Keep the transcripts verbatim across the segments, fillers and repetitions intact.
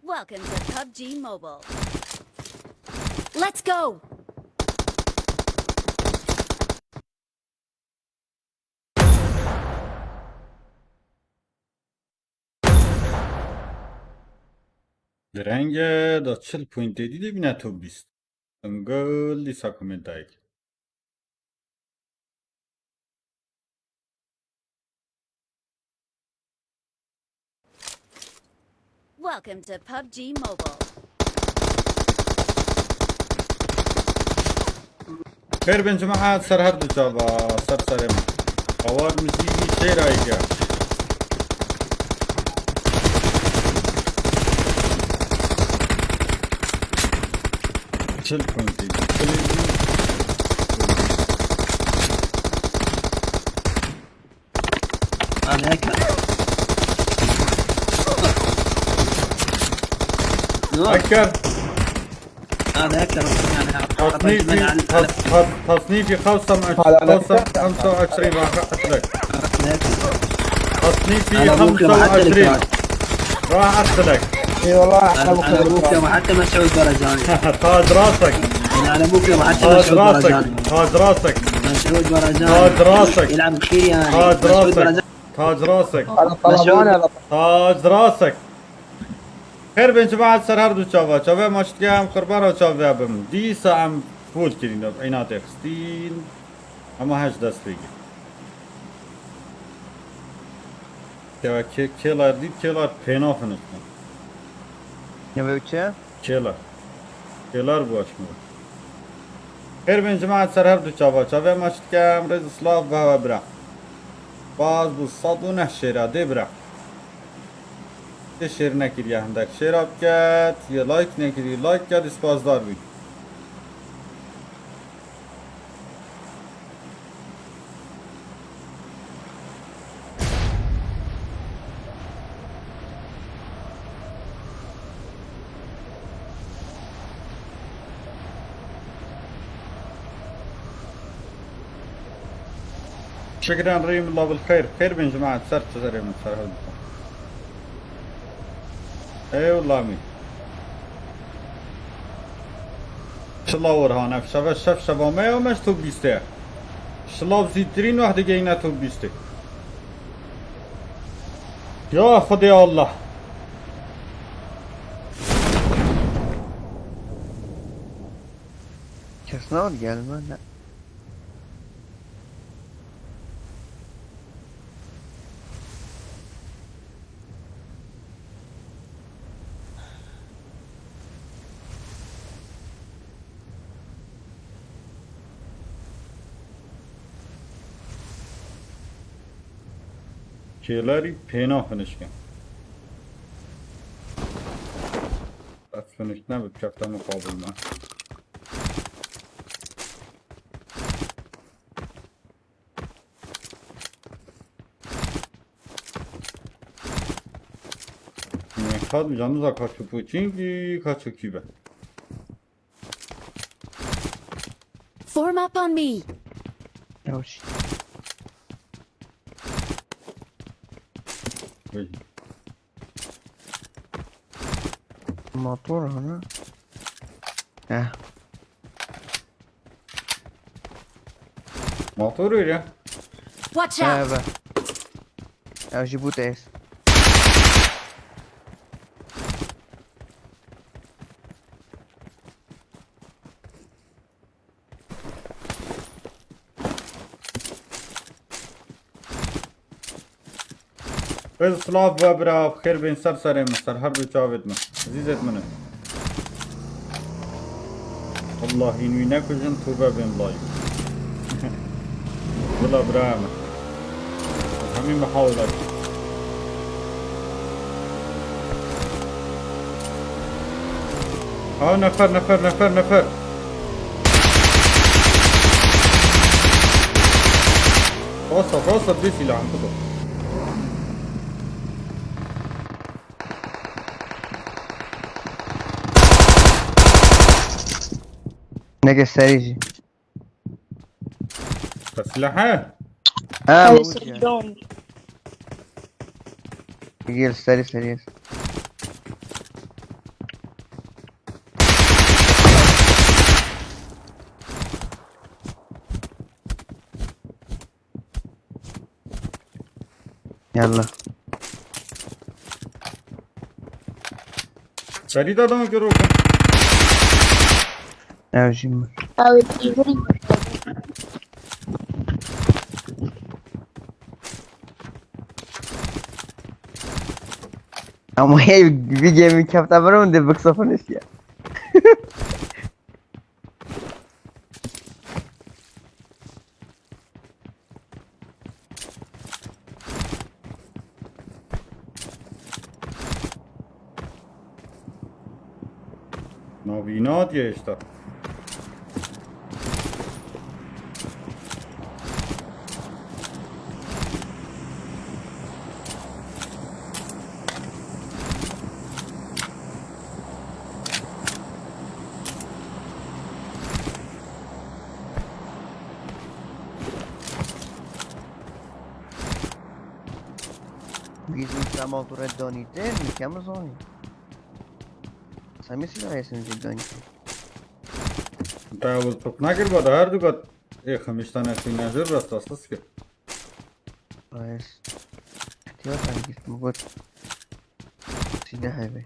Welcome to PUBG Mobile. Let's go! Direnge da çil point êdî de bîne top bîst. Dingil dîsa komenta yek. Welcome to PUBG Mobile. Xêr bin cemaat, ser her du çava, ser serê min. Hawar mizîkî şêrayî ya. Çil pointî, çil pointî. Hadi Eker. Yok. Eker. Hadi Eker. Yani, Tasnîfî, tas-, tas-, tasnîfî xewsem eş-, Hala xewsem Eker. Xemsa eşrî rahat lek. Hadi Eker. Tasnîfî Ana bu xemsa kıyma hatta eşrî. Rahat lek. Eyvallah, Ana, ana bu kıyma hatta Mesut Barazani. Tac rasek. Ana bu kıyma hatta Tac Mesut rasek. Barazani. Tac rasek. Mesut Barazani. Tac rasek. İlham Kiriyan. Tac Mesut rasek. Barazani. Tac rasek. Ana Mesut. Talavane ala. Tac rasek. Xêr bin cemaat ser her du çava. Çavê me şt ke em qurbana çavê bim. Dîsa em fûl kirîn, îna tê xistîn. Hema heş dest pê kir. Kewa kê-, kêlar dît, kêlar pêna finiştin. Nivê çi? Kêlar. Kêlar bû aşmir. Xêr bin cemaat ser her du çava. Çavê me şt ke em rêz û silav bi hewe bira. Baz bû sed û neh şêra dê bira. Tê şêr nekiriye hindek. Şêra biket, yê like nekirî, like ke dî spasdar bî. Şikran rîm la bil xeyr. Xeyr bin cemaat, ser çizerê min, ser hewlda. Eyvallah min. Şila Orhan, ev şeve şev şeva me ya, me ji top bîstê. Şila zîtirîn weh digeyne top bîstê. Ya Xwedê Allah. Kes nav gelme ne. Kêlerî pêna finişke. Ez finiştine bi kefte muqabil me. Xat canımıza kaçı puçingi, kaçı kibe. Form up on me. Yavaş. Motor hana. Heh. Motor öyle. Watch out! Evet. Ya, ji bu tez. Rêz silav be bira, xêr bên ser serê min, ser her du çavêt min. Ezîzêt min in. Allah hîn wî nekujin, tûbe bên lay. Bila bira min. Hemî mihawla. Ha, nefer, nefer, nefer, nefer. Rasa, rasa, dê silahım kutu. Nege serî jî. Te silah he? Ha, Ay, bu sırf ya. Don. Gel, serî, serî. Yalla. Serî de dam kiro. Ev jî min. Ama hey, bir gemi kefte bir mi de bıksafın iş ya. Navîna diye işte. Bizim tamam kure donite mi kemizoni. Sen mi silahı yesin bir donite? Te wil top nekir ba da her du gat. Ê xemiştan eşî nezir rasta sız ki. Ayes. Tiyo sen git bu got. Silahı be.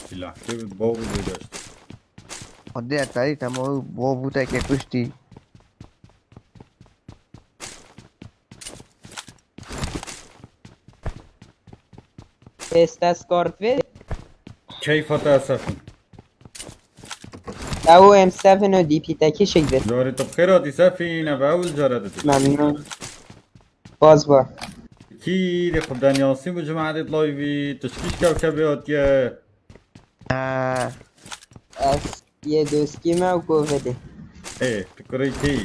Silah ki bir bol bir işte. Hadi ya tari tamam bu bu tek yakıştı. Êsta skort vê. Keyfa te Sefîn. Ew M seven û D P tekî şik vê. Carê tu bi xêr hatî Sefîn, ev ewil care didî. Memnun. Baz ba. Kî de xwe denyasî bu cemaetê live, tu şkîş kevkebê hatiye. Eee. Ez yê doskî me û Covidê. Ê, tu kurê kî?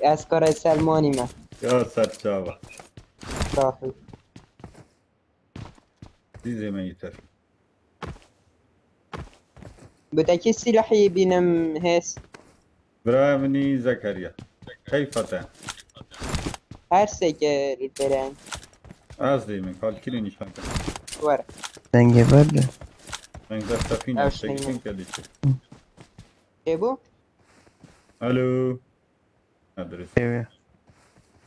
Ez kurê Selmanî me. Ya serçava. Safî. Dîzê me yî Sefîn. Bi tekî silahî bînim hês. Bira minî Zekeriya. Keyfa te. Her seke li pêre. Ez dê min kalkîlê nîşan ke. Were. Dengê berde. Rengde Sefîn Ev eştekin şey ke dîçe. Çê bû? Alo. Ha, dirist. Ev ya.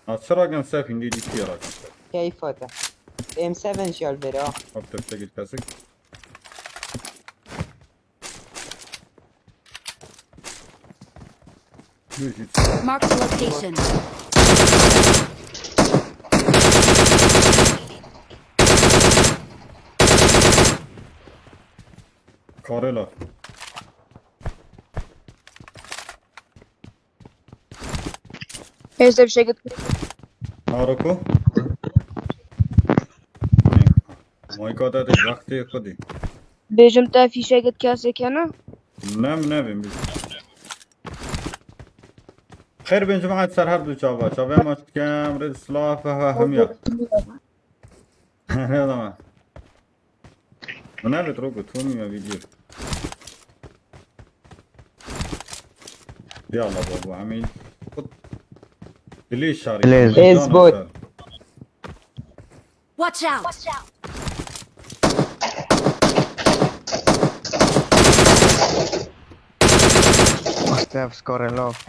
Ha, çira gen Sefîn dî dî çi yara kan. Keyfa te. M seven jî al vêre ha. Bak tepse git kasık. Düz git. Marked a location. Karela. Êzê fişek. Maroko. Moyka da de vakti xudi. Bêjim te fîşek kesê kene? Nem ne bin biz. Xêr bin cemaat ser her du çava. Çava ma kem red slav ha hem ya. Ne zaman? Bu ne bet rogo tonu ya video. Ya Allah babu amin. Dilê şarî. Dilê. Ez bot. Watch out! Must have score a lot of.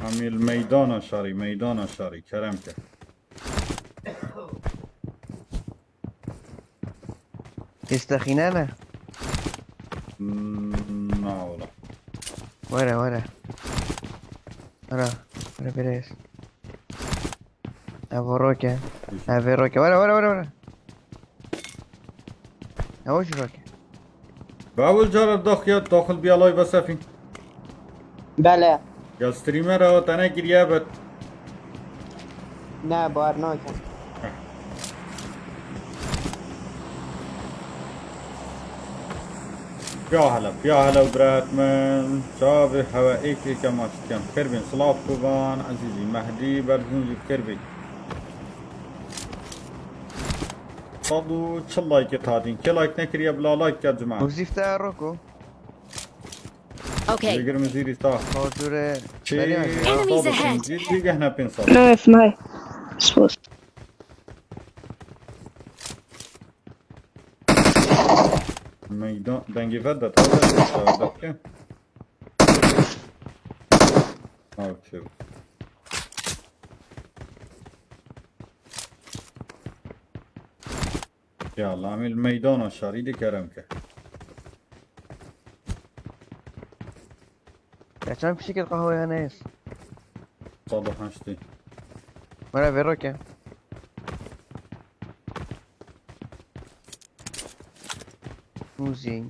Amîl meydana şarî, meydana şarî, kerem ke. Estexîne ne? Hmm, na ola. Were were. Were. Were biraz. Ev roke. Ev roke. Were were were were. Ev şu roke. Bawul cara daxya daxil biya live Sefîn. Bele. Ya streamer ha tane giriye bet. Ne, bar nakin. Ya hele, ya hele brat min. Çavê hewe êk êke maç dikem. Xêr bin, silav kuvan, Ezîzî, Mehdî, Berzûn jî xêr bin. Sed û çil like hatîn. Kê like nekiriye bila like ke cuma. Huzîf te roko. Okay. Jêgir min zîrî ta. Hozure. Çê. Derya. Enemies ahead. Zî zî gehne pênc sal. No, it's my. Suppose. Meydan dengê ve de taze şarda ke. Okey. Ya Allah, em ê li meydana şerî de kerem ke. Ya çend pişikê qehwe hene? Sed û heştê. Mera vê roke. Uzî.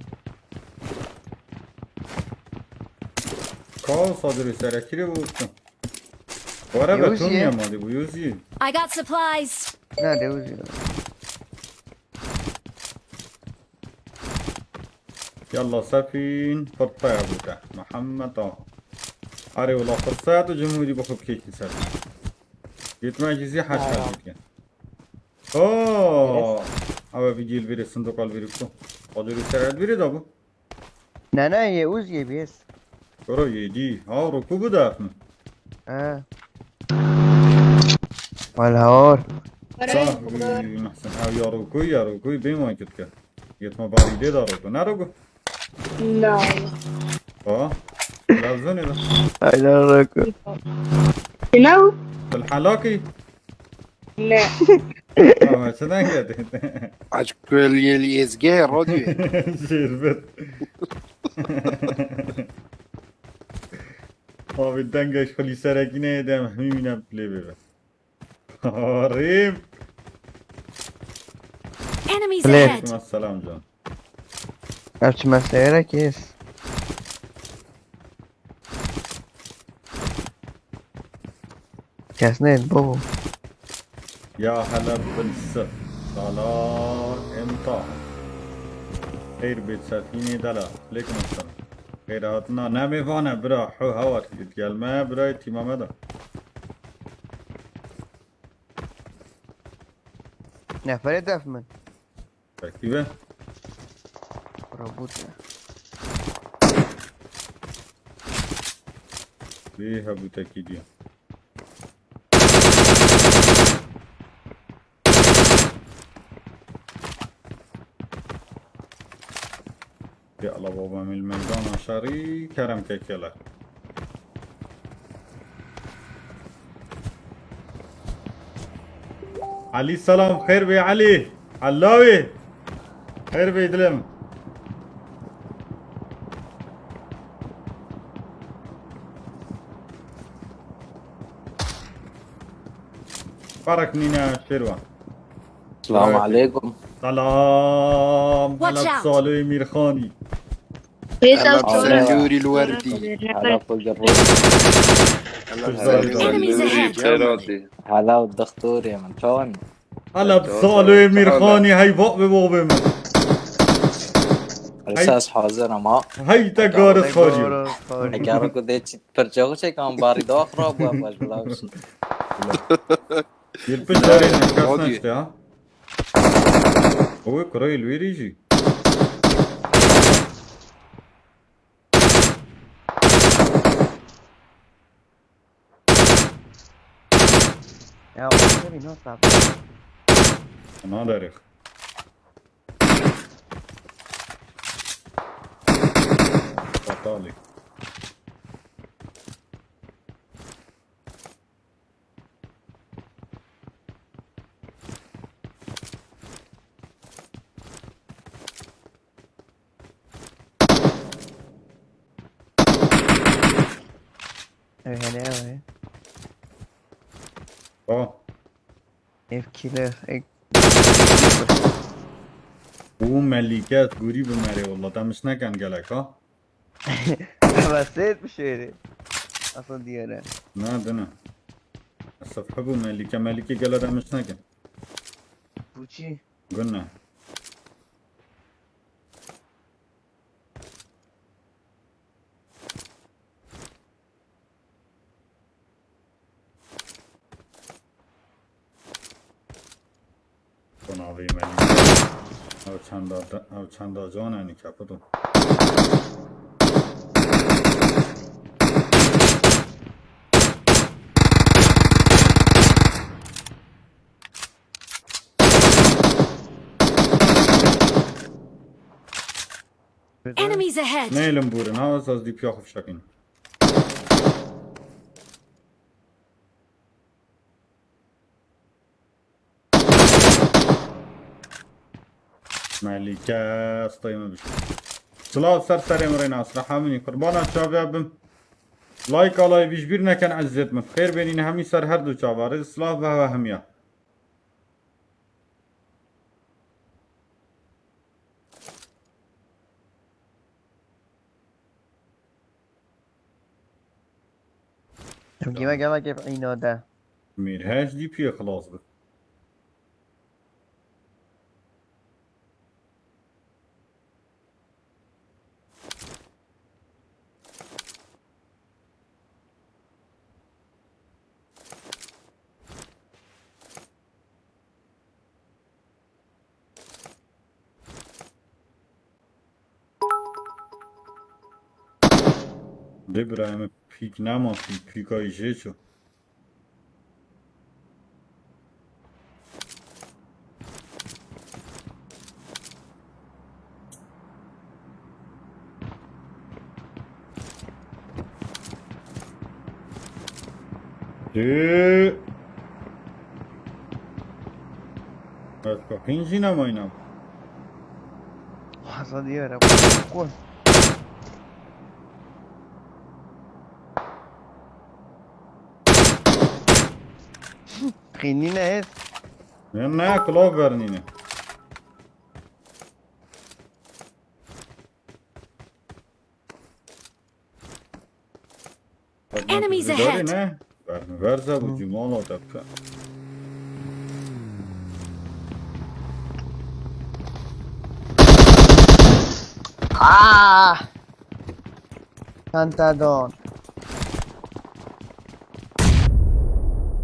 Ka Sadirê serekî rê bû. Were be, Yavuz Tony ye. Ama de bu Yavuz ye. I got supplies. Nerede Uzî? Yalla Sefîn, fırtaya bu de. Muhammed Ağa. Arê wala fırsat û cumhurî bixwe kêkî ser. Yetmecî zî heşt Aa. Her dikin. Oo. Yes. Ew vîdyo li vîrê sindoqa li vîrê ku. Qadîrî ser her vîrê da bû. Ne, ne, yê Uzî yê bîs. Koro yê dî. Ha, Roku bu da efmi. Ha. Malhor. Sa, Mehsen, ew ya Roku, ya Roku, bê wan kit ke. Yetme barî dê da Roku. Ne Roku. No. Ha? Lazone da. Aynen Roku. Ne? Bil halaki. Ne. Ama çinden geldi. Aç kölgeli ezge radyo. Şerbet. Abi dengek xulî serekî neyê dem hemî mîne lê bêbe. Rîm. Enemies Lê. Ahead. Selam can. Ev çi meseleyek is? Kes neyên babo. Ya hele bin sif. Sala imta. Xeyr bê Sefînê dela. Lêkin aslan. Xeyr hatina. Ne mêvane bira. Hu hewa gelme bira tîma me de. Neferê def min. Belkî be. Robot ya. Bê hebûtekî diya. Ya Allah baba, min meydana şerî kerem kekele. Ali selam, xêr bê Ali. Allawî. Xêr bê dilim. Fark nîne Şêrwan. Selamu aleykum. Selam. Watch out. Hele Saloyê Mîrxanî. Pês Hele ew Saloyê Mîrxanî. Nûrî li werdî. Hele Xwezî Rû. Enemies ahead. Hele dixtorê min. Çawan? Hele Saloyê Mîrxanî hey bak be bak be min. Esas hazir ama. Hey te garis xarî. Eger ku dê çi pirçe xwe çekan barî dax rabû baş bila. Yirpin darê ne, kes neşte ha. Oy, kurayê li wêrî jî. Ya, o tabii, no, tabii. Ana derek. Patali. Ev hene ev e. Tamam. Ev killer, ek- Bu Melike gurî bi merê walla, demiş neken gelek ha. Ama seyit bir şeydi. Asıl diğeri. Ne dene? Sefhe bu Melike, Melike gele demiş neken. Bu çi? Gunne. Konavê me. Ew çenda, ew çenda can e, nîke xwe do. Enemies ahead! Nêlim bûrin, ha, ez, ez dî piya xwe fişekîn. Melîke, stayê min bişt. Silav ser serê min rê Nasra Hemînî. Qurbana çaviya bim. Like alayê vî ji bîr neken eziyet min. Xêr bênîne hemî ser her du çava. Rêz silav ve heve hemiya. Em gême gema kêf îno de. Mêrheş dî piyê xilas bi. Dê bira, em pîk nema, pîk, pîka jê ço. Ê. Evet, bak, hincine maynam. Hasa diyor, bak. Xînîne hêz. Ne, ne, klav vernîne. Enemies ahead. Ne? Ver, verze bu cumala tepke. Ah! Çanta don.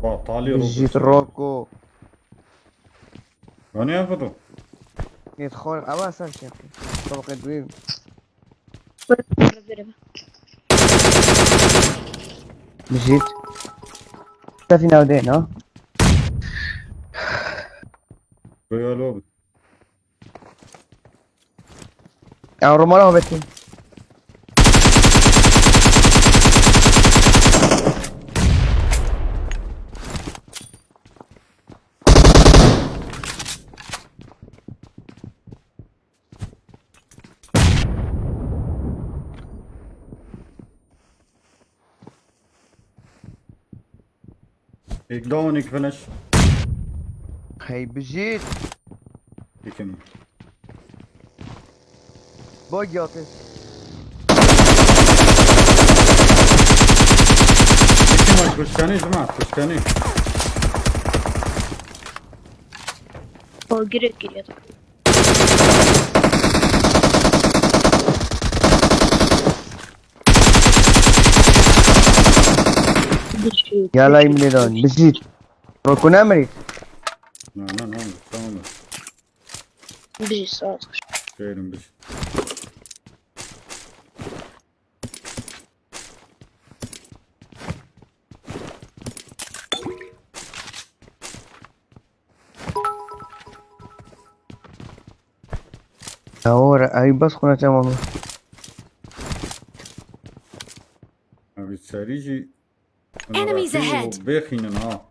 Batalî Bijît Roko. Roko. Hani yapıldı? Yedxol, ama sen şey yapın. Tabakayı duyayım. Bijît. Sefî nav dê, no? Royal oldu. Ya, Romana Hobbit'in. Ek down, ek finish. Hey, bijît. Dikim. Bak ya, kes. Dikim, bak, kuşkanî, cemaat, kuşkanî. O girek giriyor. Yala imlêdan, bijît. Roko nemirî. Na, na, na, tamam. Bijît, sağ ol. Şehrin bijît. Ya ora, ay bas xuna tamam. Abi serî jî Enemies ahead. Bêxînin ha.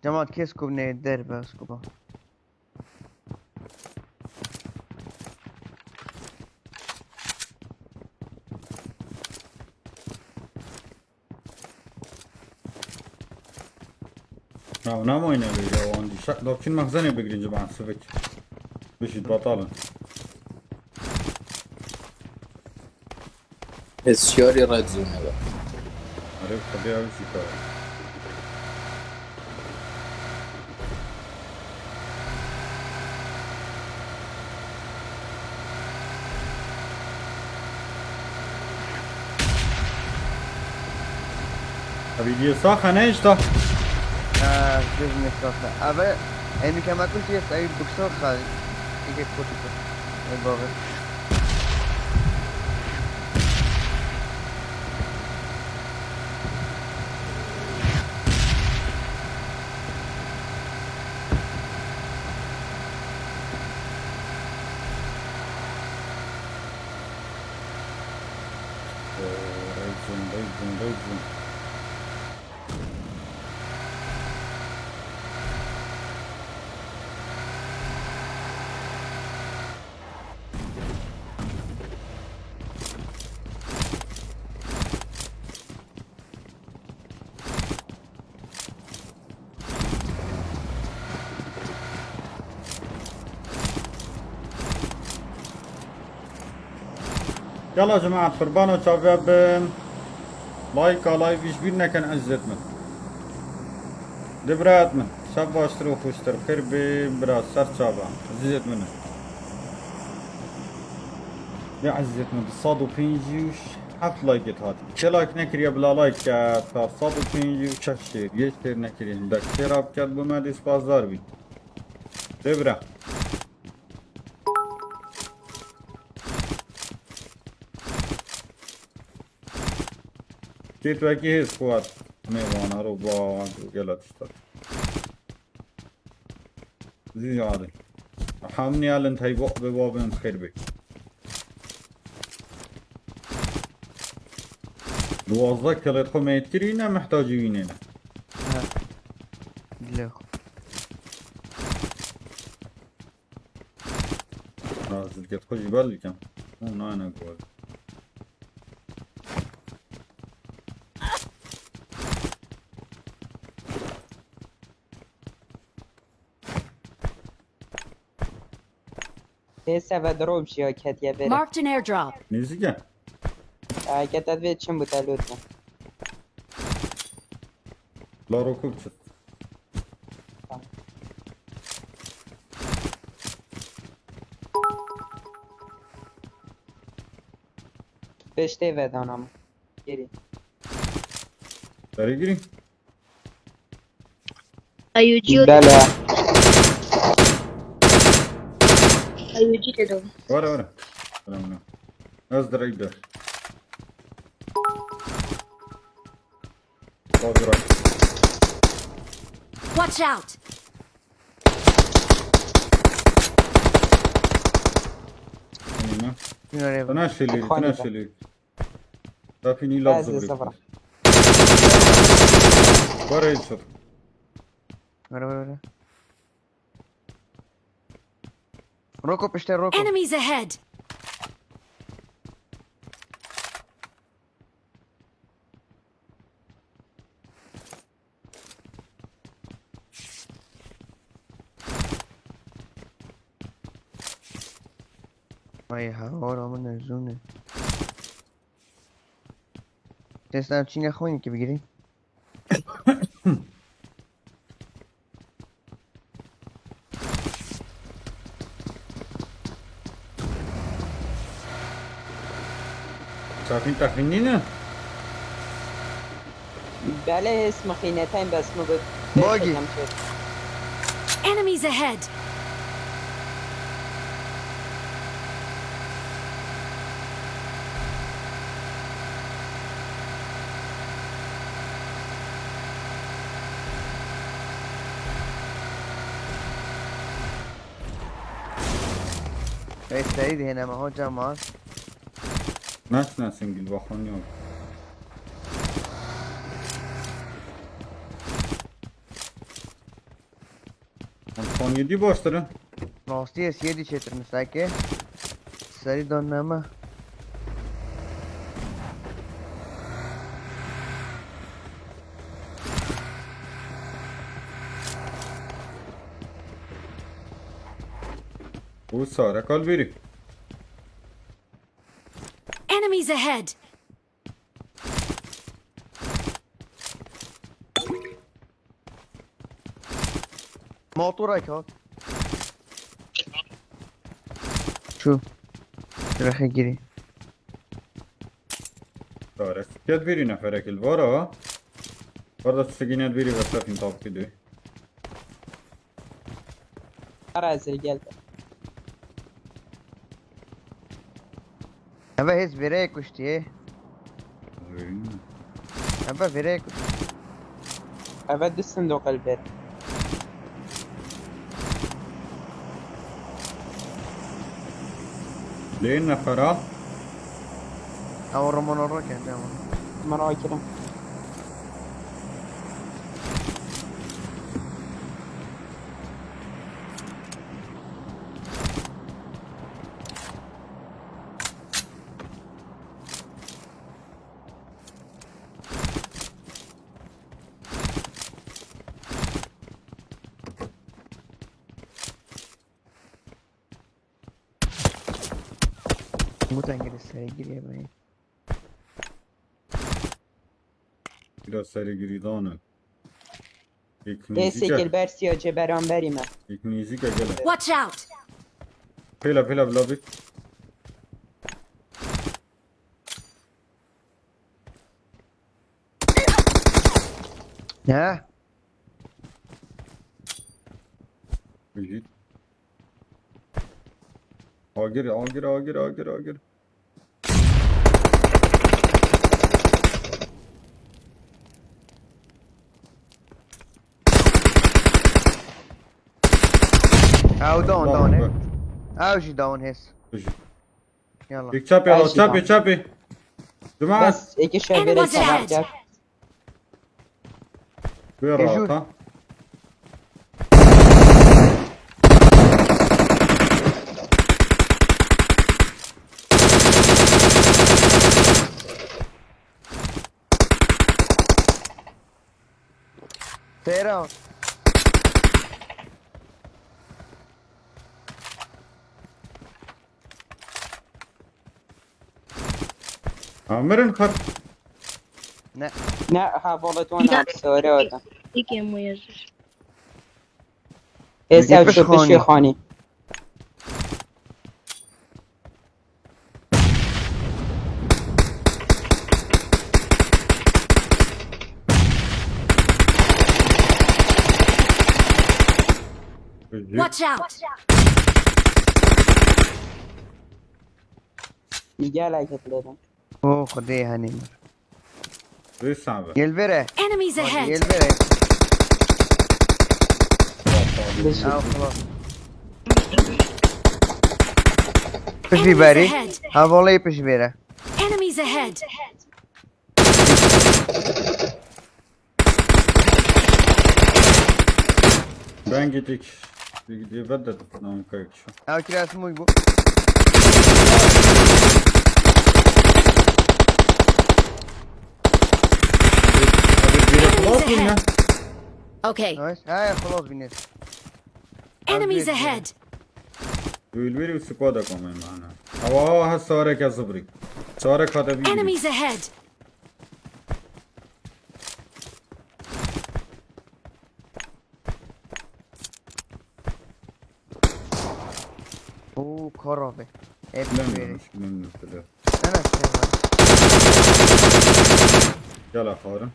Cemaat kes ku ne der bas ku ba. Ya, ne mayne be ya, wan dî. Şak, da çin mexzenê bigrin ci ban sivik. Bişît batalin. Ez şiyarî Red Zone be. Arê, xwedê ew jî kar. Evî diye sax e, ne işte? Ha, biz ne sax e. Abi, en mükemmel kuş diye sayı buksa xal. İki kutu. Ey baba. Red Zone, Red Zone, Red Zone. Yala cemaat, qurbana çaviya bin. Like, like, ji bîr nekin ezizêt min. Di birat min, şev baştir û xweştir. Xêr bê bira ser çava. Ezizêt min. Ya ezizêt min, di sed û pêncî û heft like hat. Kê like nekiriye bila like ke, çar sed û pêncî û şeş şêr. Yê şêr nekiriye. Hindek şêr biket bo me dê spasdar bî. Dê bira. Têt wekî hêz quwet. Mêvan, hero, ba, gela tişta. Zî zade. Hemnî elin teybo bi babên xêr bê. Duwazdeh kelê xwe meyit kirî ne mihtacî wînê ne. Ha. Dilê xwe. Ha, zilket xwe jî ber dikim. Hûn nayne gol. Tê seve drop jî ya ketiye bêre. Marked an airdrop. Nêzîk e? Eke te divê çim bû te lût bû. La rokû biçit. Tamam. Pêştê vedana min. Gerî. Berê girî. Ayucu. Bela. Ayucu dedim. Were, were. Selamına. Ez direkt de. Bak, bırak. Watch out! Selamına. Nereye? Tına şeli, tına şeli. Tapini lab zıbrı. Var el çok. Were, were, were. Roko pişte, roko. Enemies ahead! Ay ha, ora mı ne zune. Sesler çine xwin ki bigirî. Çapin taxmin nîne? Belê hês mixîne, tên bes mi bi. Bagî. Enemies ahead! Ey Seîd, hêne me hoca ma. Naşnasin Gülbahan yok. Son yedi başları. Rastî ez yedi çêtir misake. Serî dan nema. Bu sare kalbiri. Enemies ahead! Motorek hat. Şu. Rexê girî. Tarek. Yad biri neferek il var ha. Var da tiştekî net biri ve sefin tabki dü. Ara ezil geldi. Eve hêz vêreyê kuştiye. Eve vêreyê kuştiye. Eve du sindoq el vêr. Lê nefera. Ew Roman Orok e, tamam. Merak kirim. Mutan gidip serê giriye be. Biraz serê girîdan e. Êk Ê nêzîk e. Sêkil bersiya cê beramberî me. Êk nêzîk e gele. Watch out! Pêla pêla bila bî. Ne? Bijî. Agir, agir, agir, agir, agir. Ew down down e. Ew jî down hês. Yalla. Yek çapê, çapê, çapê. Duma. Bes, êkê şevbêrê Enemies ahead. Wê rahat ha. Têra. Amirin xat. Ne. Ne, ha, bolet wana sore oda. Dike mu yazır. Êsa şu pişê xanî. Watch out! Gelek hatırladım. Oh, Xwedê henî mir. Wê sabe. Gel vere. Enemies ahead! Gel vere. Beşik. Ew xelas. Enemies Pişî berî. Ahead! Hevalê pişî vere. Enemies ahead! Ben gittik. Bir gidiyor ben de tutunamam kayık şu. Ew kira smoke bû. Abi bir de kulak mı ya? Okay. Nice. Ha, ya xelas bîne. Enemies ahead! Ölmeli bir squad'a koymayın bana. Hava ha sare ke zıbrik. Sare kate bir. Enemies ahead! Oo, kar abi. Hep Bilen böyle. Yanlış bilmiyorum. Sen aç sen lan. Gel afarin.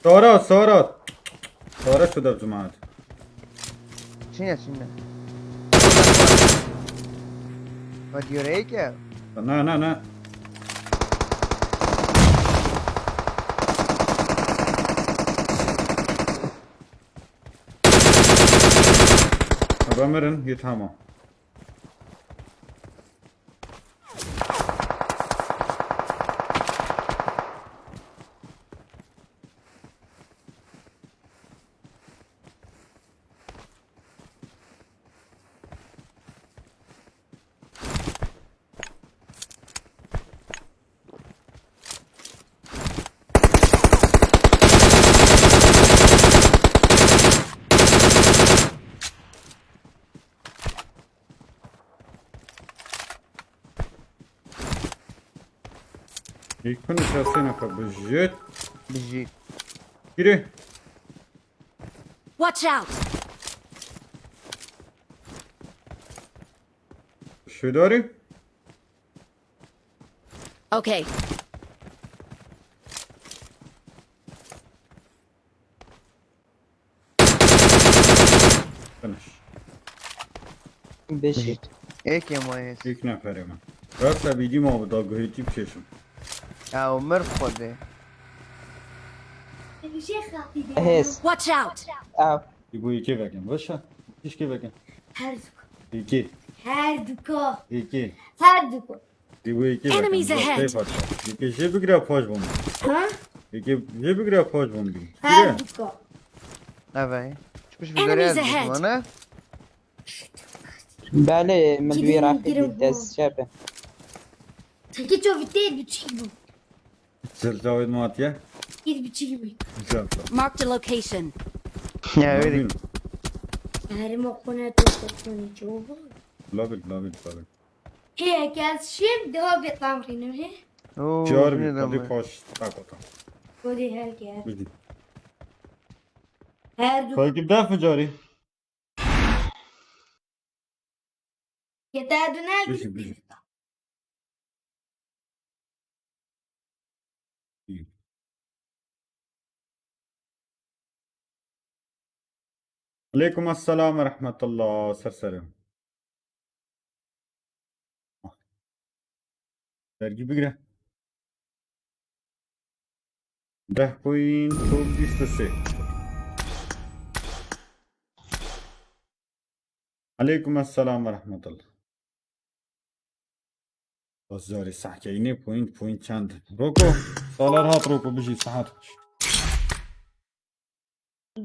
Sare at, sare at. Sare şu da cemaat. Çinye çinye. Hadi yürek ya. Na na na. Abi mirin, yet hama. İlk gün içerisine kabul. Jet. Bijî. Biri. Watch out! Şudarı. Okay. Finish. Beşik. Eke mayes. İlk neferim. Rasa bildim abi da gayet iyi bir şeyim. Ya Ömer Xwedê. Hes. Watch out! Av. Bir bu iki vekin. Başa. İki vekin. Her duka. İki. Her duka. İki. Her duka. Bir bu iki Enemies vekin. ahead. Şey fark. İki şey bir gira poj bombi. Ha? İki şey bir gira poj bombi. Eve. Çıkmış bir Enemies görev ahead. Bana. Belê, min Gidin, duî rexî girin dît ez çape. Teke çavî tê biçîk bû. Çil çavê matiye. Gir biçîk bû. Güzel. Marked a location. Ya öyle. Herima xwe ne to xwe çavî. Labil, labil, labil. Hê, kes şîm, diha bê tam rînim hê. Oo, Çar bî, binêre hadi me. Paş, tak atan. Godê her ker. Bidî. Her du. Sanki def carî. Yete du ne? Bidî, bidî. Aleykum esselam ve rahmetullah. Ser serê. Dergî bigire. Deh point top bîst û sê. Aleykum esselam ve rahmetullah. Bazarê sehkeyînê point, point çend? Roko, salar hat Roko, bijî, sihet xweş.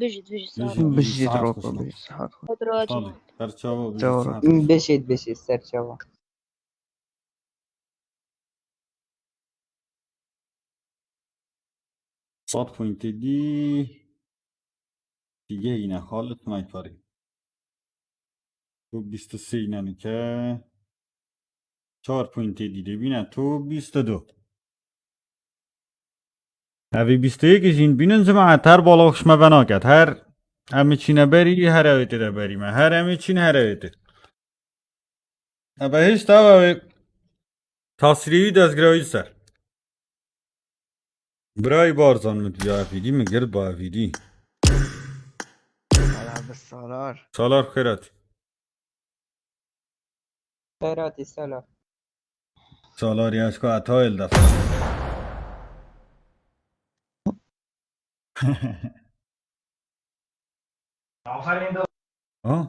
Bijît, bijît, sağ ol. Bijît, Bijît, saet Roko, xweş. Bijît, saet xweş. Hadi Rocim. Salih, serçava, bijît, Çawa. Saet xweş. Bijît, bijît, serçava. Sat pointê dî. Dige yine Xalid Maykarî. Bu bîst û sê yine nike. Çar pointê dî de bîne tu bîst û du. Evî bîst û yek jîn bînin cemaet her bala xişme venaket. Her em çîne berî, her ewê tê de berî me. Her em çîn, her ewê tê. Ebe hişt ev ewê tasrî wî destgirewî ser. Birayî Barzan min diya vîdî min gird ba vîdî. Hala bir salar. Salar xêrat. Xêratî Selo. Salar ya şko atayel da. Ha?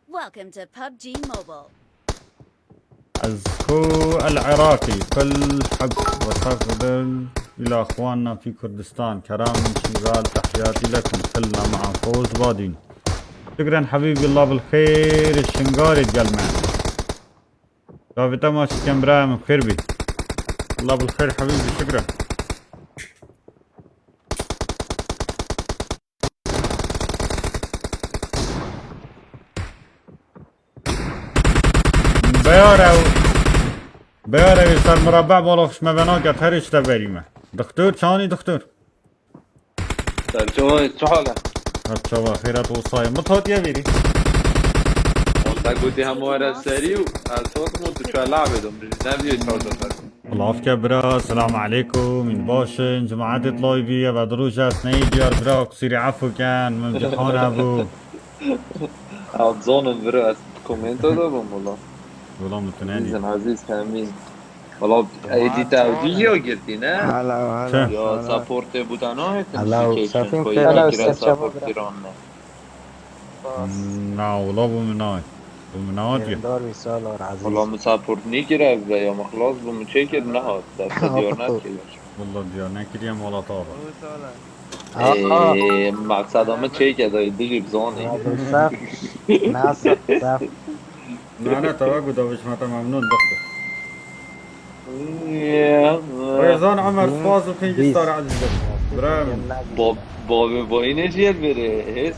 Welcome to PUBG Mobile. أزكو العراقي، كل حب وتقدير إلى أخواننا في كردستان. كرام من شنغال، تحياتي لكم، كلنا معا فوز بادين. شكرا حبيبي، الله بالخير، الشنغاري تقلمان. Davê te maç dikem birayê min, xêr bî. Allah bil xêr hebîbî, şikran. Beyar ew, beyar ew ser mirabbe bala xişme venake, her işte verî me. Doktor, çanî doktor. Serçava, çi hal e? Her çava, xêrat olsayê. Min hatiye vêrî. Wan te gotî hemû were serî û ez hatim û tu çelabê dom. Neviye çar defer. Lafke bira, selamu aleykum, min başin, cemaetê live, eve du roj est neyê diyar bira, qusîrî efû ken, min cîhan hebû. Ez zanim bira, ez komenta de bûm wala. Wala min tu nenî. Ezîzim, ezîz hemî. Wala, êdî te ew dî jî ya girtî, ne? Hello, hello, Çi? Ya, hello. Supportê bû te nahêtin, Hello, şikê çin, Safin xwe Hello, yekî re Serçava support bira. Kiran ne. Na, wala bû min nayê. Bû min nayê. Hêvîdar wî Salar Ezîz. Wala min support nîkir ev re, ya min xilas bû, min çêkir, nehat. Dest diyar nekir. Wala diyar nekiriye, wala tava. Aa. Ê, meqseda min çêke dayê, dijî bizanî. Ya, sef. Na, sef, sef. Na, na, te wek û davêj me te memnûn bixwe. Rêzan Emer, spas û pênc star ezîzim. Bira min. Bo-, bavê bayînê jî yê bêrê, hêz.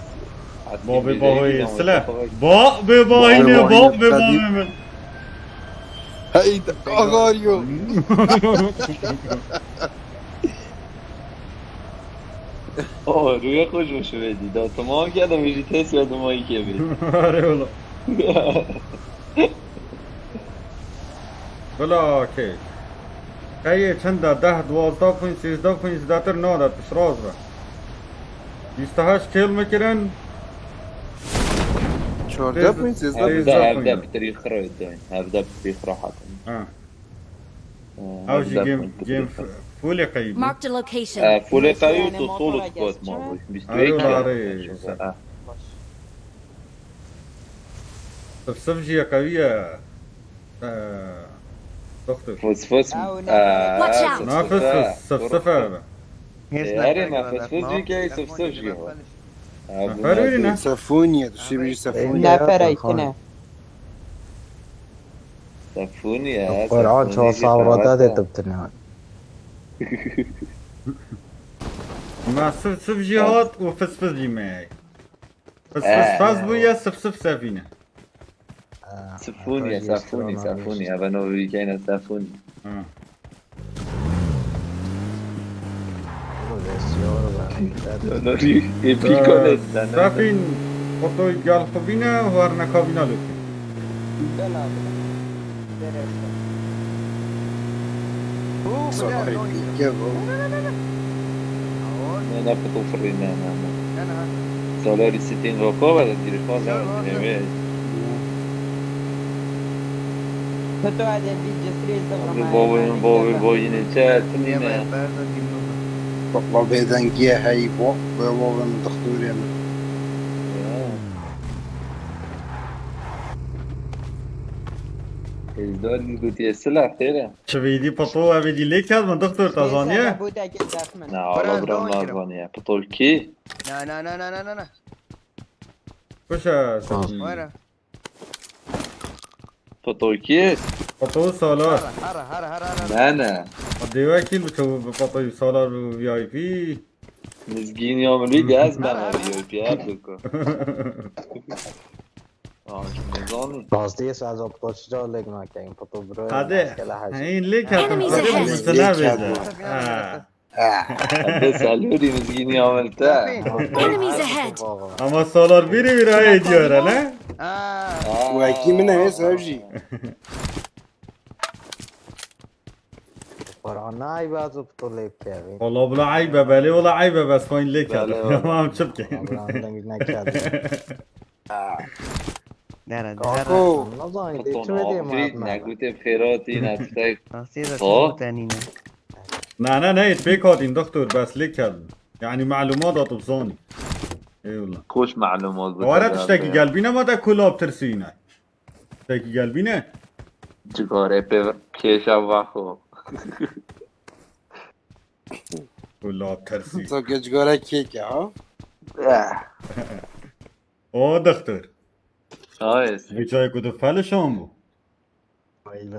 Bavê bayînê sile. Bavê bayînê, bavê bayînê min. Hey, Agario. Oh, rûyê xwe ji min şivê dî. Da, tamam ke, da, min jî test ya dumayî kê bî. Are wala. Bila kê. Qeyê çend e? Deh, duwazdeh point, sêzdeh point zêdetir nade, piştrast be. Bîst û heşt kill mi kirin? Çardeh point sêzdeh. Hevdeh, hevdeh pitirî xira dayîn. Hevdeh pitirî xira hatin. Ha. Ew jî game, game f-, fullê qeyî bû. Marked a location. Eh, fullê qeyî û tu solo squad ma bû. Bîst û yek. Arê, arê, ser. Eh. Sif sif jî ye qewî ye. Eh, doktor. Fis fis. Ew ne. Eh, Watch out. Na fis fis, sif sif e. Hêz Eh, erê, nefere ma fis fis jî ke, sif sif jî ho. Eh, bu Nefer ne wî ne? Sefûnye, tu şî bijî Sefûnye. Nefer eytine. Sefûnî ye, Qur'an Sefûnî çawa jî sawrata xebat de e. Tibtine. Ma sif sif jî hat û fis fis jî me. Fis fis fas bûye, sif sif sevîne. Sifûnî ye, sefûnî, sefûnî. Eve novî keyne sefûnî. Ha. Novî ê pîko ne. Sefîn, fotoy gel xwe bîne, warne kabîna lê. Gel abi. Gel abi. Uf, Sabah gel, ettik, gel oğlum. Ne, ne, foto fırlayın, ne, ne, ne. Solar City'nin roko var, direkt var. Evet. Foto hadi bir cesur insan. Bavê, bavê, bavê yine çetin yine. Bavê dengiye hey bo, bavê min doktorê min. Hêzdar gotiye silah xêr e. Çi vêdî pato, ev êdî lê ket min doktor, te zaniye? Na, ala bira min nazaniye. Pato kî? Na, na, na, na, na, na, na. Kuş e, Sefîn. Were. Pato kî? Pato Salar. Hara, hara, hara, hara, hara. Ne, ne. Dêwekî li çav bi Pato Salar û V I P. Mizgîniya min lî gez bena V I P, her diko. Aa, kim nezanî? Rastî ez o pato çi lêk nakeyim, pato bro. Hadi. Heyîn lêk hatim. Enemies ahead. Hadi, hadi, hadi. Ha. Ha. Hadi salûrî mizgîniya min te. Enemies ahead. Ama Salar biri bir ay ediyor, ha, ne? Aa. Wekî min e, Sevcî. Qur'an, ay, bazı putulê bikevin. Wala bila eybe, belê wala eybe, bes xwîn lê kerdin. Belê wala. Tamam, çi bikeyim? Wala, deng nekerdin. Nere, nere? Kako. Nazanî, dê çi vedê ma. Negotê xêratî, ne tiştek. Rastî de tenîne. Na, na, ne, pêk hatîn, doktor, bes lê kerdin. Yani malumat atıp zanî. Eyvallah. Xoş malumat bu. Wara tiştekî gel bîne ma de kulab tirsîne. Tiştekî gel bîne. Cigare pê kêşa vaxo. Wala tersî. To ke cigare kêk e, ha? Eh. O doktor. Ay. Vê çayê ku tu felişan bû.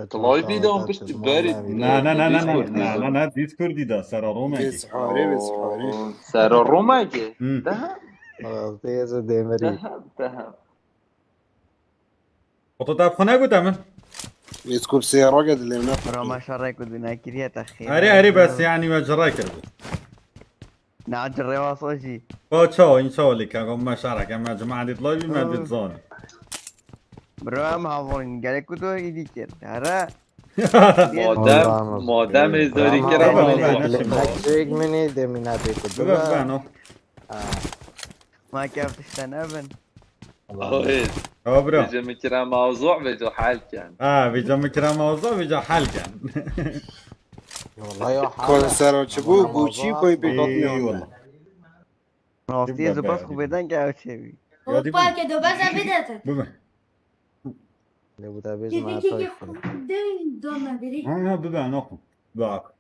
Tulay bî de pişt berî. Na, na, na, na, na, Discordî na, de. Na, na, na, Discordî de, sera Romekê. Vê sihorê, vê sihorê. Oo, sera Romekê. Hı. Daha? Têze demirî. Daha, daha. Foto te xwe negote min? Êskop sê roge dilê min. Roma şerek û dina kiriye te xêr. Erê, erê, bes yani me cire kirdi. Na, cire waso jî. Ba çawa, înşallah ka me şerek, me cuma dit live me dit zon. Bro, em havolin, gerek ku tu îdî kir. Here. Madem, madem êzdarî kir, em havolin. Çek minî demîna pê ku. Bibe, bibe, no. Ma kevtişte nebin. Oy. Ha, bira. Vêca min kira mewzû, vêca hel ken. Ha, vêca min kira mewzû, vêca hel ken. Wala ya hal. Konser o çi bû? Gucci koy pêk hatine. Eyvallah. Rastî ez bas xwe bêdeng ke ew çêbî. Hoppa ke do beza bidete. Bibe. Ne bu da biz ma. Ki, ki, ki, ki, dön, dönme biri. Ha, ha, bibe, no. Bak.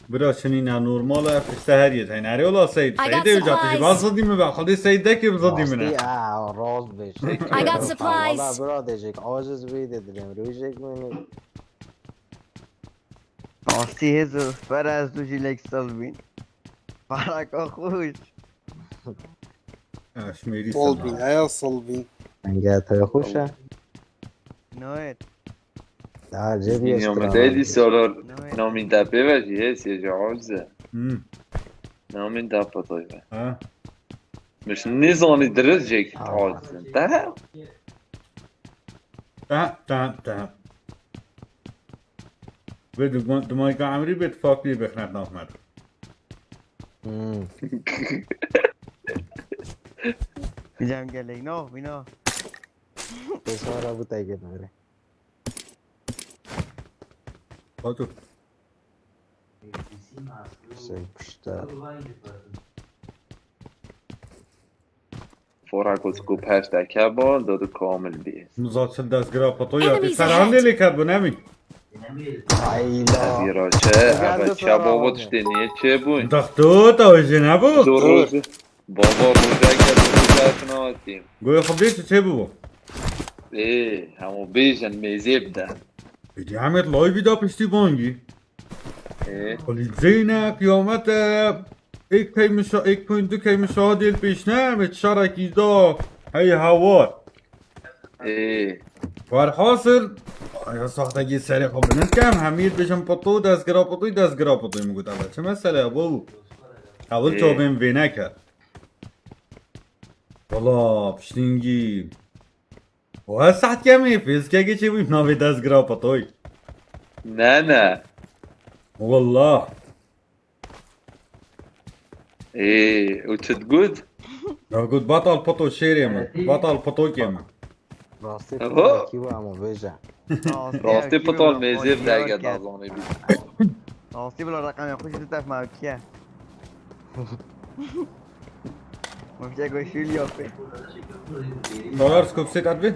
Bira, çinî ne normal e, pişte her yê heyne. Erê ola Seyid, Seyid ê uca tu jî baz zidî min be. Xwedê Seyid dekê bi zidî min e. Rastî, a, rast bêj. I got supplies. Wala bira dêjek, aciz bî de dilem, rojek min. Rastî hêz û fer ez tu jî lek silbîn. Paraka xweş. Ha, şmêrî Solbîn, silbîn. Eya silbîn. Engete xweş e. Noet. Ya, cebî Yine mi dedi sorar. Noet. Namîn te pê ve jî hêz jî aciz e. Hmm. Namîn te patay ve. Ha. Miş nizanî dirist jek aciz e. Te? Te, te, te. Vê duma-, dumayka emrî bê tifakî bêxnet nav me. Hmm. Cem gelek nav bîna. Pesara bu tege nere. Batu. Sen pişta. Fora ku scope heşt eke bû, do du kamil bî. Mizat çil destgira pato ya. Enemies ahead. Serhan lê ket bû, nemî. Hayla. Zira çe, eve çe baba tiştê niye çê bû? Doktor, te o jê nebû? Zor roz. Baba roja gel, roja şuna atayım. Goya xwe bê çi çê bû? Ê, hemû bêjin mêzê bide. Êdî Emed live da piştî bangî. Ê. Xulî zeyne qiyamete. Êk pey min şa-, êk point du key min şahadê li pêş ne, Emed şarekî da. Hey hawar. Ê. Werhasil, ya saxtekî serê xwe bilind kem, hemî dibêjin pito, destgira pitoyî, destgira pitoyî min got, eve çi mesele ye, bo? Ewil Ê. çavên vê neke. Wala, piştîngî. O her saet kemî, fêzkekê çêbû, navê destgira pitoyî. Ne, ne. Wala. Ê, û çi digot? Ya got, batal pito şêrê min, batal pitokê min. Rastî Oho. pitakî wa ama bêje. Rastî pital mêzê bide eger dazanê bî. Rastî bila reqemê xwe jî dite mevkiye. Mevkiye ku şûl yapê. Dolar skop set at bi?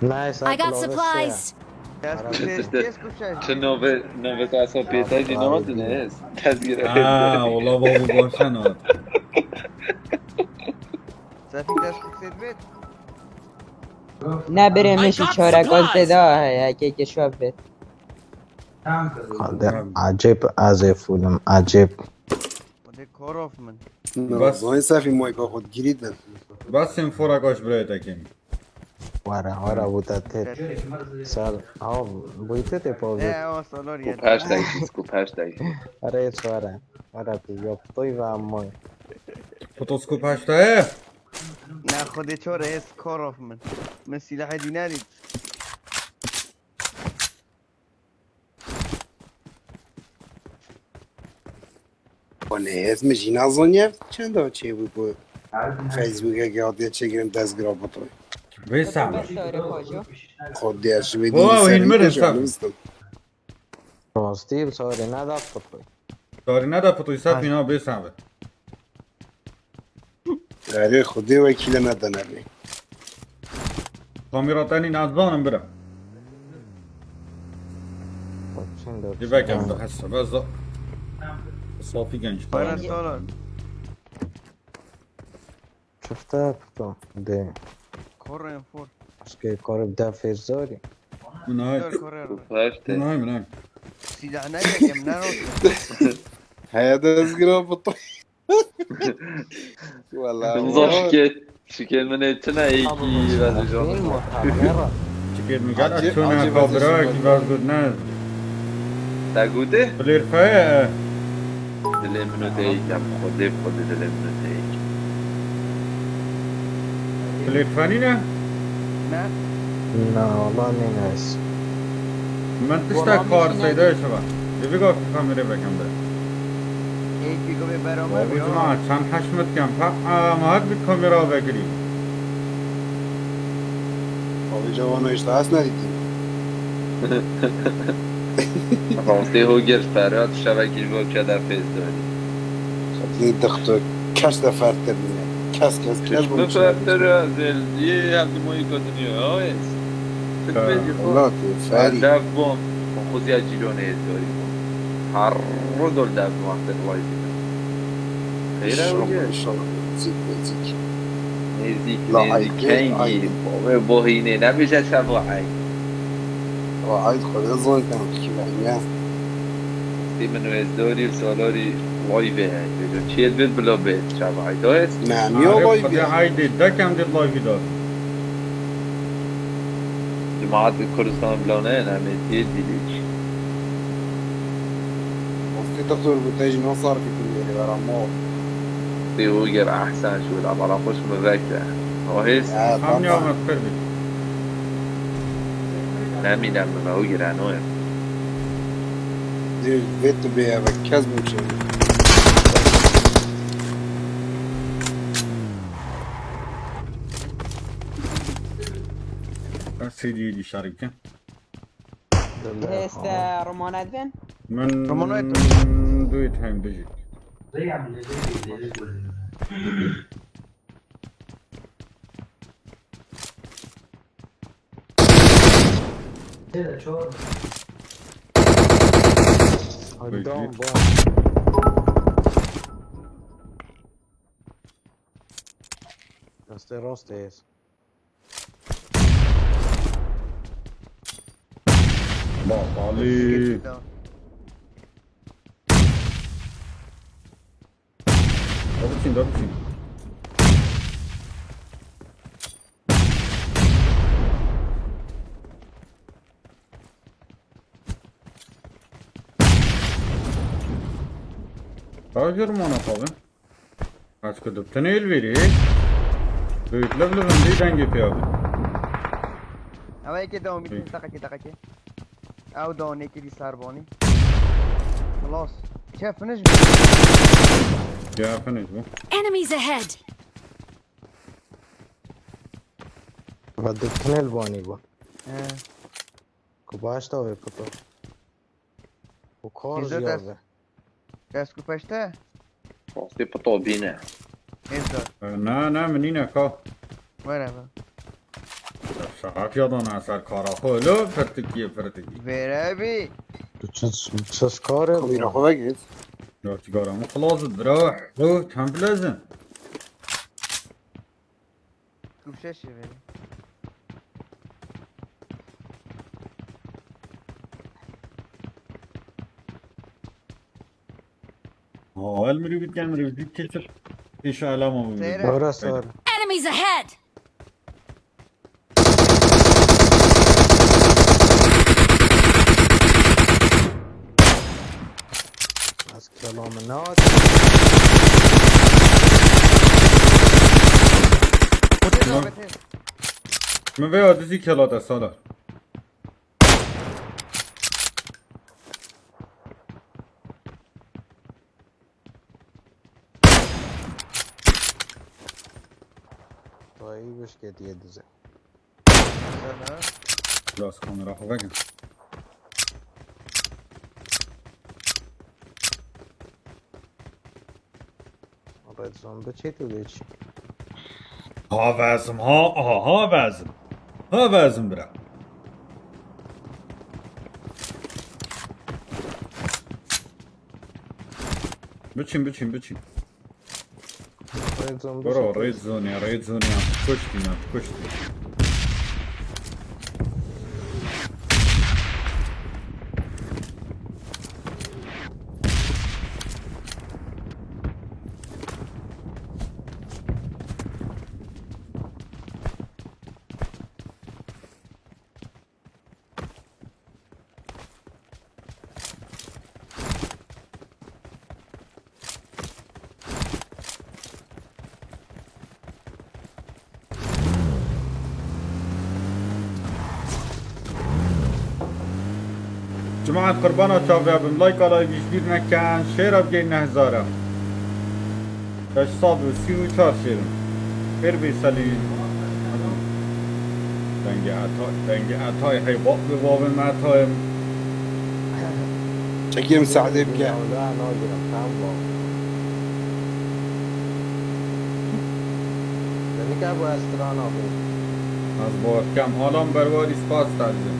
Nice. I got supplies. Kes kuşe, kes kuşe. Çi nove, nove te esa pêta jî ne hatine ez. Tezgire. Ha, wala babu başa ne. Sefî kes kuşe bit. Ne birê min şî çorek ol tê de heye kêkê şo bit. Kadem acib ez ê fulim acib. Hadi korof min. Bas. Zayın sefi mayka xud girî de. Bas sen fora kaç birayê te kêm. Wara wara bu te tê. Sal av bu te tê poz. E o solor Ku yedi. peş dayşî, ku peş dayşî. Are sora. Ara tu yaptı ve ama. Fotoskop haşta ye. Ne xwedê çor ez korof min. Min sîlahê dî nedît. Xone ez mi jî nazaniye çenda çêbû ku Facebook'e hatiye çêkirin destgira bitoy. Vê sabe. Sorry koca. Xwedê ez şivê Bo, dî ew hîn serin mirin koca sabe. nivîstim. Rastî sori neda fotoy. Sorry neda fotoy sefî na bê sabe. Erê Xwedê wekîle nedene bê. Kamera tenî nazdanim bira. Şimdi Dibek em da hessa. Bes da. Safî genç. Para solor. Çifte pito de. Korren for. Aşkı korib da ferzori. Min hay. Kör korren. Ku peş te. Min hay, min hay. Sîlah ne yekem ne olsun. Heye destgira bitoy. Wala. Himza şikê, şikê min ê çi ne êkî vezûjan. Değil mi? Kamera. Çikêt min gel Acı- çona acı kabira vazgeçtim. ki vaz got ne. Te gote? Bilêr feye. Dilê min û te êk em. Xwedê xwedê dilê min û te êk. Bilêr fenî ne? Ne? Na valla ne nice. Min tişta kar seyda şeva. Divê gaf kamera vekem de. Êkî ku bê beraber Babu ya. Cuma çend heşmet kem. Pa, ma hat bir kamera vekirî. Abi cevana işte has nedîtin. Rastê ho gir Ferhat şevekî ji bo çe de fêz dayî. Xwedê dixtu kes de fertir niye. Kes kes kes Çeşme fertir ya, zeldiye hevdimoyî kadiniyo ya. Fitmê jî xwe. Allah tu ferî. Dev bom. Xuziya cîlonê êzgarî bom. Her rudol dev wextê xwayî dîme. Xeyra İnşallah, wige. İnşallah. Zik zik. Nêzîk, La nêzîk Aydin, kengî. Aydin. Wê bohînê nebêje şeva Eyd. Wa Ayd xwe ne zon kan ki ben ya. Tê min wêzdorî û salorî live heye. Bêje çiyê dibê bila bê şeva Eyd. Doyes. Memiyo Arif vay xwedê bir. Aydê dekem dê live da. Cemaat Kurdistan bila ne, ne, me tiyê dîlî. Ofte doktor bu tecin nasıl harfi kullanıyor ama. Tê û ger ehsen şu la mala xweş min vekre. O hêz. Ya Hamya tamam. Ahmet Kırbi. Nemîne min ve û ger eno ye. Dil ve tu be ya kes bu şey. Ben C D'yi işaret bikin. Hêste romanet bin. Min Romanet. Duit hem bijî. Adam bak. Rastê rastê. Bak Ali. Da biçin, da biçin. Daha görüm ona tabi. Aç kırdım. Tünel veri. Büyük lev lev önde denge piyadı. Ama iki devam. Peki. Dakika, dakika. Ew da nekirî ser banî. Xlas. Çe finish bû. Ya finish bû. Enemies ahead! Ve di tunel banî bû. He. Ku baş da wê pito. Û kar Bizde jî dest- ya ve. Dest ku peşte? Rastî pito bîne. Hêzda. Na, na, min nîne ka. Were be. Saet ya dana ser kara xwe. Lo pirtikî, pirtikî. Vere bî. Tu çi, çi kar e? Kamera xwe vegir. Ya sigara min xilas bira. Lo, çend bilezin. Kuşe şeveri. Ha, el mirî bit, gel mirî bit, kesir. Pêşa elama bû. Seyre. Ora sar. Enemies ahead! Ez kelamı ne at? Min vê adizî kela te sala. Dayı wişketiye dize. Sen ha? Biraz kamera xwe vekin. Red zone de çê tu geç. Ha vezim, ha, aha, ha vezim. Ha vezim bira. Biçin, biçin, biçin. Red zone Bro, red zone ya, red zone ya. Kuştum ya, kuştum. Cemaat qurbana çaviya bim, like alay bîjbîr nekin, şêra bigeyne hezara. Şeş sed û sî û çar şêrim. Pêr bê Selîm. Dengê Etay, dengê Etay hey bak bi bavê me Etayim. Çekiyê misaadê bike. Ya, la, nagirim, tamam bak. Dedik ya bu ez strana bu. Ez bawer kem. Alan berwarî spas derdizim.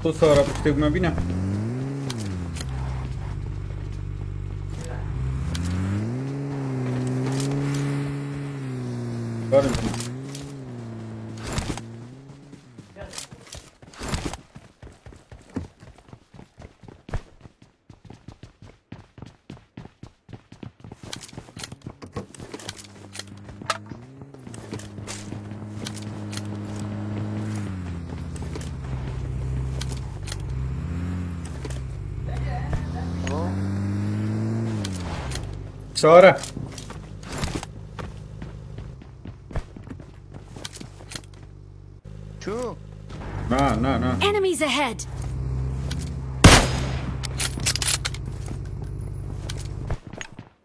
Tu sara piştê me bîne. Karin. Çare. Çû. Na, na, na. Enemies ahead!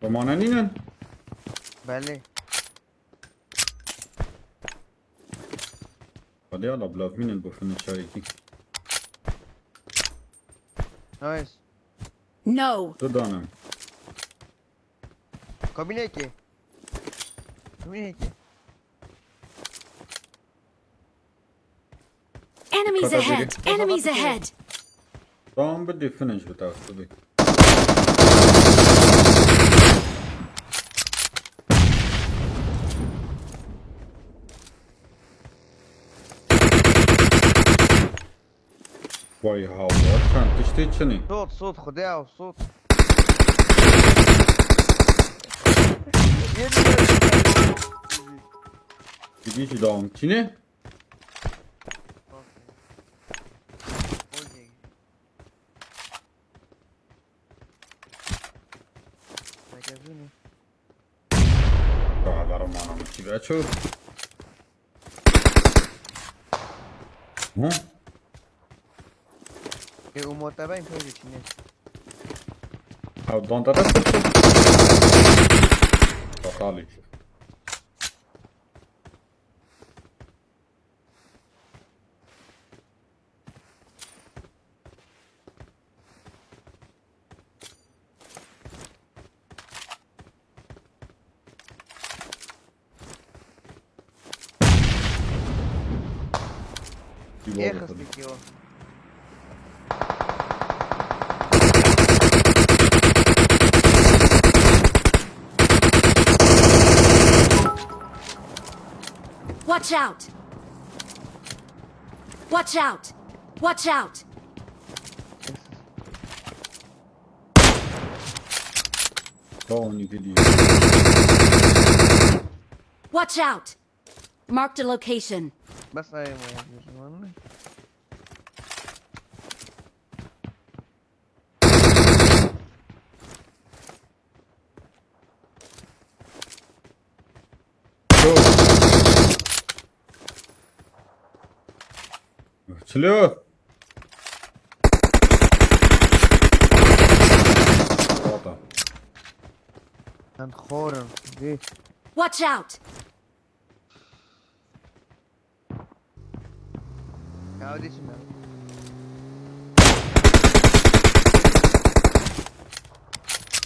Romana nînin? Belê. Hadi ya, la, bila vînin bu finin şarîkî. Nice. No. Tu danim. Kabine ki. Hı? Enemies ahead! Enemies ahead! Tamam, bir definish bir daha tabii. Vay hawar, çend tiştê çinî. Sot, sot, Xwedê ew sot. Gidî jî dawam çinî. Daha darmana mı ki be çok. Hı? E, o motobeyn peyvê çinê. Ha, donda da sıktım. Fatal. Ê xistikî o. Watch out! Watch out! Watch out! Tamam, ne geliyor? Watch out! Marked a location. Bas ayağıma yazıyorum lan. Açılıyor. Orada. Ben xorum. Watch out! Ya öyle şimdi.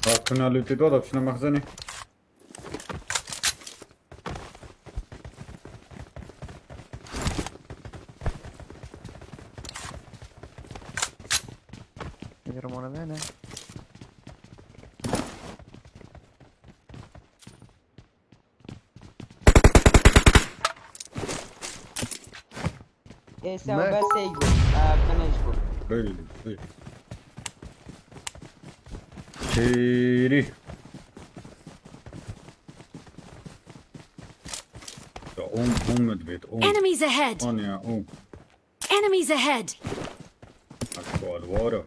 Bak, şuna lütfü de, şuna mahzeni. Giderim ona böyle. Ê, se Ne? Be seygo. Aa, finish bu. Böyle, böyle. Şeri. Ya, on, on mu dibêt, on. Enemies ahead! On ya, on. Enemies ahead! Aktual var o.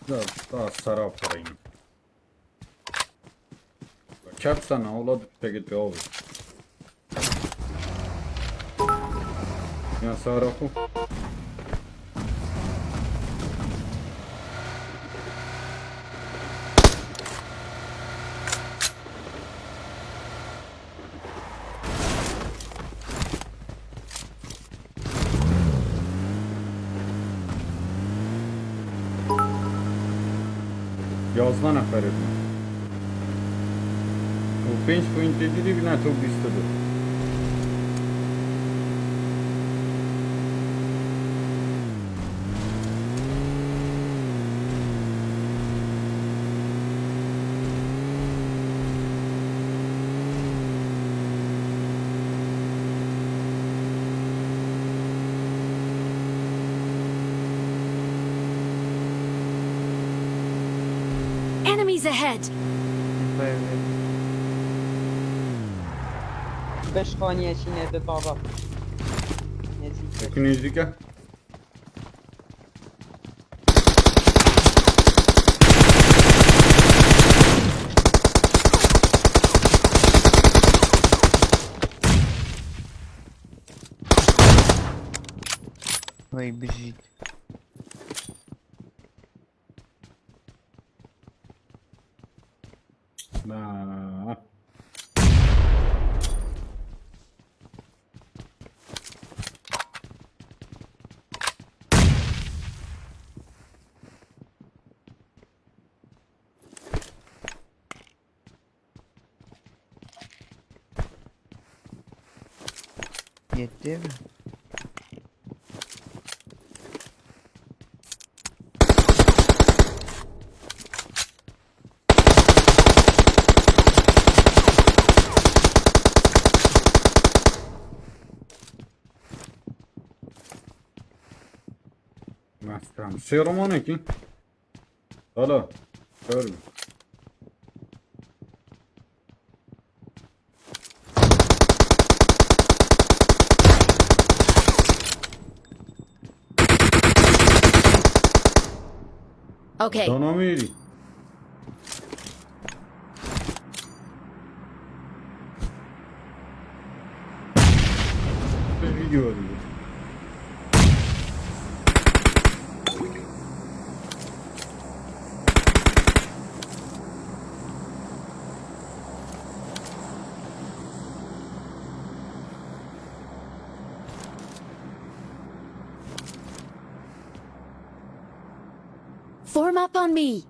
Da, da sara parayım. Çat sana ola peki abi. Ya sara ku. Yazdeh nefer edin. O pênc pointê dî dî bine to bîst û du. Enemies ahead! Beş xaniye çîne bi baba. Nezî. Peki nêzdîk e? Vay bijî. Na. Yetti mi? Mestem. Sê romanekî. Hala. Kör mü? Okay. Danamiri. Bir video arıyorum. Form up on me.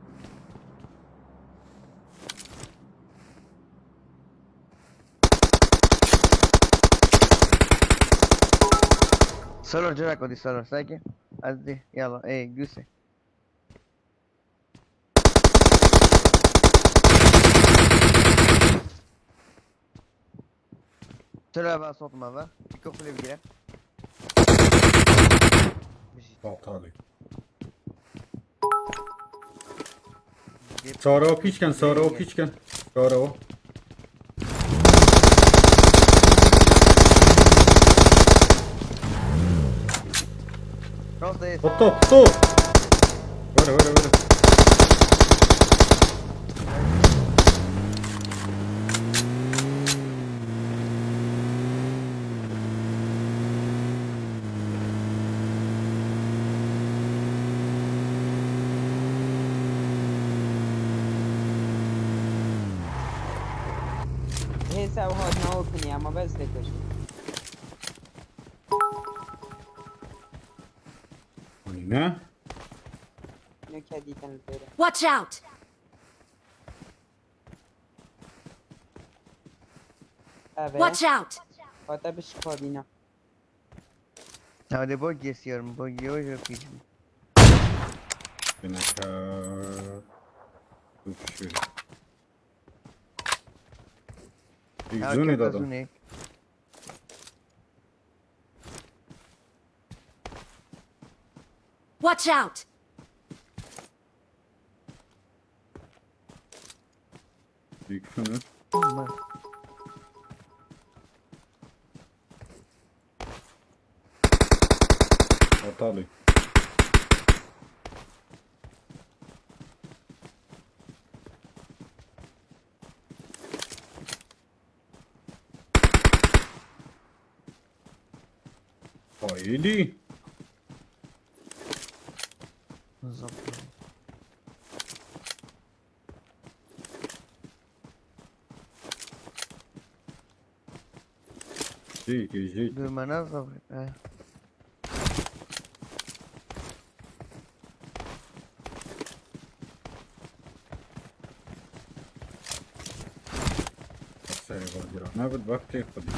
Solo, cera codî solo, sake. Hadi, yalla, ey, güse. Tira va sot ma va. Dikkat kule bir gire. Baltalı. Sara o piçken, Sara o piçken. Sara o. Rastayız. Hop, hop, hop. Vere, vere, vere. Hêsa ew hat nawe kunî, ama bes vê kuşt. Aynen. Nöke dîtin li vêre. Watch out! Eve. Watch out! Hate bi şikabîna. Hadi bog istiyorum, bog yoğurt yapayım. Binaka. Düşür. Ha, Zuni çok da da adam. Zuni. Watch out! Büyük sınır. Tamam. Hatalı. Haydi. Zıplıyor. Jî, jî. Dur, me ne zor. He. Serê vazira nebit, wextê xwe dî.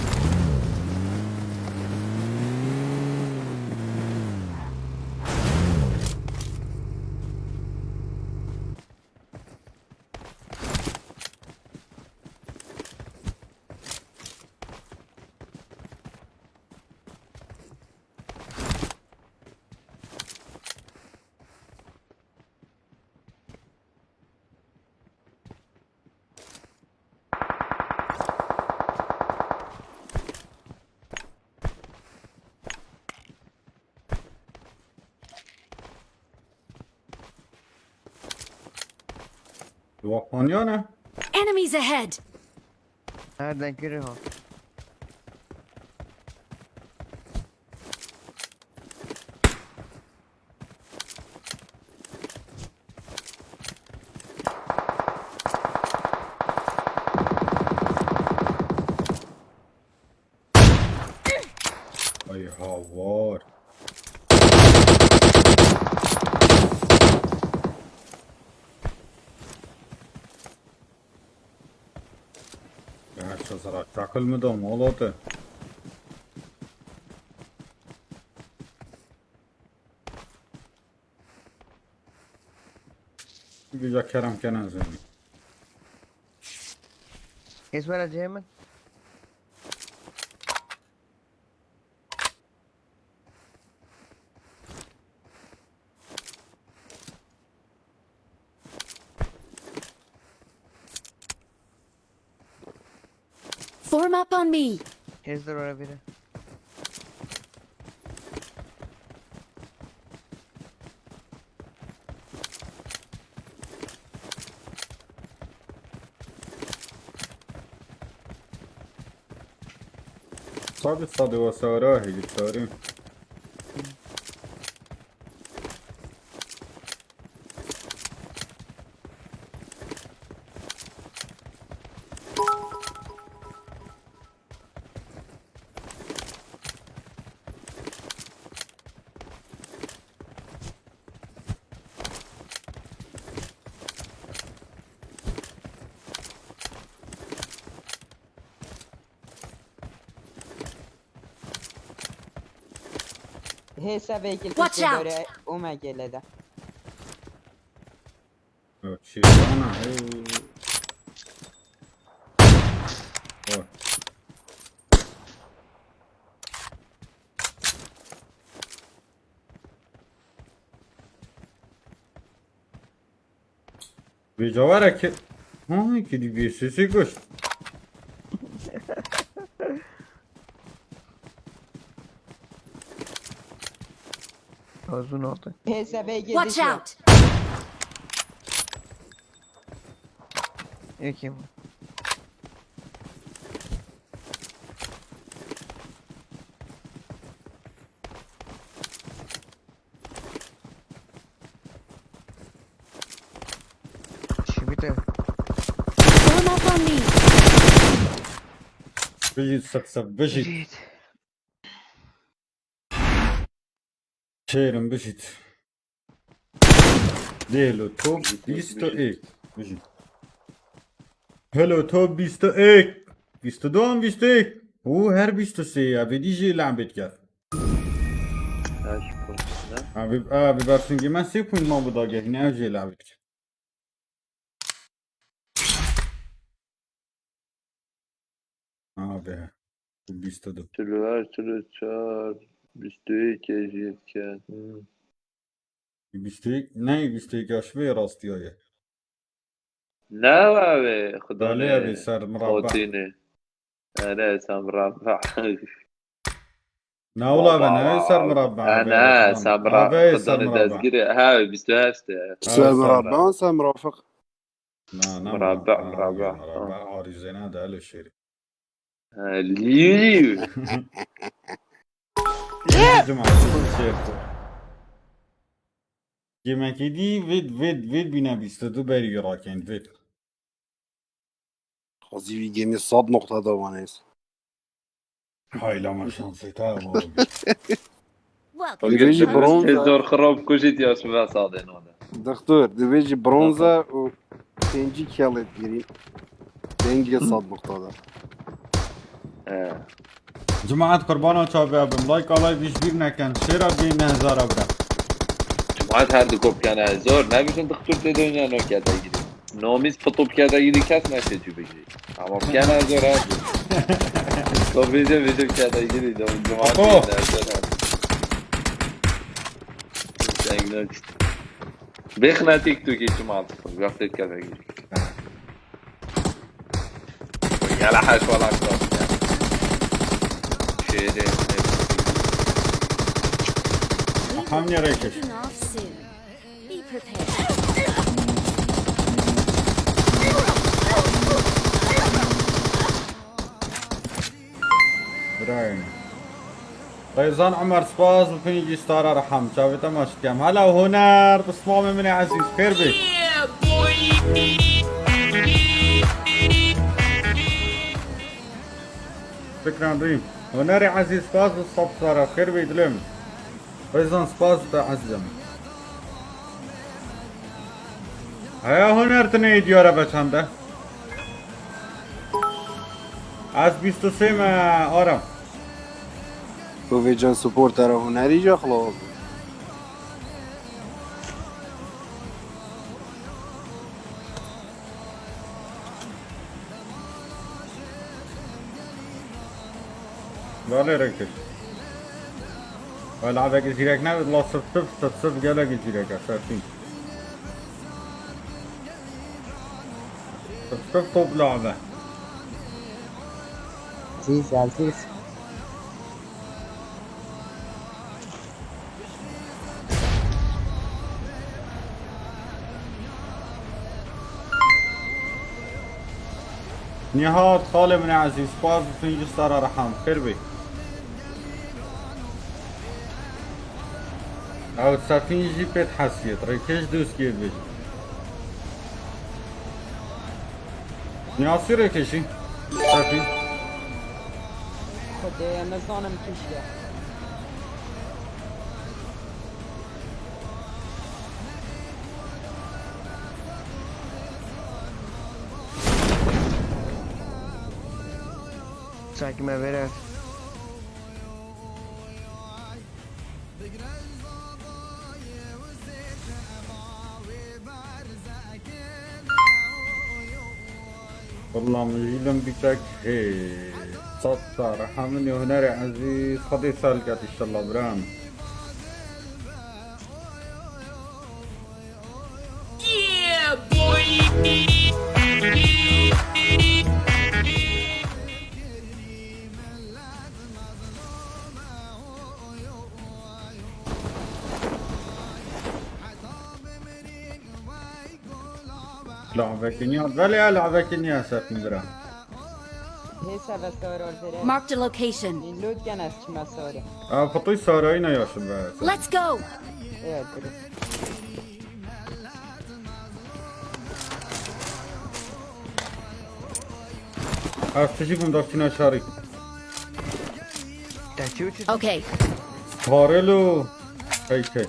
Di Wakmaniya ne? Enemies ahead! Her denkiri ha. Ay hawar. Gerçi zara çakıl mı da molote. Güzel kerem kenen zengin. Kes were cihê min. Form up on me. Kes de were biri. Sade sade ve sara hegi çarê. Hê sebekî Watch piştî out! dore û me gelê de. Yok, şey bana. Hey. Bak. Vê cawara ki. Ha, ki di bir sesi goşt. Azun oldu. Hê sebekî Watch dişe. Out! Yekî mi? Şimdi de Form up on me! Bijît sep sep bijît. Jit. Şêrim bijît. Dê helo top bîst û êk. Bijît. Helo top bîst û êk. Bîst û du an bîst û êk. Û her bîst û sê ya vêdî jê lambê diker. Her şey konusunda. Abi, abi Bersingî me sê point ma bu dagehîne ev jê lambê diker. Abi. Bu bîst û du. Çil û her, çil û çar, bîst û êk jê diket. Hmm. Bîst û êk, ne bîst û êk yaş vê rastiya ye. Ne abi, xuda Dalê ne. abi ser mirabba. Xotîne. Ene sen mirabba. Ne ola be ne ser mirabba. Ene sen mirabba. Xuda ne dezgiri. Ha, bîst û heşt e. Ser mirabba an sen mirafiq. Na, na, Mirabba, na, mirabba. Mirabba, arîzena de hele şêrî. Ha, liu liu. Cuma, şey yaptı. Yemek yedi, vid, vid, vid bine bîst û du berî rakên, vid. Xwezî vî gemî sed noqta da vanês. Hayla ma şansê te bu. Welcome. Dibêjî bronz e. Zor xirab kujît yaş ve sadê node. Doktor, dibêjî bronz e û pêncî kelet girî. Dengê sed noqta da. He. Cemaat qurbana çavê bim. Like alay vîş bîr nekin. Şêra bî nehzara bira. Cemaat her du kop kene zor. Ne biçin doktor tê dönüya no kete girî. Nomiz pıtup kete girî kes neşe cü bigri. Ama kene zor her du. To bize bize kete girî. Cemaat Apo. Ne zor her. Sen ne işte. Bêxne TikTokî çima dixwin, wextê keve girî. Gele heş wala klas ya. Şêrê. Hamle rêkir. Taking off soon. Be prepared. Birayê min. Rêzan Omer, spas û pinî gîstara reham. Çavê te maç dikem. Hela Huner, pismamê min ê ezîz. Xêr bê. Fikran Rîm. Hunerê ezîz, spas û sap sara. Xêr bê dilê min. Rêzan, spas te ezîzim. Heya Huner, tu neyê diyare be çend e? Ez bîst û sê me, Aram. Tu vêca supportera Hunerî jî xlas bû. Galê rêkir. Wela veke zîrek ne, la sif sif, sif sif gelekî zîrek e, Sefîn. Sif sif top labe. Aziz, Aziz. Nihat, xalê min e ezîz, spas bi pêncî star a reham, xêr bê. Ew Sefîn jî pê dihesiyêt, rêkêş dûskiyê dibêjin. Niyasî rêkêşî, Sefîn. Xwedê, em nizanim kî jî ye. Çekme vêre. Wela min jî limbîtek hê. Sed sar. Hemin yo hunerê ezîz. Xwedê ser liket inşallah biram. Yeah, boy. Lawvekî niya. Belê ya lawvekî niya Sefîn bira. Hê seve sor ol vere. Marked a location. Lût gene çime sori. A, fitî sarayî ne yaşim be. Let's go. Evet, durun. Ez tijî bûm daxtîna şarî. Te çi û çi? Okay. Harelo. Hey, hey.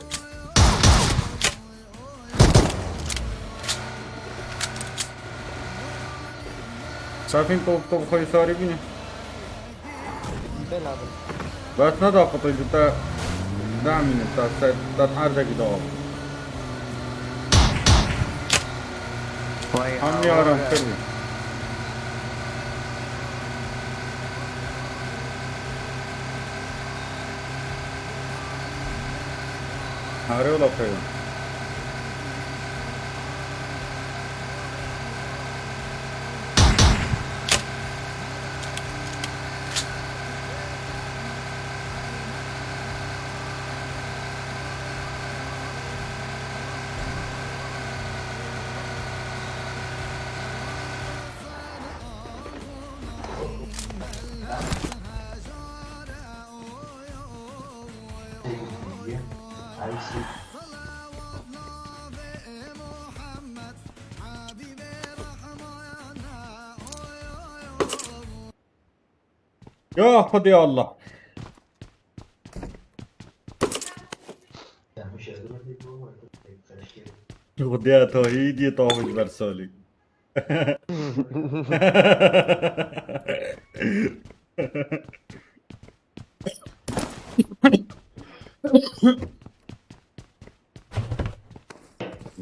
Sefîn top top xwe sarî bîne. Bela bil. Bes ne da qutuydu te. Demîne te se te erzekî da. Vay. Hemî aram kir. Harê ola peyda. Ya Xwedê Allah. Xwedê tahî diye tahî ber salî.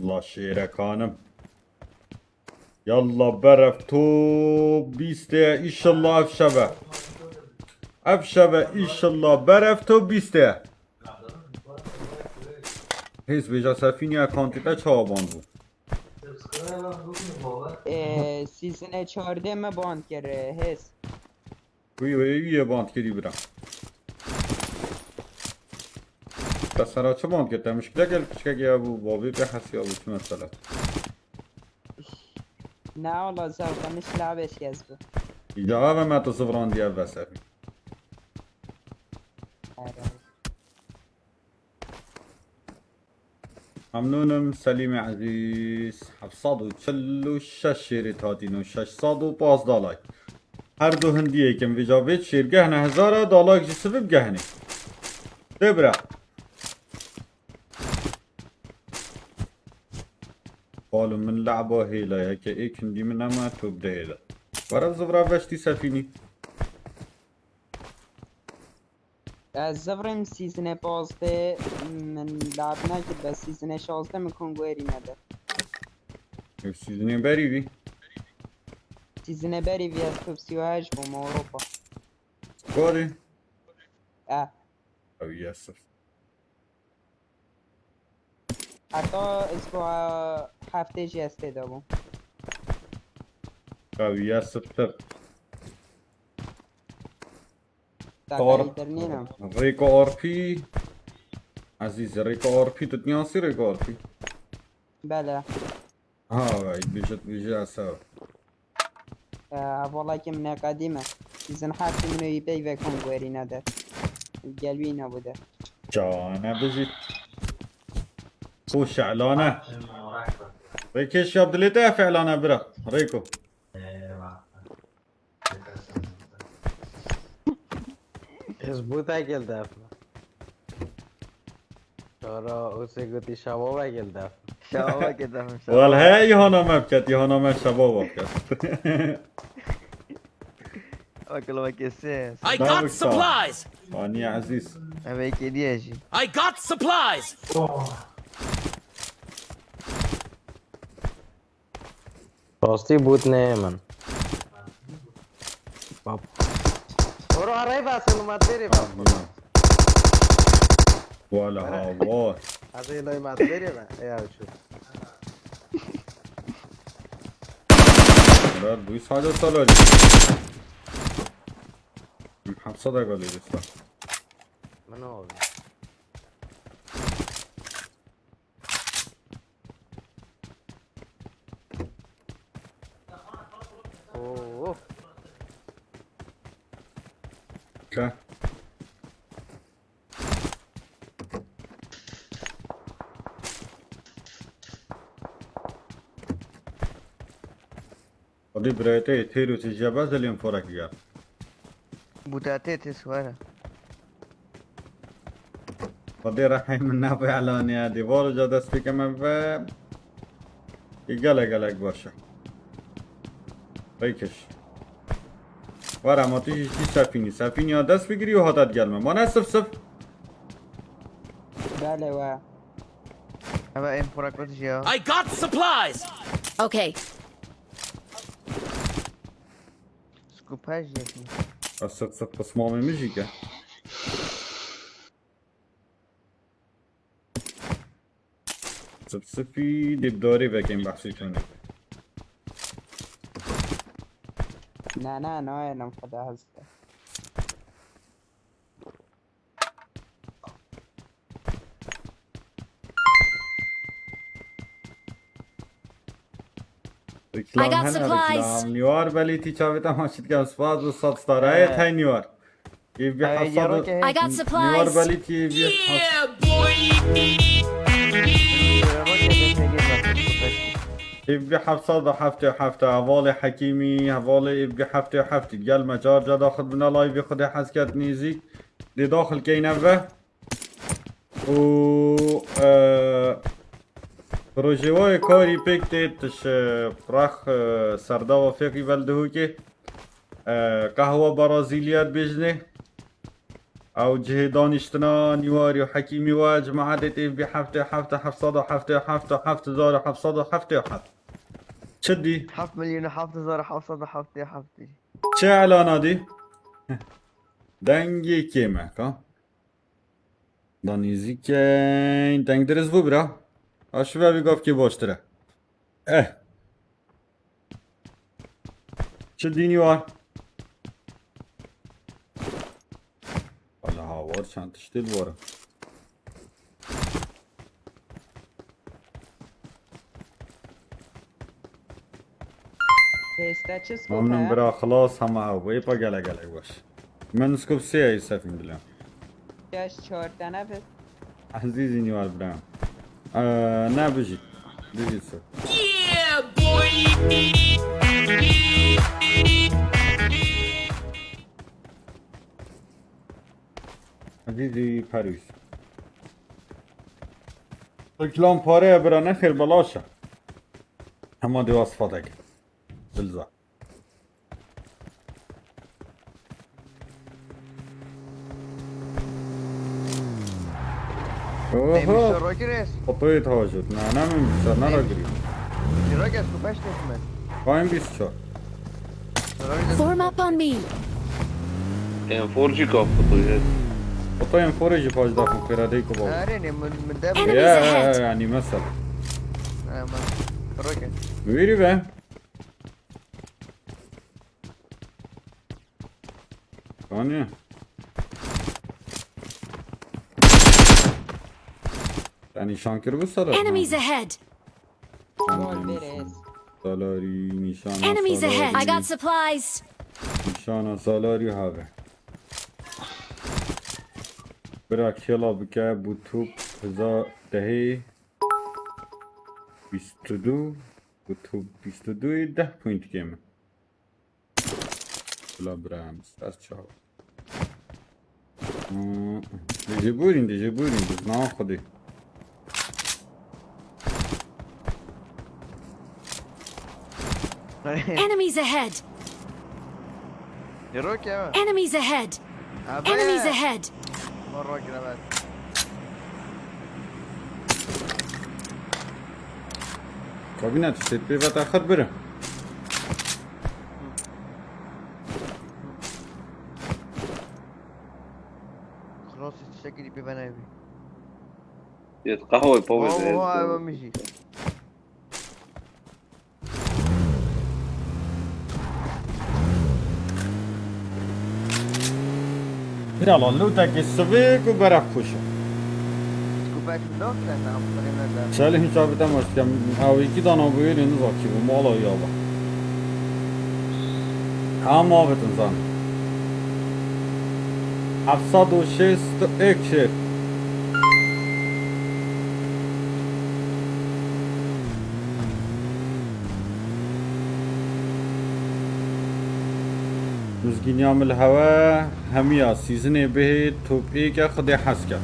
La şêrek hanim. Yalla berev to bîst e, inşallah ev şeve. Ev şeve inşallah berev to bîst e. Hêz bêja Sefînî ya kantîte çawa band bû? Ee, sizine çardeh mi band kir, Hêz? Wî wê wî yê band kirî bira. Te sera çi band kir? Te mişkilek el piçkek ya bû, babê pê hesiya bû, çi mesele? Ne ola, zaten mişkila beş gez bû. Îca eve me tu zivrandiye ve serî. Aynen. Memnûnim Selîmê Ezîz. Heft sed û çil û şeş şêrê hatîno, şeş sed û pazdeh like. Her du hindiyê kim vêca vê şêrgeh ne hezar e, da like jî sivib gehnê. Dê bira. Xalo min le'ba hêla ye, ke êk hindî min nema, tu bide hêla. Were zivra veştî Sefînî. Ez zivrêm sîzinê pazdeh, min lab nekir, be sîzinê şazdeh min konguerî nede. Ev sîzinê berî vî? Sîzinê berî vî ez tu sî û heşt bûm Ewropa. Gorî. E. Ew ya sif. Heta îsbuha heftê jî ez tê de bûm. Ew ya siftir. Tor. Rêko R P. Ezîz, Rêko R P, tu dinasî Rêko R P? Bele. Ha, vay, bijit, bijit, asa. Ee, hevalekî min e qedîm e. Sîzon heftê min û wî pey vekom werîne der. Gel wî nebû der. Cane bijît. Xweş elane. Rêkêş ya dilê te ev elane bira. Rêko. Ez bû te gel def. Çara û sê gotî şabo ve gel def. Şabo ve gel def. Wal he, îhana me biket, îhana me şabo ve biket. Akıl ve kesin. I got supplies. Ani Aziz. Eve kediye jî. I got supplies. Rastî bût neyê min. Bab. Oro arayı basın, maddeleri bak. Wala ha, war. Hadi loy maddeleri bak. Ya şu. Murat, bu sadece salari. Hapsa da kalıyor usta. Bu ne oldu? Oo. Ka. Hadi birayete têr û tijya be zelên forekî ya. Bûtatê tê siwara. Xwedê rehmê min nabe elanê ya. Dîvar uca dest pê keme ve. Ê gelek gelek baş e. Rêkêş. Were ma tu jî çî sefînî. Sefînî ya dest bigirî û hata digel me. Ma ne sif sif. Bele we. Eve em porak ve tijya. I got supplies. Okay. Skupa jî yekî. Ez sif sif pismamê min jî ke. Sif sifî dê bi darê vekên behsê çûnê. Na, na, nayê nem xweda hezke. I got supplies. Reklam hene, reklam. Nîwar belî tî çavê te maçî dikem. Spas û sed star. He. Hey, hey, Nîwar. Ê vî heft sed û I got supplies. Nîwar belî tî ê vî heft sed. Ê vî heft sed û heftê û heft, hevalê Hekîmî, hevalê ê vî heftê û heft. Gel me car ca daxil bine, live xwe dê hez ket nêzîk. Dê daxil keyne ve. Û, e, projeyê karî pêk tê tiş, e, rex, e, serdava fêqî vel dihûkê, e, qehwa Brazîlya dibêjinê. Ew cihê danîştina Nîwarî û Hekîmî we, cemaetê tê vî heftê heft, heft sed û heftê û heft, heft hezar û heft sed û heftê û heft. Çi dî? Heft milyon û heft hezar û heft sed û heftê û heft dî. Çi elana dî? Dengê kêm e, ka? Da nêzîkên deng dirist bû bira. Ha, şive vî gavkê baştir e. Eh. Çi dînî war? Wala ha war çend tiştê li war e. Pêste çi skop e? Memnun bira, xilas hema ew. Êpa gelek gelek baş. Min skop sê ey sefîn dilê. Geç çar tane bit. Ezîzî nîwar bira. Ee, ne bijî. Bijî sir. Yeah, boy! Ezîzî perwîz. Reklam pare ye bira, nexêr belaş e. Hema dê wasifatek. Bilza. Oho. Neymiş o Rocky Race? Fotoyu tavajot. Ne, ne mi sen ne Neymiş? Rocky? Rocky Race, tu beş mi? Kayın biz ço. Form up on me. En forci kapı. Fotoyên xwe rê jî paş daxin xêradeyî ku bavê. Erê ne, min, min de Enemies ahead. Ya, yanî mesela. Ama. Roke. Wîrî be. Kaniye. Te nîşan kir bu sefer. Enemies ahead. Gol berêz. Salarî, nîşana Enemies ahead. Salarî. I got supplies. Nîşana salarî have. Bira kêla bike, bu top heza dehê bîst û du, bu top bîst û du deh point kêm e. Bila bira em ser çawa. Hmm, dije bûrîn, dije bûrîn, bi ziman xwedê. Enemies ahead! Yero ki ama. Enemies ahead! Abi. Enemies ahead! Marra giremez. Kabine tiştê pê vete xir biri. Xirasî tiştekî dî pê venayê bî. Yet qehwe pawê Wa, de. Wa, wa, min jî. Bira la lûtekî sivik û beref pûş e. Kupek min doxte, ne, aferin eder. Şalî hiç abi demaşkem. Ew iki dana buyurun, zaki bu mala ya bak. Tamam, avêtin zan. Heft sed û şêst û yek şêr. Mizgîniya min li hewe hemiya sîzinê bihê top êke Xwedê hez ke.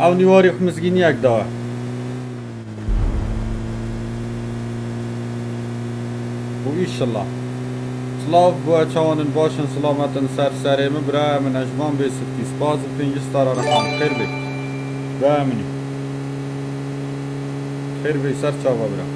Ew nîwarî xwe mizgîniyek da. Û îşillah. Silav bo çawan in, baş in, silamet in, ser serê min bira, min ejman bê sifkî, spas û pêncî stara rexan, xêr bê. Be minî. Xêr bê ser çava bira.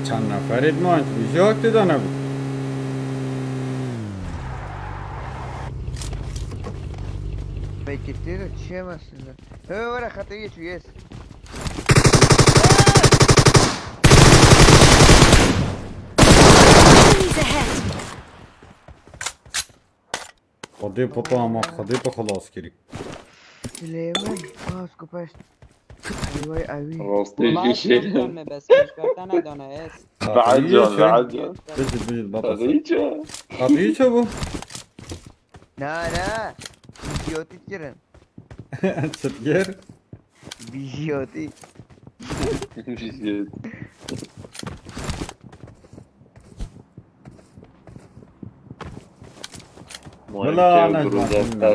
Çend neferê diman, tu ji wek tê de nebû. Peki, tê de çi yemezsin de? He, were, xetê yê çû, yes. Enemies ahead! Xwedê papa ama, Xwedê te xilas kirî. Dilê min, bas ku pes. Ay, vay, ay, vay. Rastî Bas jî şey. Bertan me bes, bes bertan edana es. Be'ecan, be'ecan. Bicil, bicil, baba. Qadîça. Qadîça bu. Na, na. Vîdyotik kirin. Çitgir. Vîdyotik. Vîdyotik. Wala Muharrike ana grûza jina.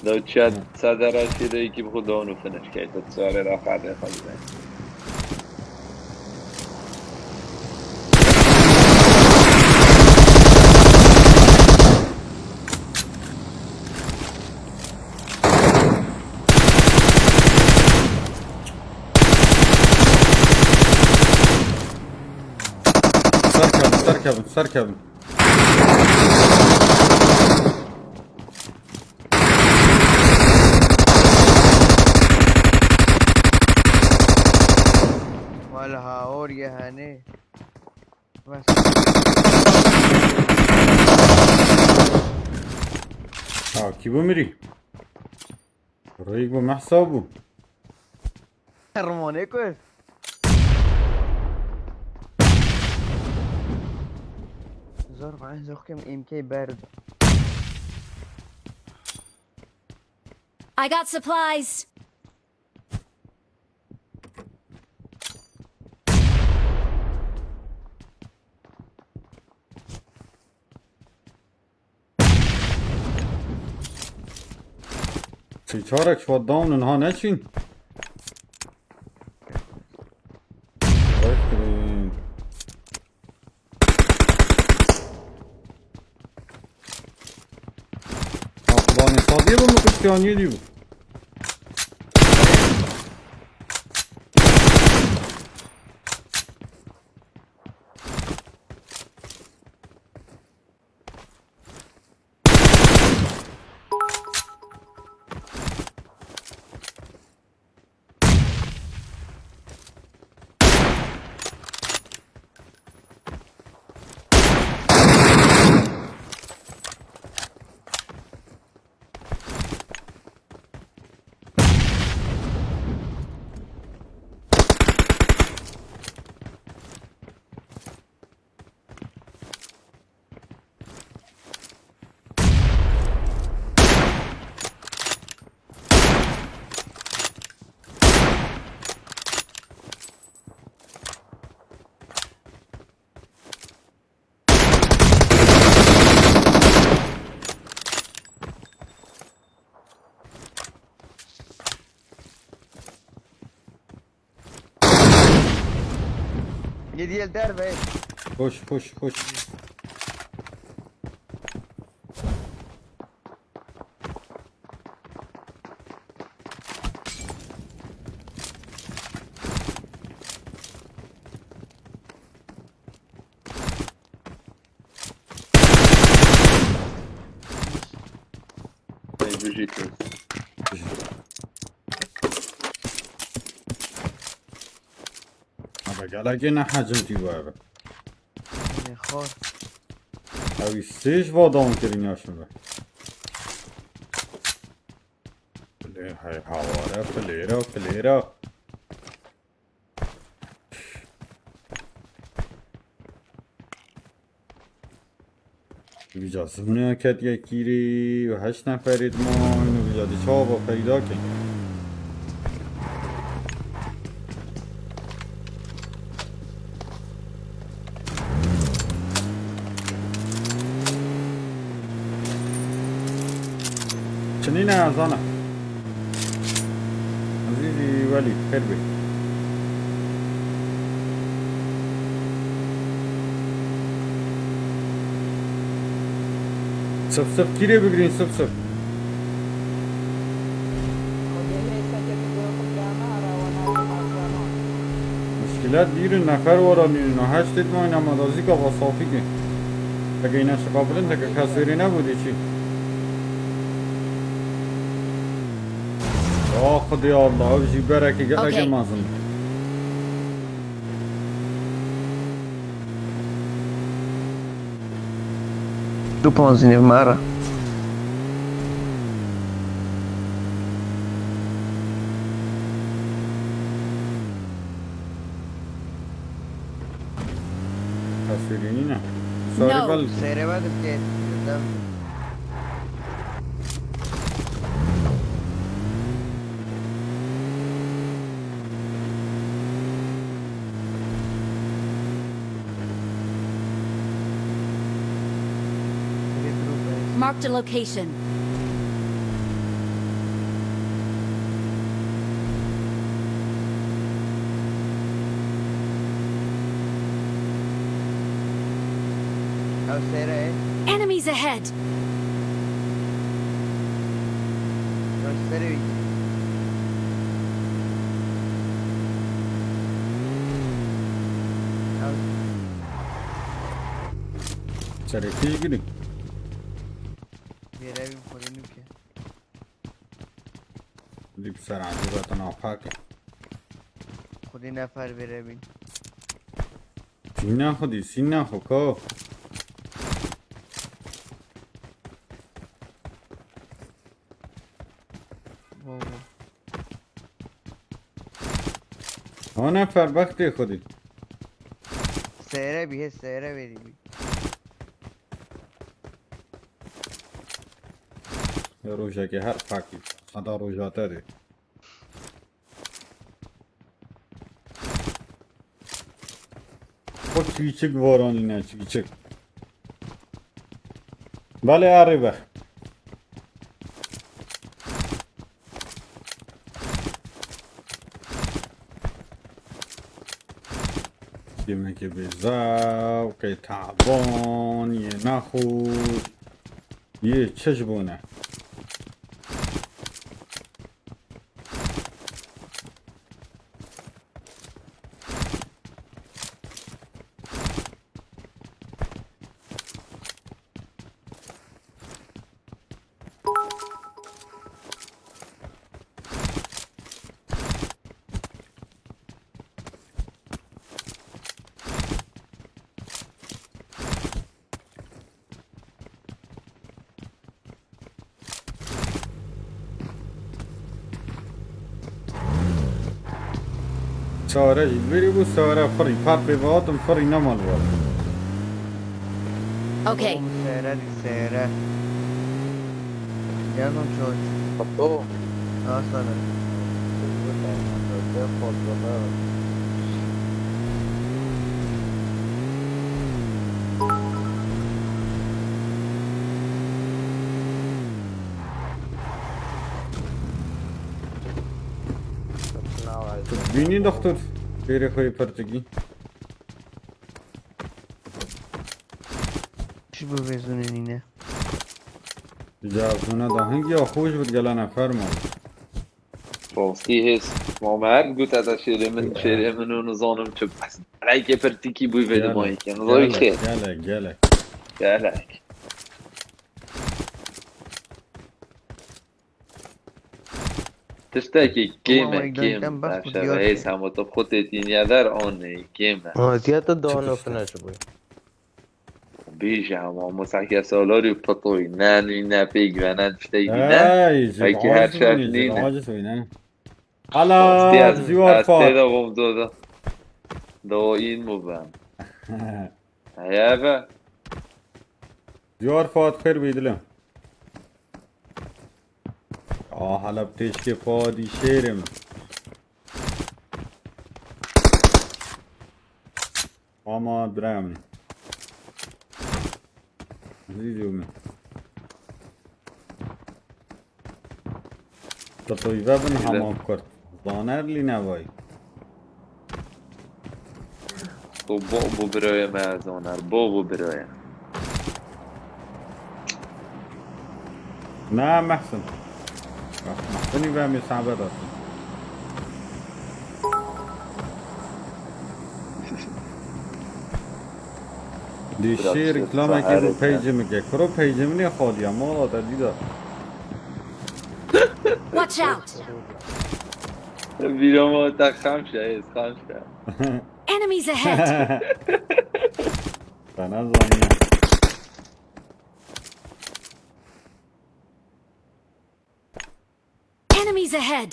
Dew çiya sedera şî de yekî bi xwe don û finish keyte çarê ra qadê xwe bide. Serkevin, serkevin, serkevin. Wala ha, oraya hani. Bas. Ha, kî bû mirî? Rêyik bû, mehsa bû. Rimonê ku. Zor ben zor kem M K berd. I got supplies. Çarek şwa down in ha neçîn. Vay kirin. Aslanê sadiyê bû mu kuştiyaniyê dî bû. Yediye derve. Koş, koş, koş. Ey, bijî kes. Ama gelekê ne hecim tî bu eve. Ê, xor. Ew sêj va dawon kirin ya şun ve. Filê, hey, hawara, filêra, filêra. Vîca zimnê ketiye kîrî û heşt neferê diman û vîca dî çawa peyda kin. Çinî ne ez ana. Ezîzî Welî, xêr bê. Sif sif kîrê bigirîn, sif sif. Muşkilat dîrin nefer wara nînin, heştê dimayne me da zîka va safî kê. Teke îne şiqabilin, teke kes vêrê nebû dê çî. Ya Xwedê Allah, ew jî berekê gelekê Okey. mezin. Du ponzî nîv me re. Taswîrî nîne. Sorry, No. Bel. Seyre ve dikê. Marked a location. Ew sêre ye. Enemies ahead! Ew serê wî. Ew Serê kî girî? Vêrevî xwedî nûke. Dî bi ser acîba te napa ke. Xwedî nefer vêrevîn. Sîna xwedî, sîna xwe ko. Wow. Ha nefer bextê xwedî. Seyre bî, hê seyre verî bî. Ya rojekê her pakî. Hada roja te dê. Xwe çîçik varanîne, çîçik. Belê erê be. Yemekê bê zewq, yê teban, yê nexweş, yê çi ji bo ne? Sare jî li vêrê bû, Sare firî, pat pê ve hatim, firî nema li wan. Okay. Seyre dî, seyre. Geldim çoğu. Kapto. Aslanım. Tu bînî doktor? Pêrê xwe yê pirtikî. Çi bi vê zûnê nîne? Ca zûne dahingî ya xwe ji bi gelene fermo. Rastî hêz. Ma me her gute te şêrê min, şêrê min û nizanim çi. Ez belekê pirtikî bûy vê Gelek, dimayî ke. Nizaî gelek, xêr. Gelek, gelek. Gelek. Tiştekî kêm e, kêm. Ev şeve hêz hema tu xwe têtîniye der anê, kêm e. Ha, ziyade dano fine ji bo. Bêje hema, ama sehke salarî pitoyî, ne nîne pêk ve, ne tiştekî ne. Ey, ji Belkî her aciz şev wîne, ji nîne. Aciz wîne. Hala Rastî ez, Ziwar ez Fat. Tê de bom do da. Do in mu ben. Heye be. Ziwar Fat xêr bî dilim. Aa, hala bi têşkê Fadî şêrê min. Ama biraya min. Zîzû min. Qitoyî ve bin Zîzû. Hema kurt. Zaner lî nevayî. Tu bo, bo birayê me Zaner, bo, bo birayê. Na Mehsin. Mehsinî ve misabe datin. Dişî reklamekî bo peycê min ke. Kuro peycê min ê xwediya, mala te dîda. Watch out! Vîra ma te xemşe, ez xemşe. Enemies ahead! Sana zaniye. Enemies ahead!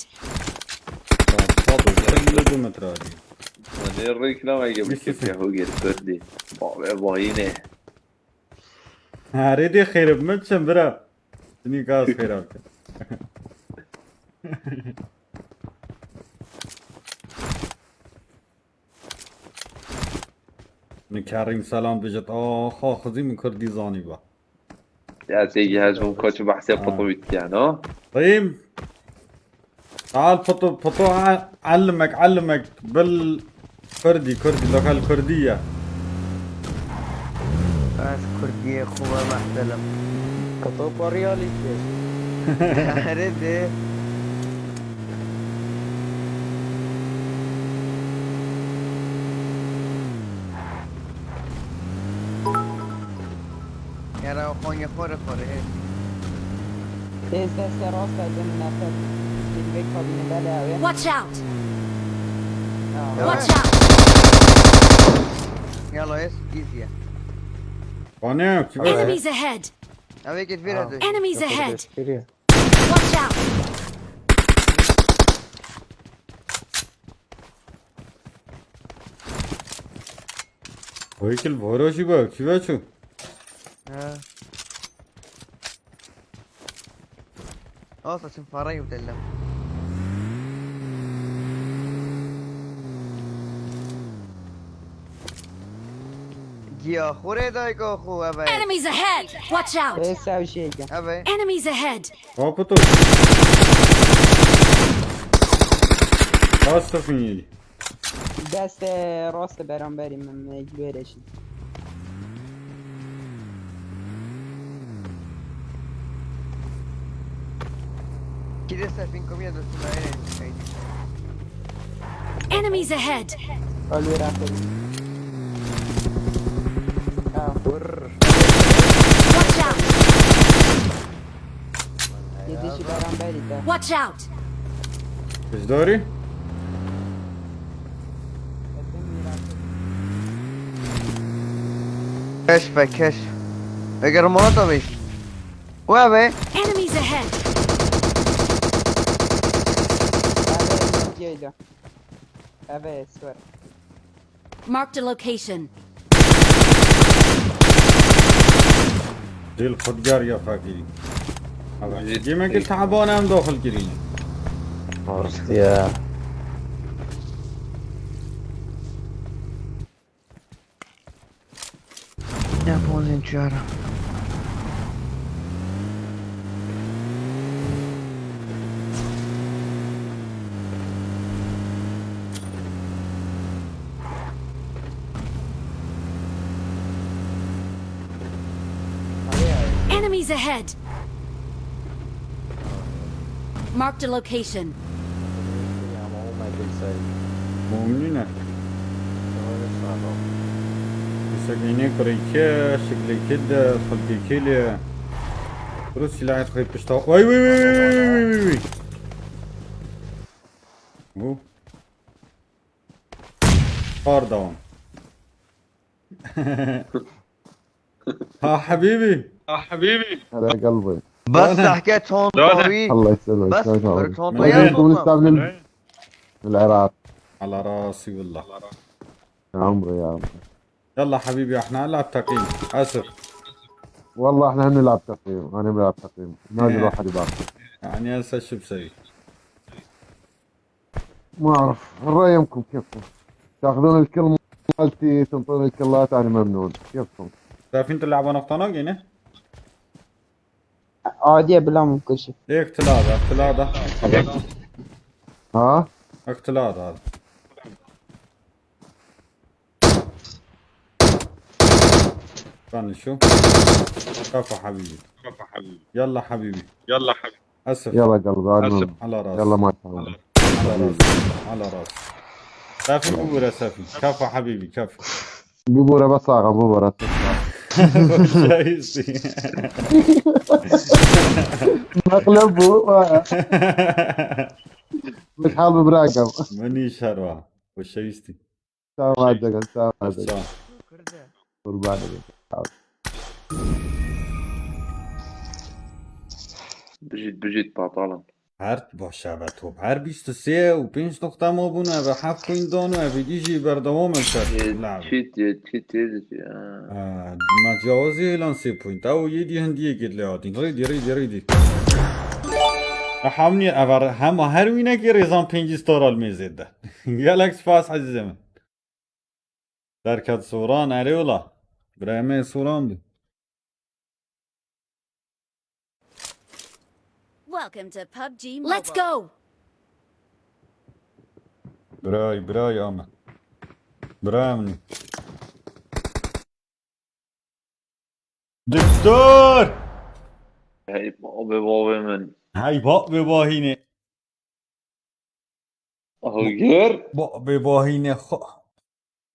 Tamam, sağ ol. Sen bile dön metre abi. Nê reklameke bi Yusuf. Kepke ho geri kurdî. Babe bayine. Ha, rêdê xêrib min çim bira. Dinî gaz xêrab kir. Min Kerîm selam bijit. Axa, xizî min kurdî zanî ba. Ya sêgî hej bûm koçî behsê Ha. Qutbî dikiya, no? Rîm. Tal putu, putu a-, ellimek, ellimek. Bil kurdî, kurdî, lokal kurdî ya. Ez kurdiyê xwe ve mehselim. Qitopa realîtê. Erê dê. Yara xonye xore xore, he. Tez deste rast edin, nefes. Bilmek kabine bele abi. Watch out! Tamam. Watch out! Yala, ez, easy ya. Bana yok, kime? Enemies ahead! Abi git bir Tamam. Adı. Enemies ahead! Gösteriyor. Watch out! Vehicle voro jî be, çi ve çû? He. Aa, saçım fare yutella. Giya xure dayka xu eve. Enemies ahead! Watch out! Ê sevşêke. Eve. Enemies ahead! Kapıtı. Bastı finyeli. Destê rastê beramberî min, min ê li wê re jî. Kide se fin comida tu la eres. Enemies ahead! Al wê re xwe. Ha. Watch out! Yedişî beramberî te. Watch out! Piştdarî? Keşfe, keşf. Eger Murat abi. Wê be. Enemies ahead! Eve, eve, swer. Marked a location. Dil xudgar ya fakirî. Eve. Cî- Cîmekî taban em daxil kirî. Rastiye. Ya pozên çiyara. Enemies ahead! Marked a location. Mu'minî ne? Pisekînê kurêkî, şiklêkî de, xulkêkî lê. Rû silahê xwe pişta. Oy, oy, oy. Bu. Pardon. Ha, حبيبي. Ha, حبيبي. هلا قلبي. بس تحكي تونسي. الله يسلمك. بس تونسي. تونسي. من وين؟ من العراق. على راسي والله. يا عمري، يا عمري. يلا حبيبي، احنا نلعب تقييم. اسف. والله احنا هنلعب تقييم، انا بلعب تقييم. ما في واحد يبغى. يعني هسه شو بسوي؟ ما اعرف، الرأي يمكم كيفكم. تاخذون الكل مالتي، تنطون الكلات، انا ممنون. كيفكم؟ شايفين تلعبوا نقطة نوقينة؟ عادية بلا ممكن شيء. ايه اختلاط، اختلاط. ها؟ اختلاط هذا. استنى شو؟ كفو حبيبي. كفو حبيبي. يلا حبيبي. يلا حبيبي. اسف. يلا قلبي، اسف. على راسي. يلا ما تحاول. على راسي. على راسي. سافي بوبورة سافي. كفو حبيبي، كفو. بوبورة بس آغا، بوبورة. شايستي. مقلب بو. مش حال ببراقم. مني شروع. وشايستي. Sağ ol Cegal, sağ ol Cegal. Sağ ol. Kurban olayım. Sağ ol. Bijît, bijît, patalin. Her baş eve top. Her bîst û sê û pênc noqta ma bûn, eve heft point dan û eve dî jî berdewam e ser. Yê çît, yê çît, yê çît, ha. Ha, ma cawazî lan sê point. Ew yê dî hindiyê gir lê hatin. Rêdî, rêdî, rêdî. Hemnî eve hema her wînekê rêzan pêncî star al mêzê de. Gelek spas ezîzê min. Derket Soran, erê wila. Birayê me Soran bû. Welcome to pubg Mobile. Let's go! Biray, biray Ahmet. Biray Amnî. Doktor! Hey, bavê bavê min. Hey, bavê bahînê. Hogir. Ba, bê bahînê xwe.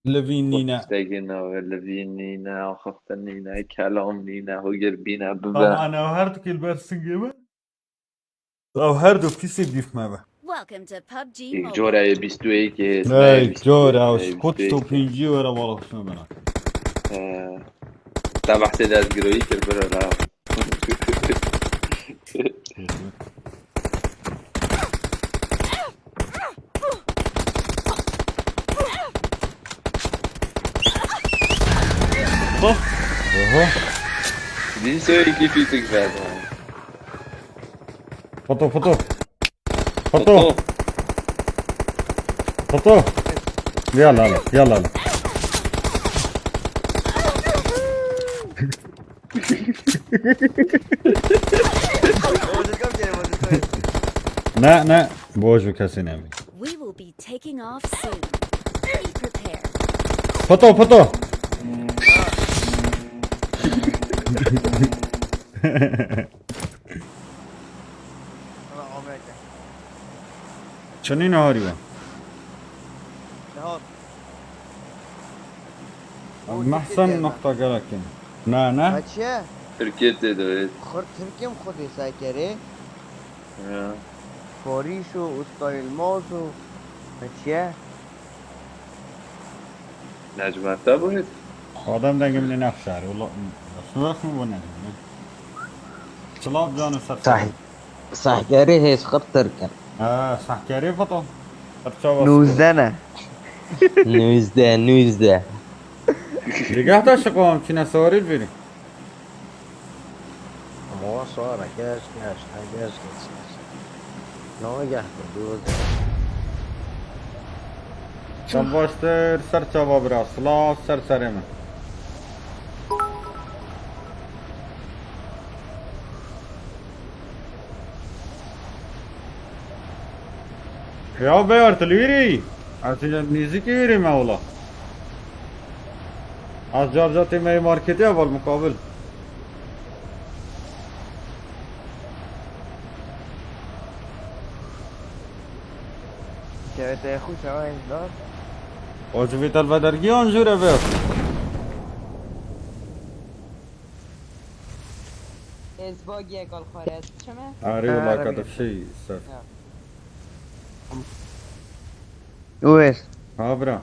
Li vîn nîne. Tiştekî navê li vîn nîne, axiftin nîne, kelam nîne, hogir bîne bibe. Ama ew her dikê li ber singê min. Ew her du pîsê bîf me be. Welcome to pubg Mobile. Îlk cor e bîst û yekê, Ey, cor e, ew ji kot to pêncî were bala xwe bina. He. Te behsê destgirayî kir, bira la. Oho. Dîn soyekî fîtik ver. Foto, foto. Foto. Foto. Foto. Yalla, yalla, yalla. Ne, ne. Boş bir kesin evi. We will be taking off soon. Foto, foto. Çinî neharî we? Mehsen nokta gerek in. Ne, ne? Kaçiye? Tirkiye tê de. Xur Tirkim xudê sekerê. Ya. Farîş û Ustayil Maz û Kaçiye? Necmete bûyî. Adam dengê min nexşar. Wala, şuna xwe bu ne? Çilav canı sar. Sah-, sahgerê hêz xurt Tirkin. Ha, sahgerê foto. Nûzdeh ne. Nûzdeh, nûzdeh. Digah da şiqam çine soril biri. Ama o sonra geç, geç, ha, geç, geç, geç. Ne o gel, dur. Sen baştır, ser çava biraz, silav, ser serê min. Ya be artı liri. Artı niziki yürüme ola. Az car car tê me marketê heval mukabil. Kevete xwe çawa hêz da? O ji vê telvedergiyan jûre be. Ez bagiye kal xwaret. Çeme? Arê wala ka difşî ser. Ya. Wêr. Ha bira.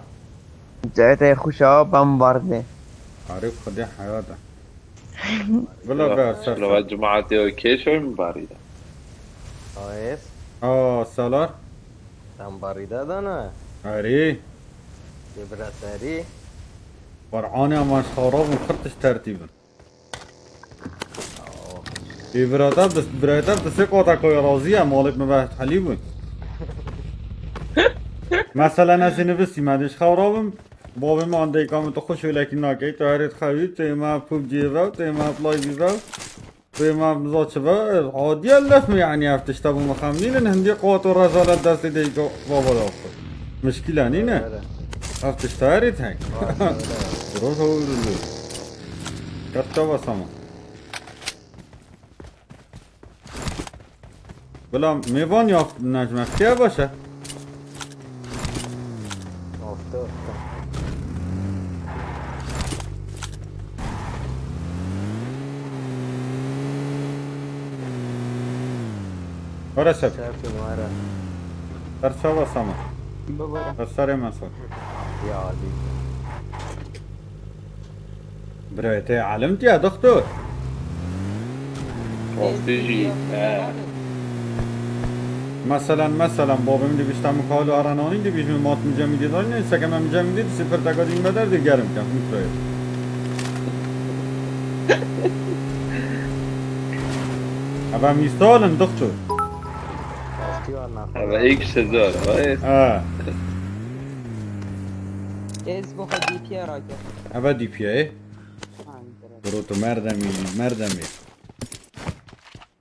Cayetê xwe şawa bambarde. Arê xwedê heyata. Bila be ser. Lava cemaatê o kê şoy mi barî de? Ayes. Aa, salar. Tam barî de dana. Arê. Kê bira serî. Qur'anê ama xarab û xirtiş tertîbin. Ê, birata bi, birata bi sê qata koya razî ye, malek me be helî bû. Mesela ez ê nivîsî me dê ji xew rabim, bavê me an dayika min tu xwe şolekî nakey, tu herê dixewî, tu ê me pubgiyê ve, tu ê me live ve, tu ê me biza çi ve, adiye lef mi yani ev tişta bû me xem nînin, hindî qat û rezalet destê dayika bava da xwe. Mişkîle nîne. Ev tişta herê tek. Roza û Kat çava sama. Bila mêvan ya Necme, kê baş e? Ofte, ofte. Were ser. Ser tu were. Ser çava sama. Baba. Ser serê me sar. Ya Ali. Birayê te alim diye doktor. Rastî jî, he. Meselen, meselen, babê min dibîşta min kalo arananî dibîş min mat min cemî dî danî, seke me min cemî dî, sifir teka dî me derdê gerim kem, him kirayê. Eve mîsal in, doktor. Rastî var nafa. Eve ilk sezar, vay. Ha. Ez bo xwe D P A rake. Eve D P A ye? Ha, internet. Bro, tu merdemî, merdemî.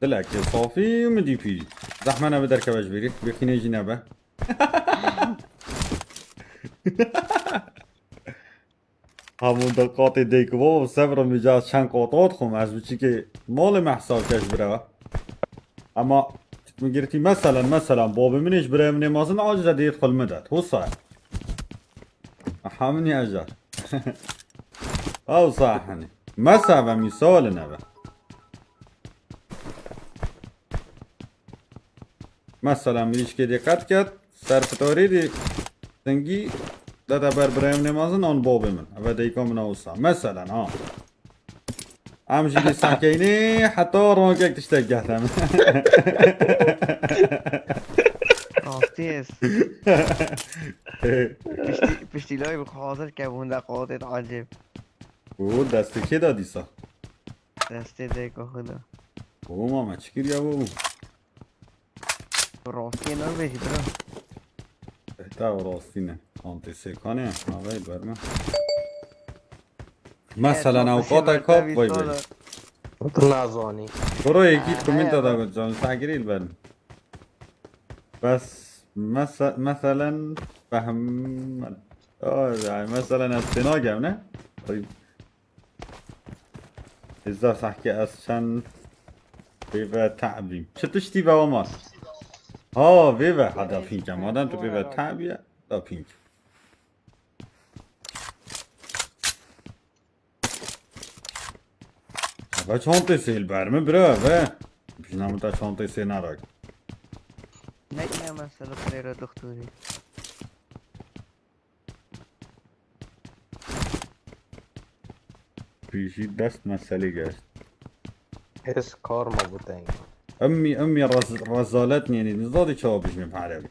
Dilekê safî û min D P. Zehme nebe derkeve ji bîrî. Bêxînê jî nebe. Hemû de qatê dêk bû, sebra min ca çend qata dixwim, ez biçîkê malê me hesab ke ji bira. Ema min girtî meselen, meselen, babê min ê ji birayê min ê mezin acize dê xwe li min de. Hosa. Aha min ejar. Ew sahenî. Mesa ve mîsal nebe. Mesela mirîşkê dîqet ket, serfitarî dî singî dede ber birayê min ê mezin an babê min. Eve dayika min a wisa. Meselen ha. Em jî dî sekeynê heta rongek tiştek gehtem. Rastî ez. Piştî, piştî lay bi xwe hazir ke bûn de qatê ecêb. Û destê kê de dîsa? Destê dayika xwe de. Bû ma me çi kiriya bû? Rastiyê nabêjî bira. Bêhta ew rastî ne. Antê sêkanê, navê berme. Mesela newqata kap vay be. Tu nazanî. Bro yekî komenta da got can, sagirî li berin. Bes mese-, meselen fehm Ay, ay, mesela ez tênakem, ne? Ay. Hêza sehkê ez çend pê ve te'bîm. Çi tiştî ve Omar? Ha, vê ve hada pînc e. Madem tu pê ve te'bî ye, da pînc. Eve çantê sê li ber min bira eve. Pişna min te çantê sê nerak. Ne, ne mesela xêra doktorî. Pêşî dest meselê geşt. Hêz karma bû teng. Emmî, emmî rez-, rezalet nîyenî. Nizadî çawa bijînim erebî.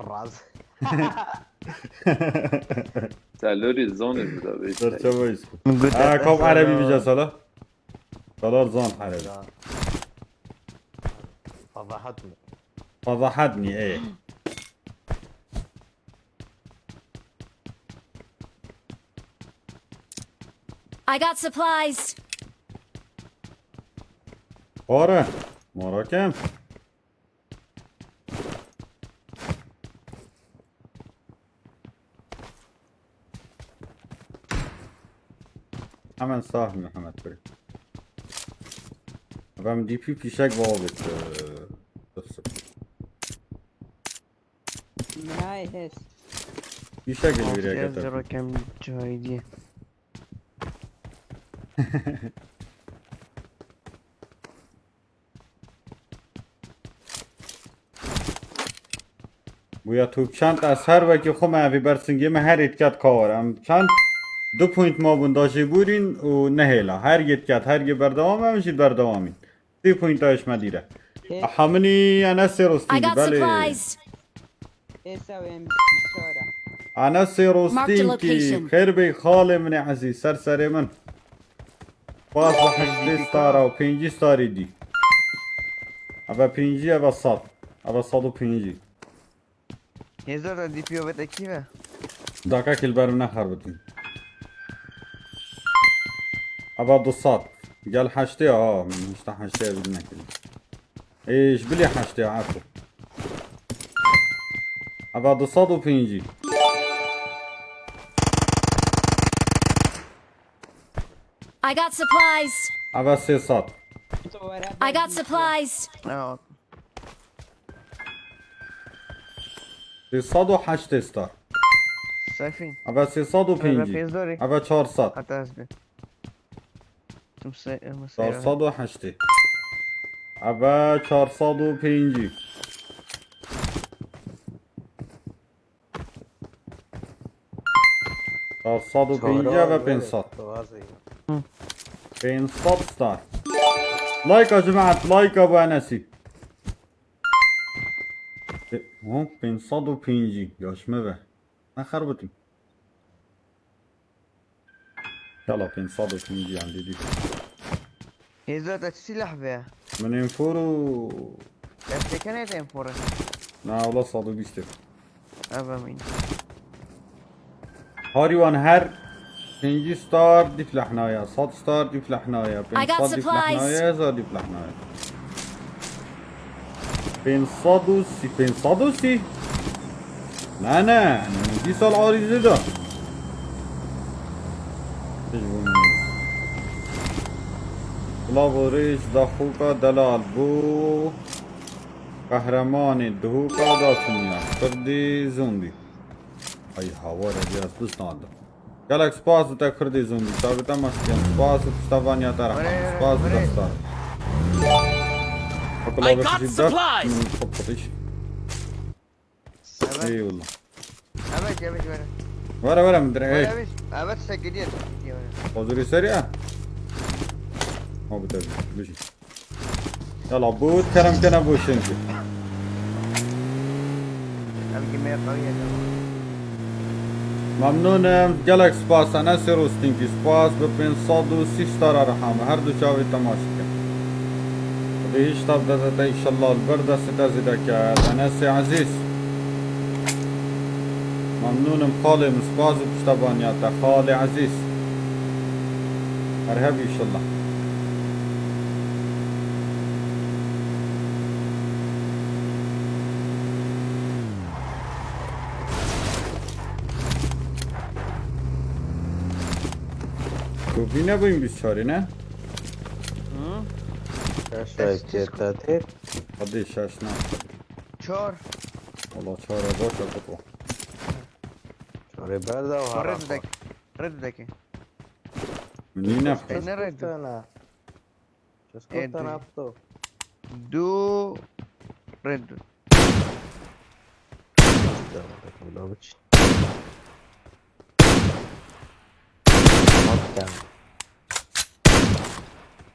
Raz. Salorî zonê bida bê. Serçe bayis. Min got, Ha, kam erebî bija sala? Salar zan erebî. Ya. Fezahet mi? Fezahet nî, ê. I got supplies. Pare. Marakem. Hemen sağ Mehmet Bey. Ben D P fişek bağlı. Ee, dostum. Nice. Fişek geliyor ya. Rakem cahidi. Bûya top çend ez her wekî xwe me evî bersingê me her êtket kawar. Em çend du point ma bûn da jê bûrîn û nehêla. Her yêtket her yê berdewam em jî berdewamîn. Sê point da ji me dîre. Ê. Aha minî Enesê I rostî got belê. Supplies. Ê sew em sora. Enesê rostî Marked a ki location. Xêr bey xalê min ê ezîz ser serê min. Spas bi heştê stara û pêncî starî dî. Eve pêncî, eve sed. Eve sed û pêncî. Hêzar da D P O vete kî ve? Dakekî li ber min nexerbitî. Eve du sed. Gel heştê ha, min hişta heştê ev nekirî. Ê, ji bilî heştê ha, efo. Eve du sed û pêncî. I got supplies. Eve sê sed. I got supplies. Ya. Sê sed û heştê star. Sefî. Eve sê sed û pêncî. Eve pêzdorî. Eve çar sed. Heta ez bi. Tim se-, em se- Çar sed û heştê. Eve çar sed û pêncî. Çar sed û pêncî ve pênc sed. Pênc sed star. Layka cemaat, layka bu Enesî. Pe-, ho, pênc sed û pêncî. Yaş me ve. Ne xerbitî. Yala pênc sed û pêncî yan dîdî. Hêza te çi silah be? Min enfor û Gerçekten hep enfor. Na, wala sed û bîst e. Eve min. Harî wan her pêncî star dîf lehnaya, sed star dîf lehnaya, I got pênc sed dîf lehnaya, supplies. Hezar dîf lehnaya. Pênc sed û sî, pênc sed û sî. Ne, ne, ne, dîsal arîzê de. Tij bûn. Bila vorêj daxûka delal bû. Qehremanê dihûka da çûniya. Kirdî zûndî. Ay, hawar e, ez bistandim. Gelek spas û te Kirdî zûndî. Çavê te maşken. Spas û piştevaniya te re. Were, were, spas û were. Desta. I got supplies. Hmm, top top iş. Evet. Eyvallah. Evet, evet, evet. Were, were, min dire, hey. Evet, evet, sen gidiyor, sen gidiyor. Huzurî serî e. Ha, bu tabii. Bijî. Yala, bût kerem kene bû şinkî. Em gimê qewiye. Memnûn im. Gelek spas Enesê Rostingî. Spas bi pênc sed û sî stara re hame. Her du çavê temaşe dikim. Xwedê hîç tab dede te înşallah li ber destê te zêde ke. Enesê ezîz. Memnûn im xalê min. Spas û piştevaniya te xalê ezîz. Her hebî înşallah. Tu vî nebûyî bîst çarî ne? Hı? Şeş likeê te têr. Hadi şeş ne. Çar. Valla çar e, baş e, kutma. Çarê berda û Red hera. Dudek. Red Dudek. Min nî ne. Te ne red? Tane. Çesko Ê, tane du- apto. Du. Red Dud. Tamam, tamam, tamam. Hop, tamam.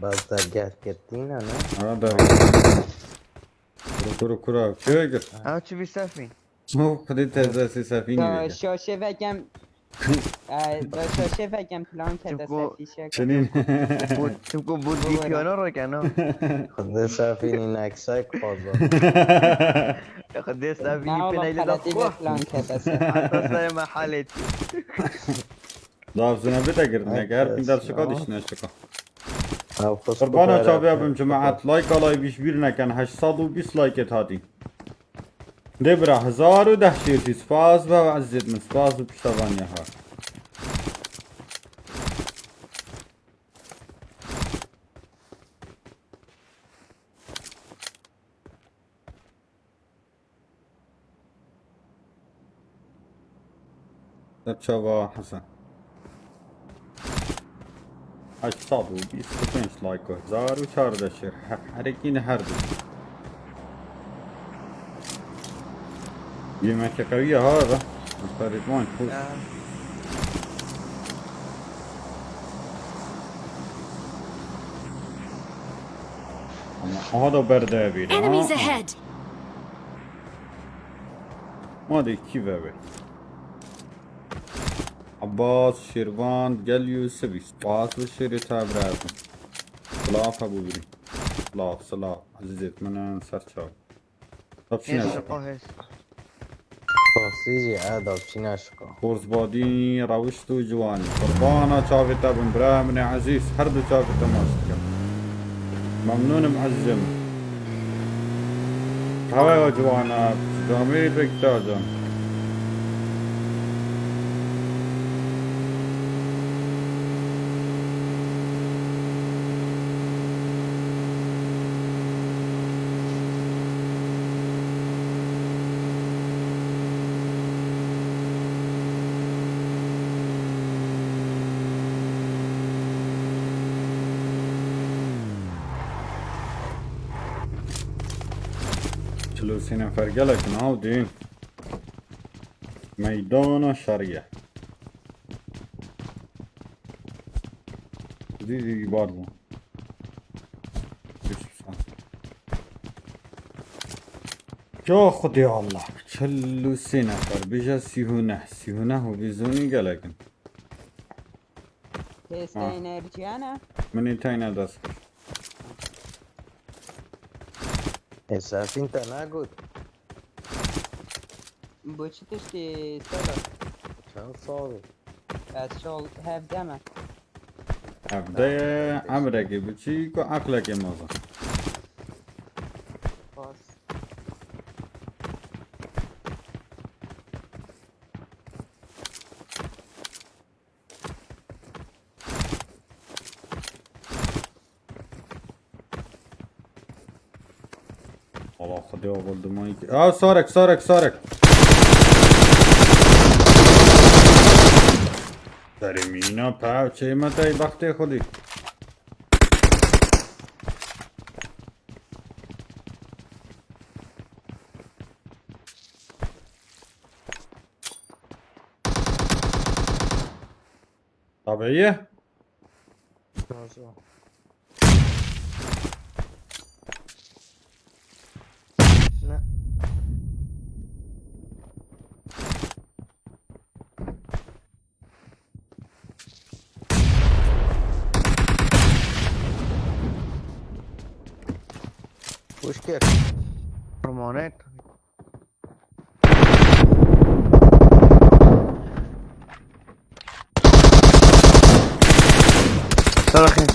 Bas dergeh girtîne ne? Ha, der. Kuru kuru kuru. Çi gir? Ha, çi bî Sefîn? Smoke xwedî teze sî Sefînî Da veke. şaşê vekem. Ay, da şaşê vekem plan kete Çimko- Sefî şek. Çinîn. Bu, çimko bu dî piyano rokeno. Xwedê Sefînî neksek fazla. Xwedê Sefînî Na oğlum pineyle da xeletî xwe. Ve plan kete Sefî. Hatta serê me halêt. Dawzine bite girtine. Her pîndal şika dişine şika. Qurbana çaviya bim cemaat. Like alay bîş bîr neken. Heşt sed û bîst like hatî. Dê bira, hezar û deh şêrtî. Spas be eziyet min. Spas û piştevaniya ha. Te çava Hesen. Heşt sed û bîst û pênc like û hezar û çardeh şêr. He, herekî ne her du. Yemeke qewiye ha da. Aferin, man, xweş. Ya. Ama aha da berde bir. Enemies Aha. Ahead! Ma de kî veve? Abbas, Şêrvan, gel Yusuf, spas li şêrê te biratim. Silav hebû birî. Silav, silav. Ezîzêt min in, ser çav. Top çîne Hêz şika. şiqo hêz. Tosî jî e dapçîna şika. Korsbadî, rewişt û ciwanî. Qurbana çavê te bin, bira min ê ezîz. Her du çavê te maç dikim. Memnûnim ezîzê min. Hewa ya ciwana, camêrî pêk te can. Çil û sê nefer gelek in, haw dîn. Meydana şerî ye. Zî zî bar bû. Ya Xwedê Allah. Çil û sê nefer. Bije sî û neh. Sî û neh û vîzonî gelek in. Testa Ha. enerjiyana. Min ê teyne dest kir. Ê Sefîn te negot. Bu çi tiştî sala? Çend sal? Ez şol hevde me. Hevde ye, emrekê biçîk û eqlekê mezin. Bas. Allah Xwedê, o vurdu mayî ki. Aa, Sarek, Sarek, Sarek. Serê mîna pev çême tey bextê Xwedî. Tabii. Nasıl? Ne? Hoş geldin. Emanet. Sarıkın.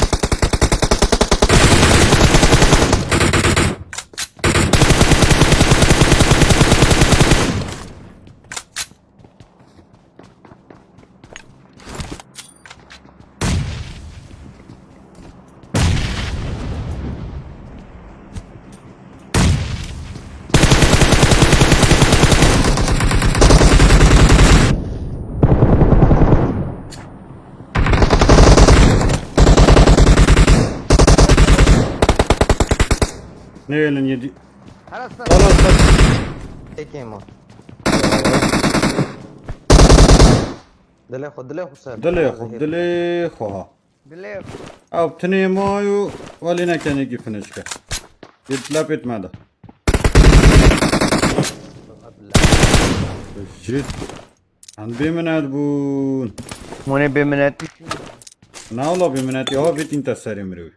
Nêlin yedî. Hela ser. Xalas bak. Tekê ma. Dilê xwe, dilê xwe ser. Dilê xwe, dilê xwe ha. Dilê. Ew tinê mayo welê nekenê gî finişke. Yê dilapêt me de. Jit. Em bêminet bûn. Mone bêminet. Ne wala bêminetî ha vêtîn te serê mirê wî.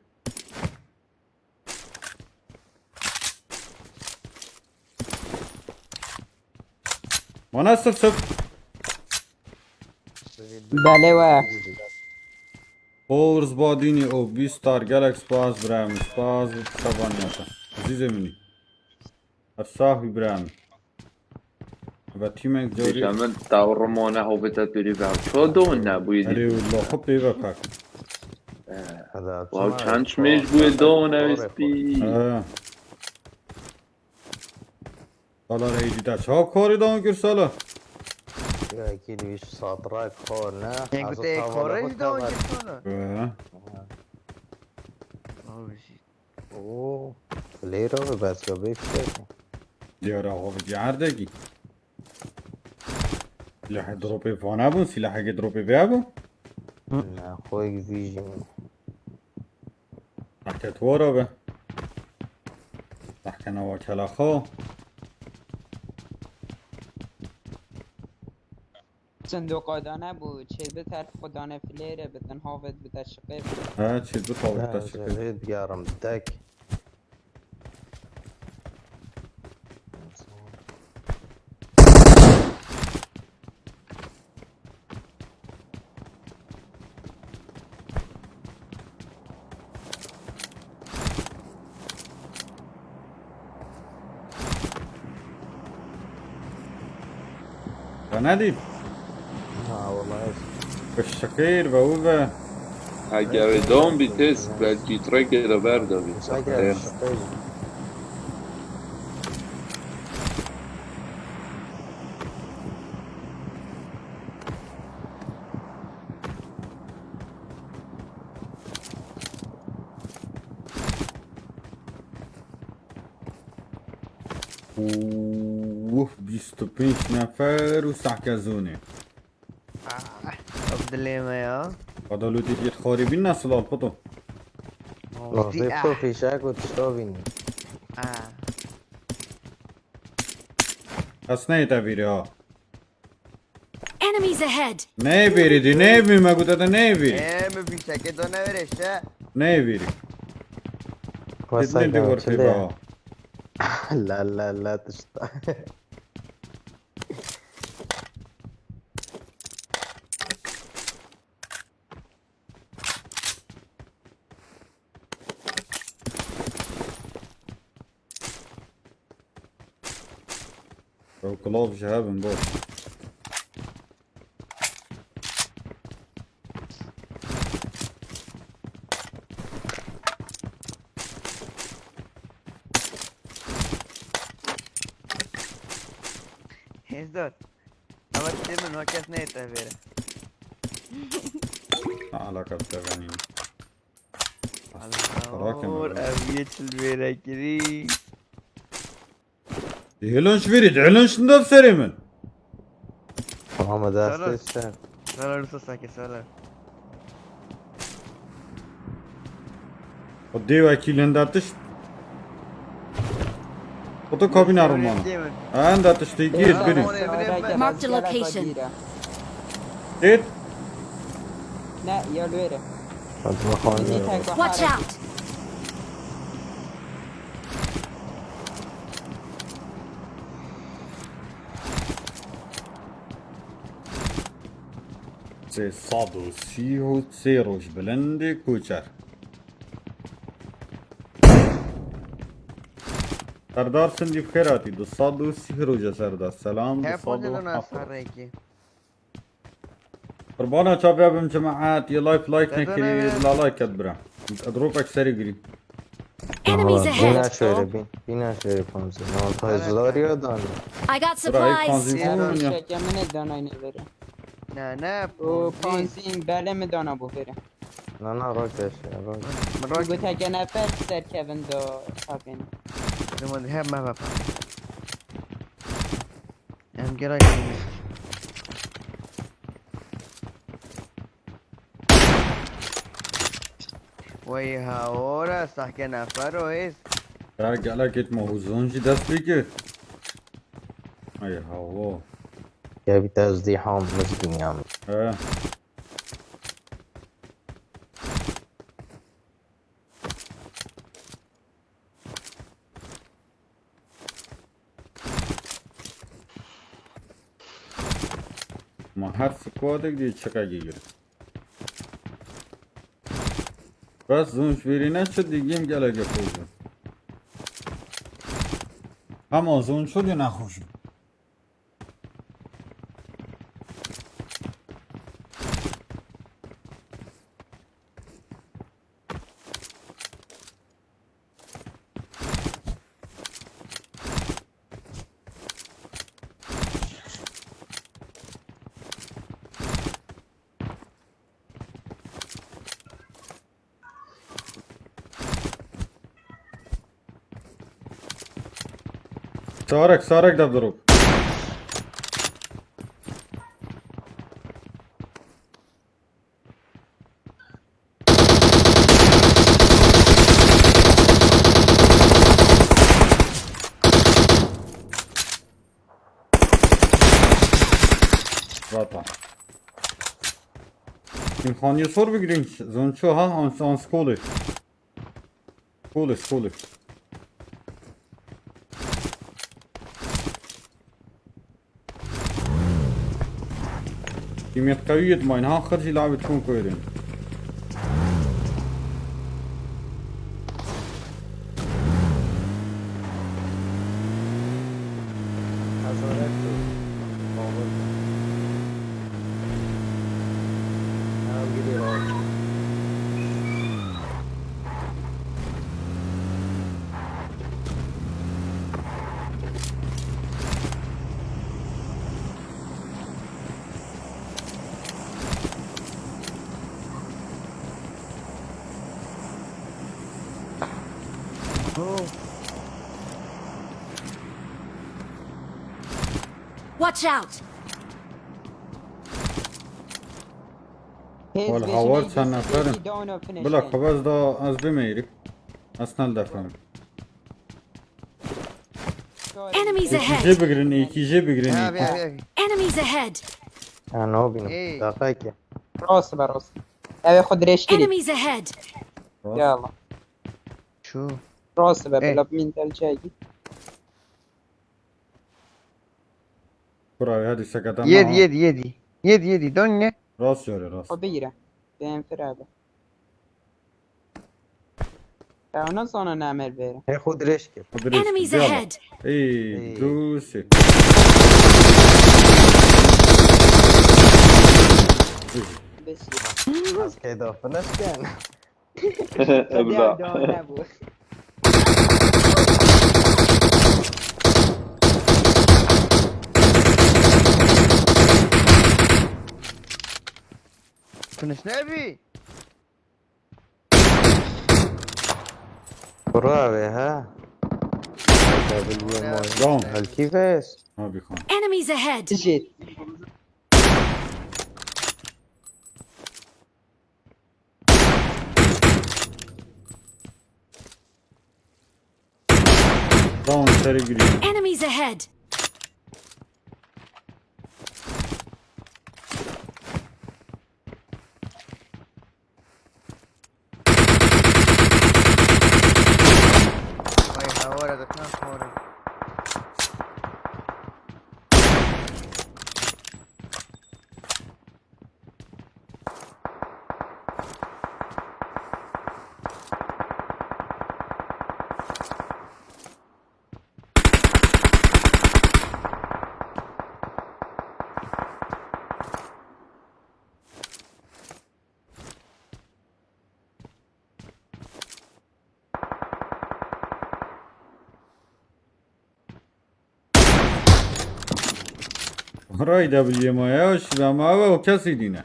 Mana sif sif. Belê we. Oğuz Badini o bir star gelek spas birayım spas şaban yasa. Azizê minî. Esah İbrahim. Ve tîmek Dîşe carî. Min tewr mane hobita pêrî ve. Ço don nebûyî dî. Erê wala xwe pê ve pak. Wow, çend çimêj bûyê don ew spî. Ha. Sala reydi de çav karî dan kir sala. Ya ki bir satrak kor ne? Yek te korê ji don girsana. Ha. Oo. Lêra ve bes ya bir şey. Diyara xwe bi ciherdekî. Silahê dropê vana bûn, silahekê dropê vê bûn. Ne, xwe vijin. Heke twara be. Heke nawa kelaxa. Sindoqa dane bû, çê bi terf xwe dane filêre, bi tenha ve bi te şiqê. Ha, çê bi tawê te şiqê. Rêd yarim tek. Te nedît? Ha, vallahi. Bi şiqêr ve û ve. Heke wê don bî tês belkî trekê de berdevî. Eger şiqê. Ûh, bîst û pênc nefer û sehke zonê. Ah, ev dilê me ya. Qada lûtî dît xarî bîn ne silal pito. Nasip to fîşek û tişta bînî. Ah. Kes neyê te vîrî ha. Enemies ahead! Neyê vîrî dî, neyê vî me gute te neyê vîrî. Ee, mi fîşekê to ne verê işte. Neyê vîrî. Didnê dî wir pê be ha. La la la tişta. Ew kulav ji hev in bo. Hêzdar. Ama tê min ha kes neyê te vêre. Ne alaka bi te ve nîne. Allah, ev yê çil vêre kirî. Dihêlin ji vîrî, dihêlin ji nav serê min. Tamam, destê ser. Sala rusa sake sala. O dê wekî lenda tişt. Foto kabîna romana. Enda tiştê gir biri. Marked a location. Git. Ne, ya lwêre. Hadi bakalım. Watch out! Sê sed û sî û sê roj bilindê koçer. Serdar Sindî bi xêr hatî. Du sed û sî roja Serdar. Selam, He, du sed û heft. Ponte de nasıl reki? Qurbana çavya bim cemaat, yê live like Dede nekirî, ne? La like et bira. Dropek serî girî. Enemies Bina ahead! şöyle bin. Bina şöyle komiserim. Altay zılar ya da ne? I got Bira, ilk supplies! kanzî Ero bûn ya. şeke min ê danayne vere. Ne ne. O panzîn belê min dana bo vere. Na, na, rok deşe, rok. Min rok. Goteke nefer serkevin do sapên. Dema di her me ve pa. Em gerek. Wey ha ora sahke nefer o hêz. Ya gelek etme huzun jî dest pê kir. Ay hawo. Ya bir tez dî ham mizgin ya. He. Ma her squadek diye çekagî girin. Bes zunç verîne çi digim gelege koydu. Ama zunçu diye nexweş. Sarek, sarek da duruk. Vata. Im Xaniye sor bigirîn, zonço ha, an, an skolê. Skolê, skolê. Kîmyet qewiyet mayın, ha xircî lavê çon koyrin. Hezaret tu. Bavul. Ev gidê rahat. Watch out! Wal hawar çend neferim. Bila xebez da ez bimeyrik. Ez nel defem. Enemies Êkî ahead! jê bigirin, êkî jê bigirin, Abi êkî. Abi abi. Enemies ahead! Ha, ne bileyim. Ey. Dakika ki. Rast be rast. Ev xwe dirêj kirî. Enemies ahead! Ya Allah. Şu. Rast be Ey. Bila min telçeydi. Kura hadi sekata. Yedi yedi yedi. Yedi yedi. Dön ne? Rast yöre rast. Xwe bigire. Bêhemtir abi. Ya ona sonra namer bêre. He xwe dirêj kir. Xwe dirêj kir. Enemies ahead! Ey, dusê. Bes. Maskeyê dafine şken. Ebla. Daha ne bu? Finish ne bi? Bravo ha. Down. Helkî ves. Abi kan. Enemies ahead! Jet. Down, içeri giriyor. Enemies ahead! Vay hawara da kan hawara. Ray da biliyema ya, şilama ve o kesi dine.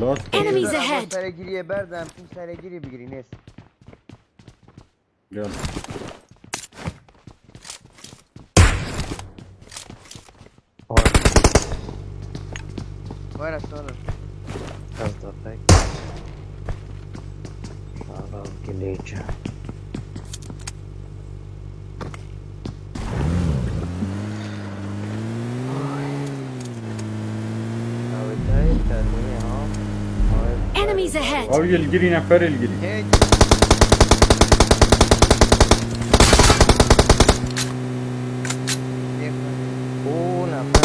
Last. Enemies Şurada ahead. Seregiriye berdan, tüm seregiri bigirî, nês. Gel. Wara sonra. Ez de pek. Şaban gilêce. Enemies ahead! Ew yê li girî neferê li girî. Hey. Oo, nefer.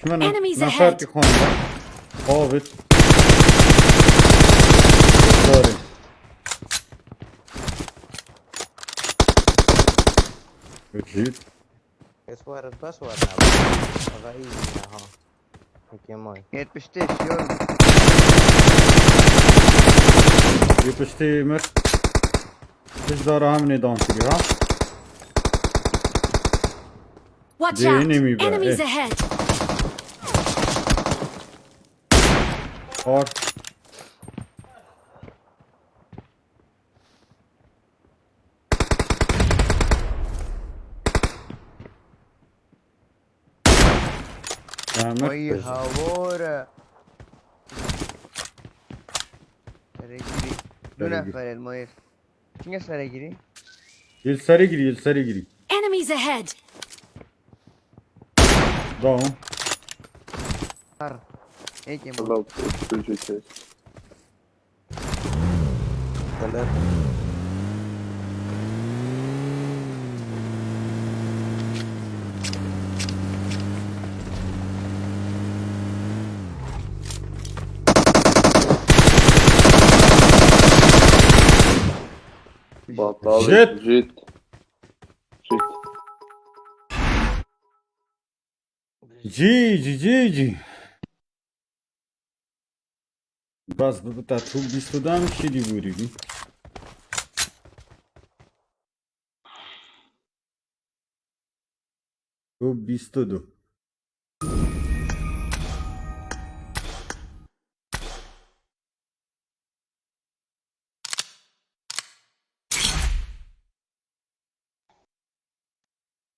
Şime ne? Enemies Nefer ahead. ki xwanda. Avit. Sorry. Jît. Ez war bas war na. Aga iyi ya ha. Peki moy. Yetmiş beş yol. Yetişti Emir. Biz daha rahat ne dans ediyor ha? Watch Dê out! Enemy be, Enemies eh. Ahead! Ar. Zahmet Ay versin. havore. Seregiri. Du Seregiri. Nefer el moyes. Çinge seregiri? Yil serî girî, yil serî girî. Enemies ahead! Down. Har. Eke mo. Valla uçturucu ses. Helal. Battal. Jet. Jet. Jet. G G, G G. Bas, bu ta tu bîst û dam şîdî bûrî bî. û bîst û du.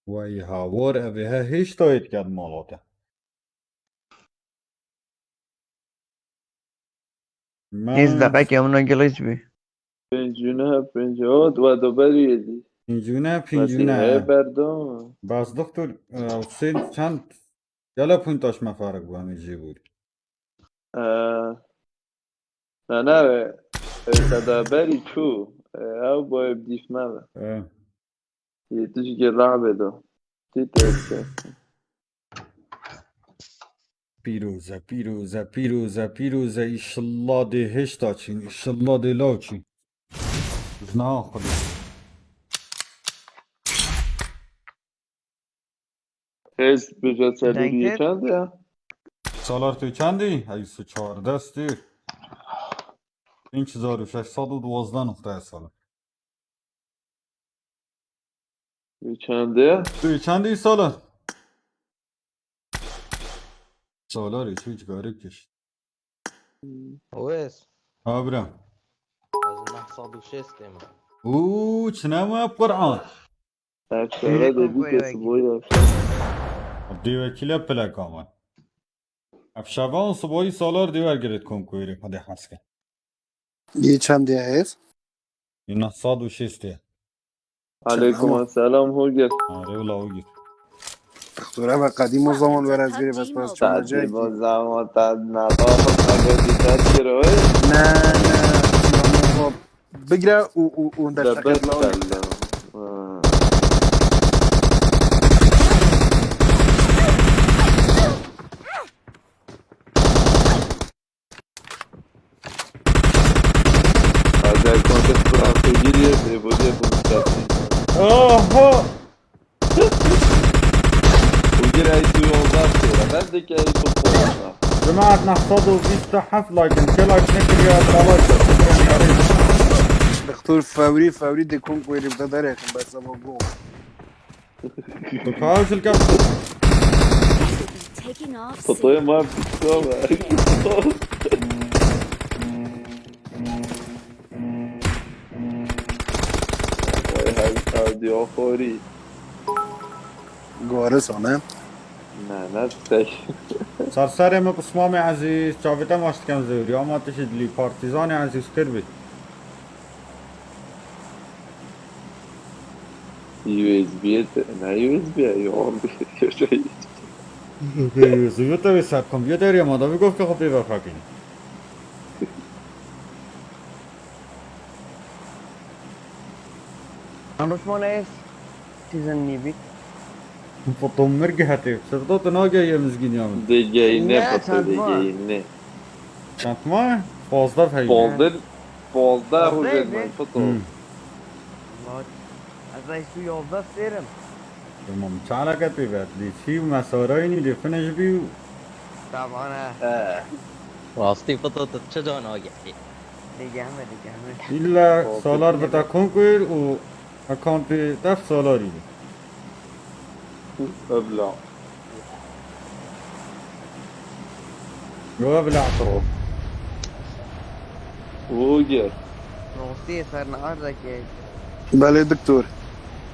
Wey hawar, ev ê he hêşta yê diket mala te. Hîç deqekê min gilîç bî. Pêncûne, pêncû, o, we do berî yê dî. Pêncûne, pêncûne. Heye berdom. Bas doktor, e, Husên çend, gele pûntaş me farik bû, em ê jê bûrî. E, ne, ne, e, e, te de berî çû. E, ew boye bi dîf me be. E. Yê tişkê rahbê do. Tî te. Pîroze, pîroze, pîroze, pîroze, îşillah dê hêşta çîn, îşillah dê law çîn. Ji niha xwedê. Hêz bêje çelîriyê çend e? Salar tu çendî? Hey, su çardeh stêr. Pênc hezar û şeş sed û duwazdeh nuqteyê Salar. Wî çendê? Tu çendî Salar? Salar, tu cigare kişt. Wês. Ha, bira. Ez neh sed û şêst têm. Û, çine me Qur'an? Ev şeve de bîte siboyî ev şeve. Dê wekîle pilek aman. Ev şevan siboyî Salar dê wergirêt konkuêrê, hadi hez ke. Yê çendê hêz? Yê neh sed û şêst e. Aleykum selam, Hogir. Are wala Hogir. Doktor, eve qedîm o zaman ver ez vêrê bes bes çomecek. Qedîm o zaman, te nava xwe qebûl dîtet kir, oy? Ne, ne, bigre û, û, û deşteket lawî. Acayip konsept Fransızgiriye, e, buraya bunu çıkartayım. Oho! Bugün ayısı yolda atıyor. Ben de ki ayısı kovalar. Cemaat, neh sed û bîst û heft like, ke like nekiriye, like. Doktor fewrî, fewrî de konkuêrê bide derêxin, bes ama go. Tu ka şilka. Taking off soon. Fotoya mar tutuyor ama. Vay hay, audio xorî. Goris o, ne? Ne, ne, tek. Serserê min Pismamê Ezîz, çavê te maç dikem zêwrî, ama tu jî dilî Partîzanê Ezîz kir bî. U S B'ye te, ne U S B'ye, yo, şey. U S B te wê ser kompûterê ma da vê gov ke xwe pê ve fekinî. Em ruşmana ez season nîvî. Foto mirg hete. Sevda tu nageye mizgîniya min. Digeyîne, ne, foto çatma. Digeyîne. Çatma? Pazdeh heyî. Pazdeh, pazdeh rojê me foto. Hmm. Vay. Ez ê su yozda sêrim. Tamam, çalaka pê ve. Lê çî û mesarayî nî lê finish bî û. Tamam, he. He. Rastî foto tu çi can agihî? Digehme, digehme. Îlla Salar bi te konkur û Accountê def Salarî bû. Ebla. Yo, ebla tro. Oger. Rostî ser nehar zekê. Belê doktor.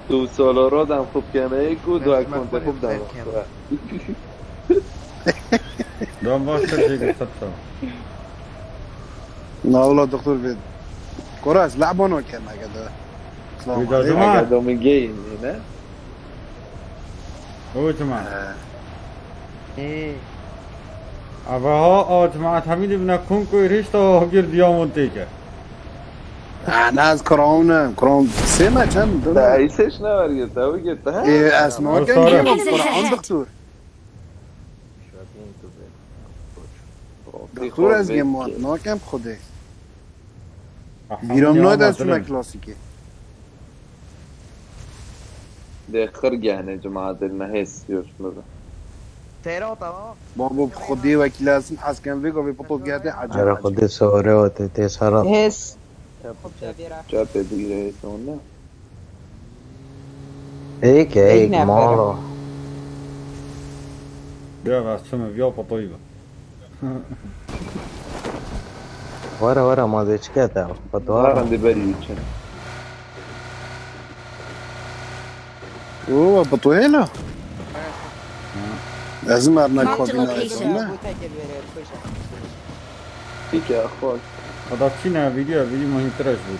Tu Salara dem xwe bikeme êk û du accountê xwe bidem. Dam baştir jê gir, setta. Na wala doktor vê. Kora ez lehba nakem ege de. Selamun aleyküm. Ege de min geyî ne? O cuma. He. Ê. Ava ha, a cemaat hemî dibine konko rêşta hogir diamond têke. Ha, ne ez kirawn im. Kirawn sê me çend? Du me? Te îsê şine wergirte, ew girte, ha? Ê, ez nakem, kirawn doktor. Doktor, ez yê mat nakem xwedê. Bîra min nayê ez çûme klasîkê. Dê xir gehne cemaatê me hês yoş bibe. Têra tava. Babo, bi xwedê wekî lazim hez kem vê gavê pito gerdê ecel. Ara xwedê sore o te tê sara. Hês. Çapê digire hês on ne. Êk e, êk, mala. Ya, ez çime viya patayî be. Were were, ma dê çike te. Patwara. Zaran de berî çi. Oo, patwara. Ez merna kabîna ne. Peki, Hada çîne, vîdeo, vîdeo muhîmtir ji bo.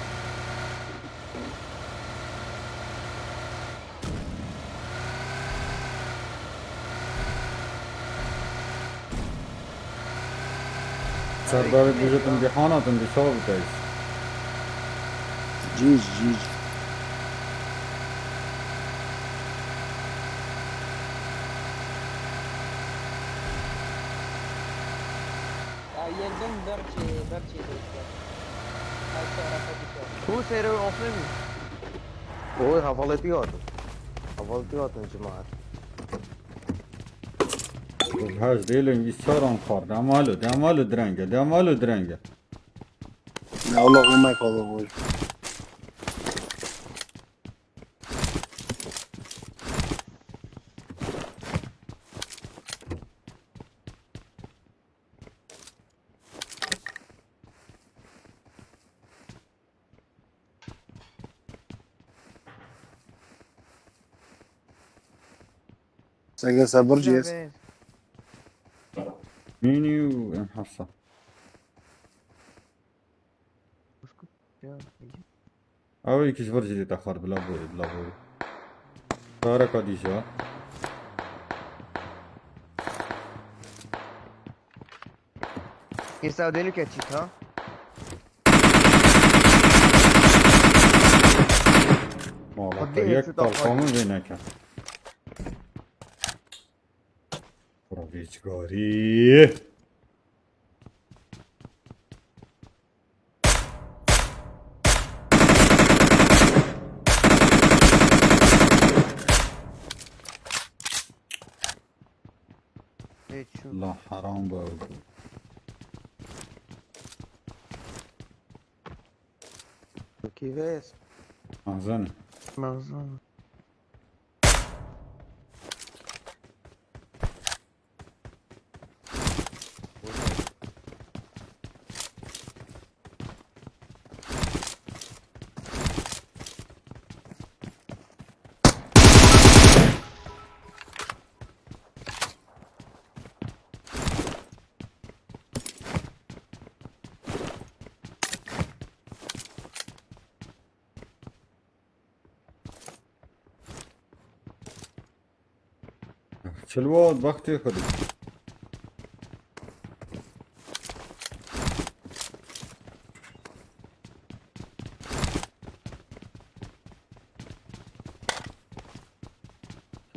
Serdarê bêje tu dîhana tu dî çawa bikeyî? Cîc, cîc. Ya, yê bin berçê, berçê dêşte. Ay, şara xwe dişe. Ku serê wê ofne bî. Oy, hevaletî hatin. Hevaletî hatin cemaat. Hej dêlên vî çaran xwar. Demalo, demalo direnge, demalo direnge. Ne Allah, o me kala boy. Sege sabır cihaz. Mini û em hasa. Ew ê kî ji vir jî dê te xwar bila borê, bila borê. Zareka dîja. Hêsa dê nuke çît ha? Mala te yek talpa min vê neke. Ravêçgarî. La heram be. Kî vês? Mazan. Mazan. Çilwat bextê xwe dî.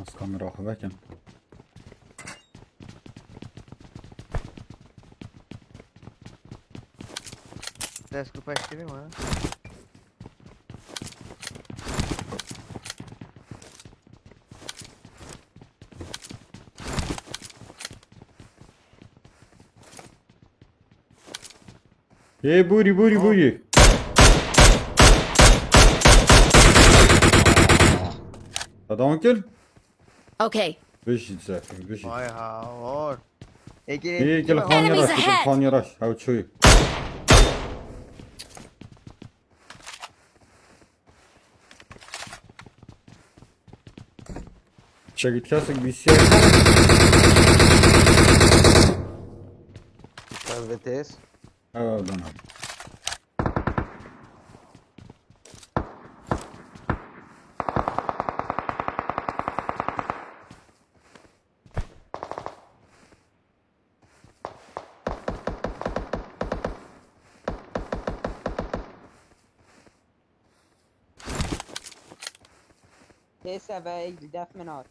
Ez kamera xwe vekim. Dest ku peştirî mi? Ê, bûrî, bûrî, bûrî. Te down kir? Okay. Bijî zefir, bijî. Vay ha, or. Ê, Ê, gel xaniye Enemies raş, gel ahead! Xaniye raş. Ew çûyî. Çekit kesik bir şey. Sen V T S. Evet, dönem. Tê seve ey li def min hat.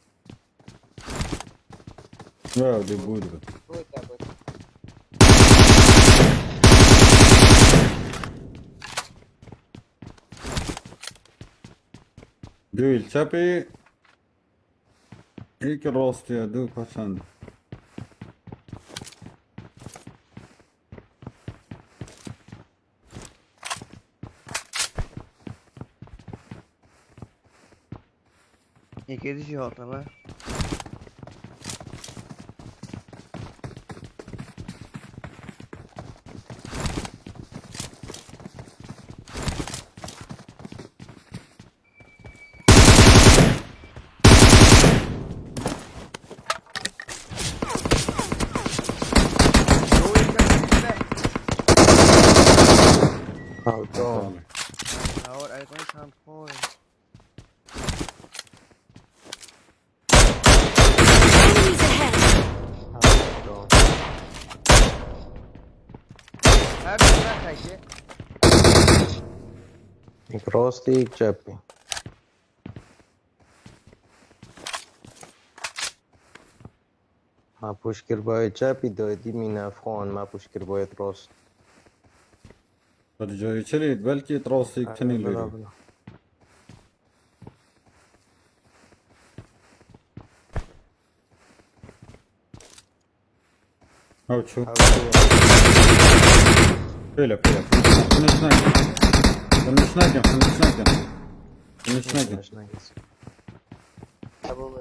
Ya, de buydu. Buyur da buyur. Değil, çapı. İlk rost ya, dur kaçan. Yekê dijî hate be. Hawar, I don't have phone. Enemies ahead! Her bir bırak Ayşe. Yek rastî, yek çepî. Ma pûşkirbayê çepî, dayê dî mîne fon, ma pûşkirbayê rast. Hadi cayê çelê belkî rastî Aynen, tinî bila, lêrî. bila. Haw çû. Pêle pêle. Finish nakin. Finish nakin, finish nakin. Finish nakin. Tamam be.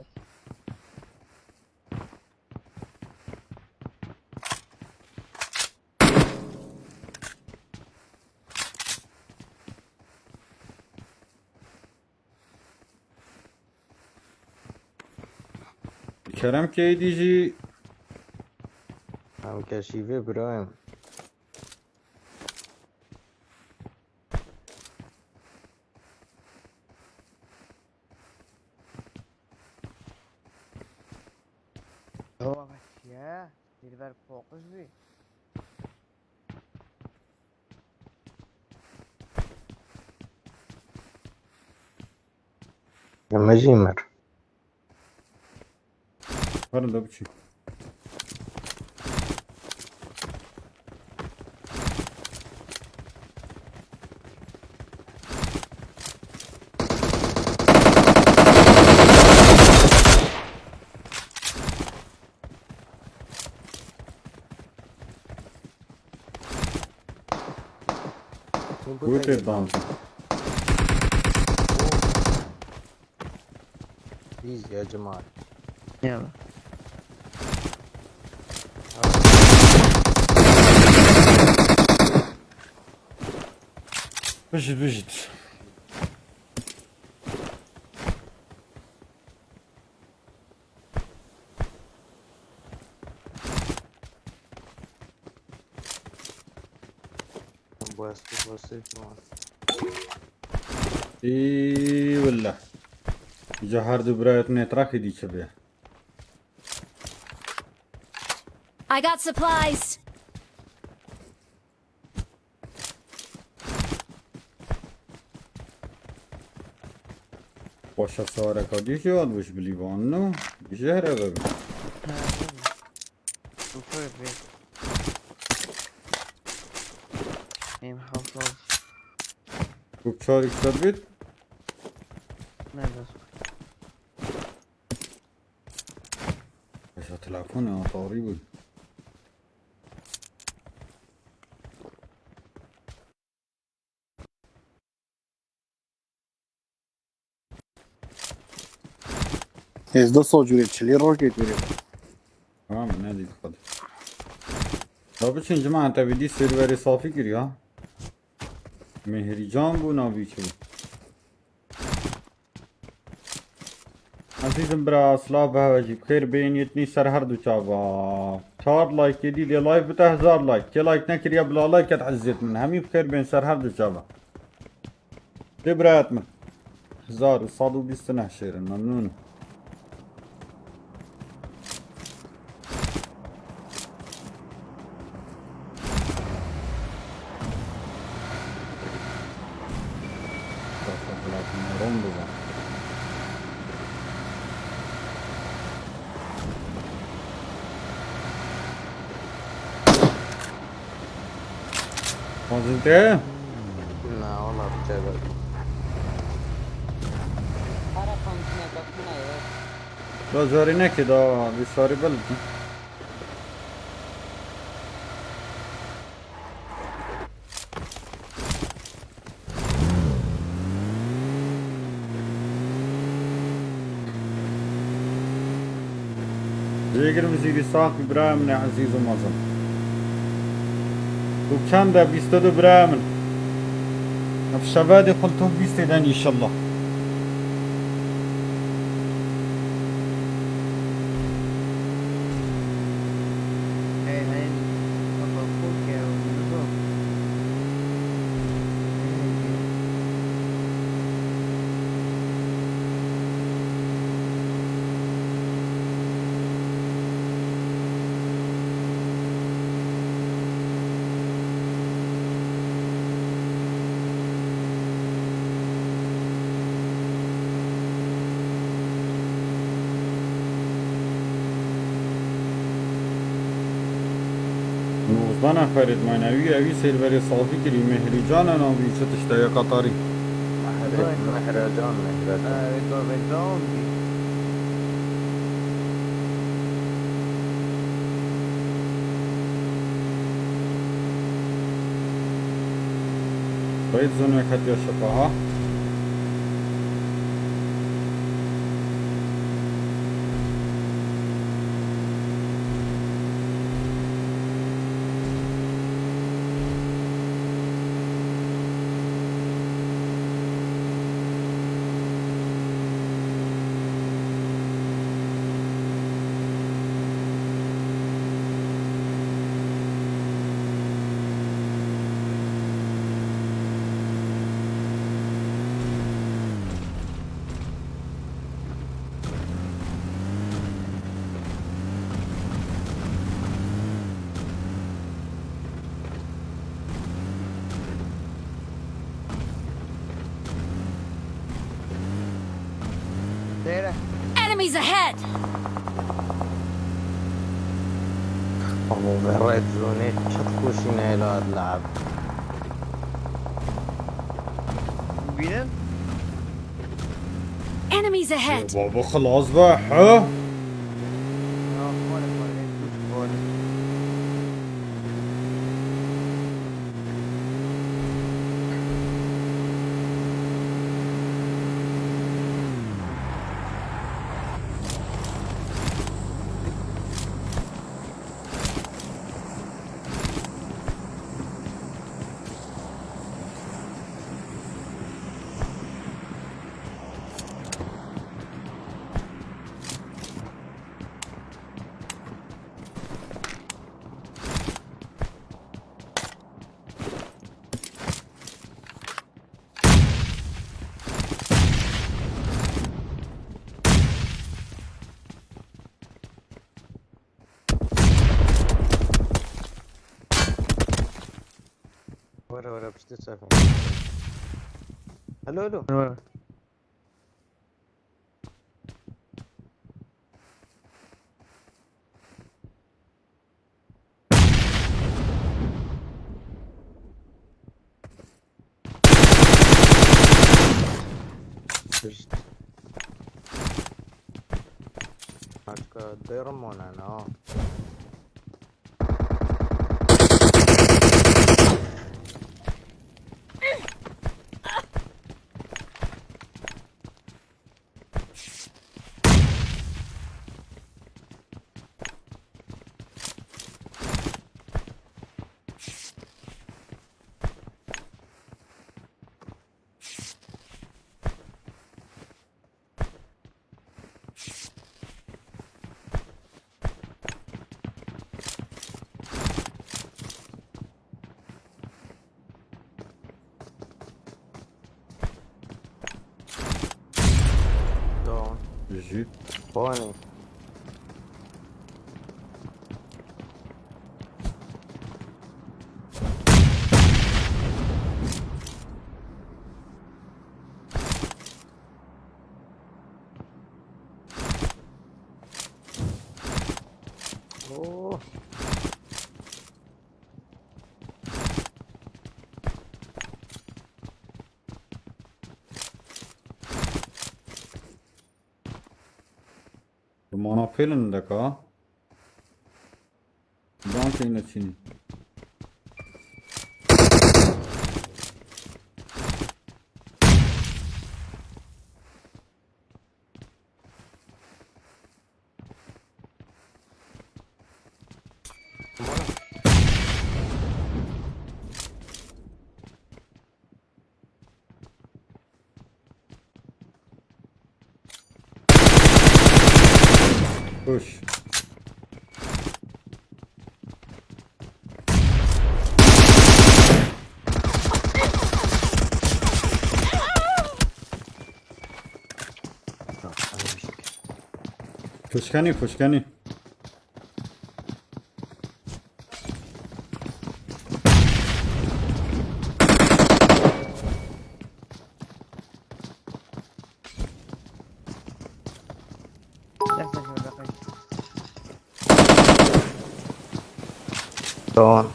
Kerem K D jî. Em keşîvê birayim. Tamam be. Ya, bir ver kokuz bir. Em jî mir. Verin de biçin. Wê tê dan. Easy ya Cemal. Yalla. Bijit, bijit. Bu eski bu eski Cemal. Î willa. Îca her du birayet nê trakî dî çi bê. I got supplies! Başa sareka dî jî hat wis bilî van no. Jehre be. Super bir. Benim hafız. Bu çar ikisat bit. Nerede? Başa telefon ya tarî bû. Hêzdeh sal cûrê çilî rokê tûrê. Tamam, ne dît xwe. Da biçin cima te vîdî serverê safî kiriya. Mihrican bû navî çi bû. Ezîzim bira, silav bi hevecî, bi xêr bên, yetnî ser her du çava. Çar like dî dê live bite hezar like. Kê like nekiriye bila like et ezîzêt min. Hemî bi xêr bên ser her du çava. Dê birayet min. Hezar û sed û bîst û neh şêrin, memnûn. Fazil te? Na, valla bir şey yok. Da zarî neke da, bir sarî bil. Jêgirim zîrî sax bi birayê min e ezîz û mezin. Tu çend e? Bîst û du birayê min. Ev şevadê xwe li top bîstê den înşallah. Hey, hey. Baba, fuck ya, baba. Bana Xerid mayne, wî evî sêlverê salvî kirî, Mehrican e navî, çi tişte ye Qatarî? Mehre-, Mehrecan, Mehrecan. Ew ê gavê dawam bî. Red zone hatiye şepaha. There. Enemies ahead! Abo, red zone çi dixuşîne hela dilab. Bînin? Enemies ahead! Baba, xilas be, he? Ya, xware, xware, ê, tu xware. Were, were, piştî çav. Hello, hello. Were. Pişt. Başka derman ana. Down. Jüt. Bonnie. Oh. Mana pêlin deka. Dankê neçînî. Push. Push kenî, push kenî. Tamam.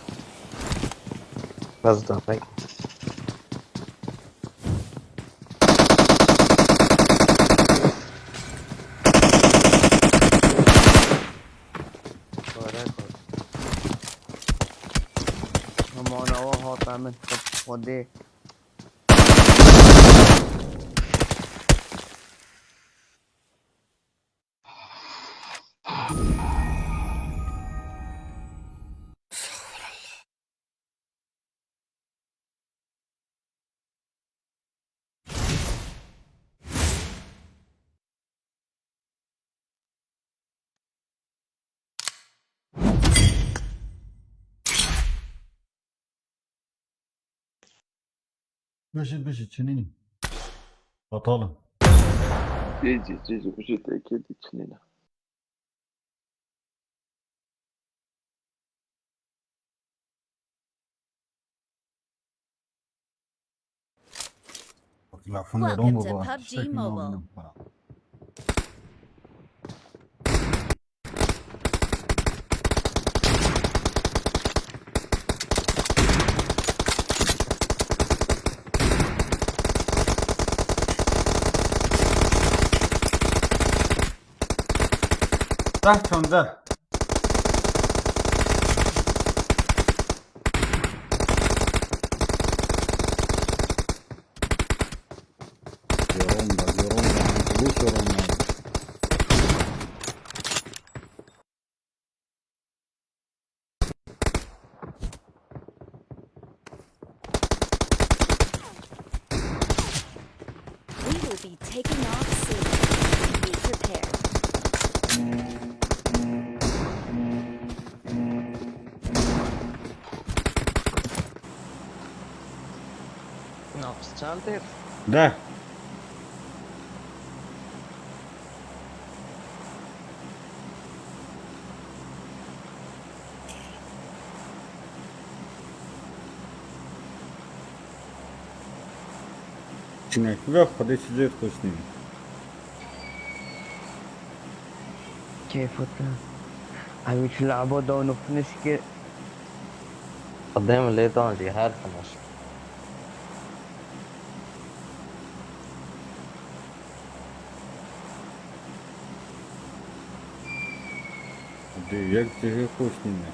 Bas da pek. Hemana wa hata min xwedê. Bijî, bijî, çinî. Hatalim. Cicî, cicî, bijî, tekê dî çinî ne. Lafın Welcome to PUBG Mobile. Deh çonde. Yoronda, yoronda, bu yoronda. We will be taking off soon. Be prepared. Nabz çend têr? Deh. Çinek ve Xwedê çi zêd xweş nîne. Keyfete. Ew çi laba da û nifnişke. Xwedê min lê dan jî her temaşe. Dê yek cihê xweş nîne.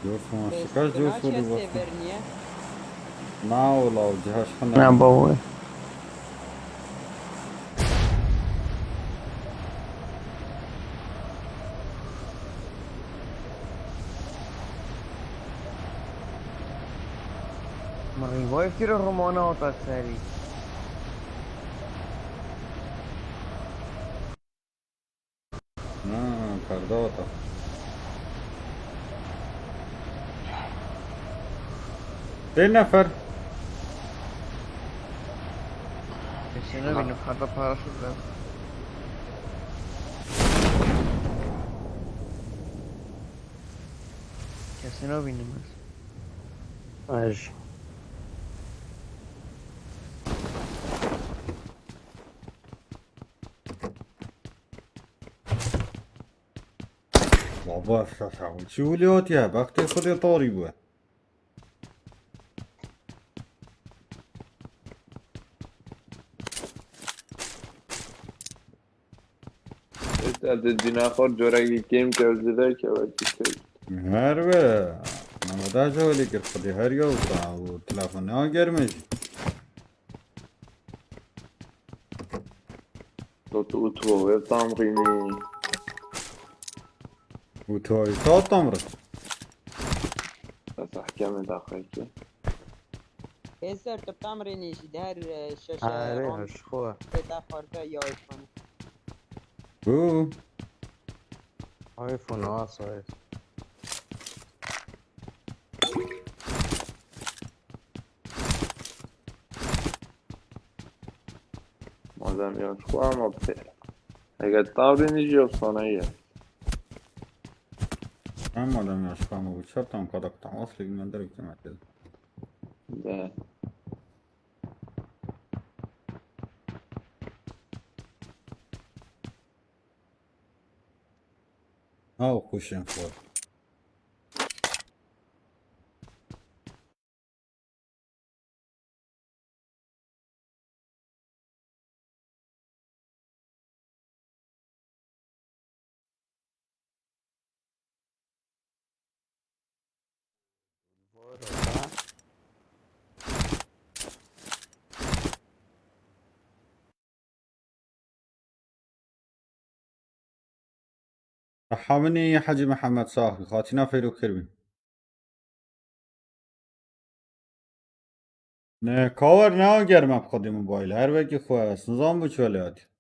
Joshua, şikar Joshua li wextê. Na wala, o cihaz xwe ne. Na bavê. Min revive kir, romana hata serî. Na, perde hata. Sê nefer. Seni benim perde parası bile. Kesin o benim. Aj. Baba, ev şaş ew çi wili hatiye? Bextê Xwedê tarî bû. Êsta di dîna xwe corekî kêm kevzî de kevekî kevzî. Merve, Mehmet Aca welê kir, Xwedê her ya wisa û telefon ne ager me jî. Dot û tu wê tam rînî. Û tu wê tam rî. Ez ehkemê daxilê ki. Êser tu tam rînî jî di her, e, şeşe Erê, ram hişxwe. Tê te xwarte ya iPhone. Û? iPhone asa ye. Madem ya şu ama bir şey. Eğer tavrını yiyorsan iyi. Ben madem ya şu ama bu çöp tam kadak tam aslı bilmem direkt demek dedim. De. Ha, o kuşên xwe. Heminî Hecî Mihemed sax bi xatîna Feyro Kirbî. Ne, kawer ne germe bi xwedî mobayl. Her wekî xwe, ez nizam bû çi welê hatî.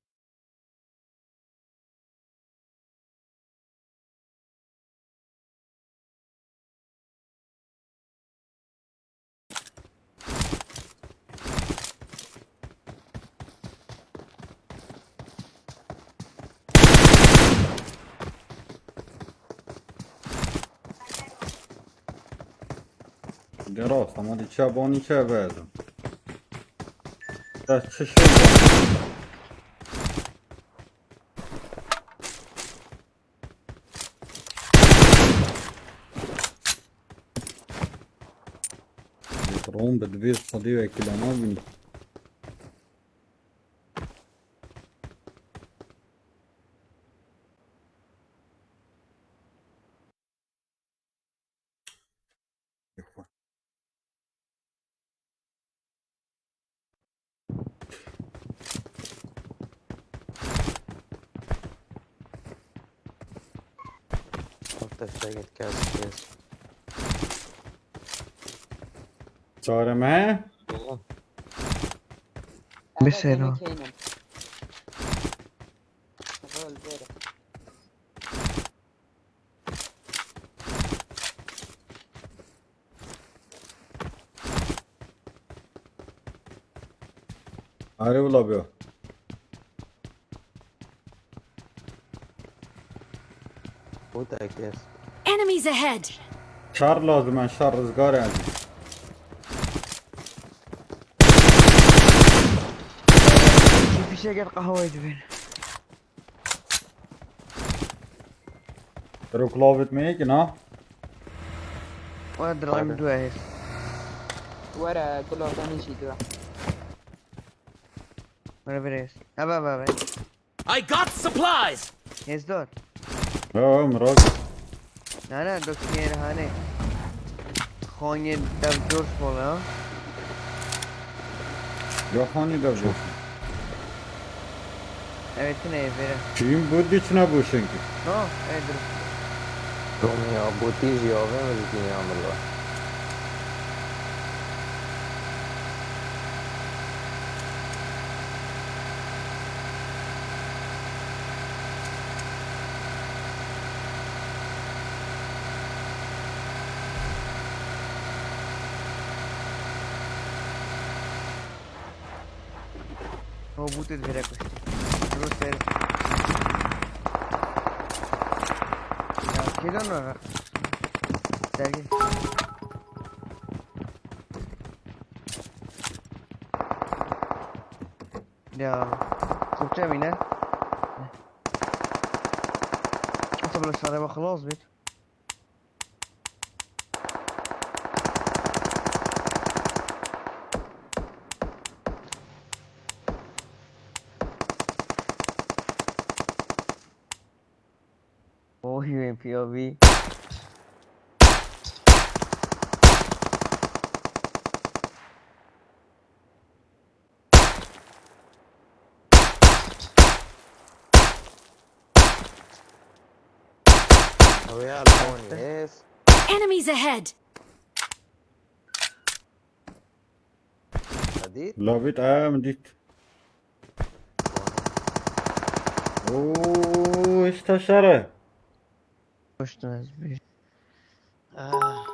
De rast, ama di çabanî çe bezim. Te çi şey Ron bi dibê sedî wekî lema bînî. What the fuck, it casts this. Çare me? Bisero. Rol bere. Arê wila bê. Puta kes. Enemies ahead! Şer lazim e, şer, rizgar e. Şu fişek et, qehweyê dibin. Te rok lavit me yekî na? Were dirayim Hadi. Dua hêz. Were gula ben jî dua. Were bir hêz. Ebe, ebe, ebe. I got supplies! Hêzdor. Ha, ha, Murat. Na, na, doktor hane. Xanyê dev zor sola. Ya xanyê dev zor. Evet, ne vere. Çiyim bu diçine bu şenki. No, evet, dur. Romya, bu tîj ya ve mizgîn ya mila. O bûtê di vêre kuşt. Duro ser. Ya, kê don ra? Dergin. Ya, Türkçe mi ne? Nasıl böyle sarı bak, xelas bit. Oh, you P O V. Ew ya li Enemies ahead! Hadi. Lavit, aa, min dît. Oo, işte şere. Kuştun ez bir. Ah.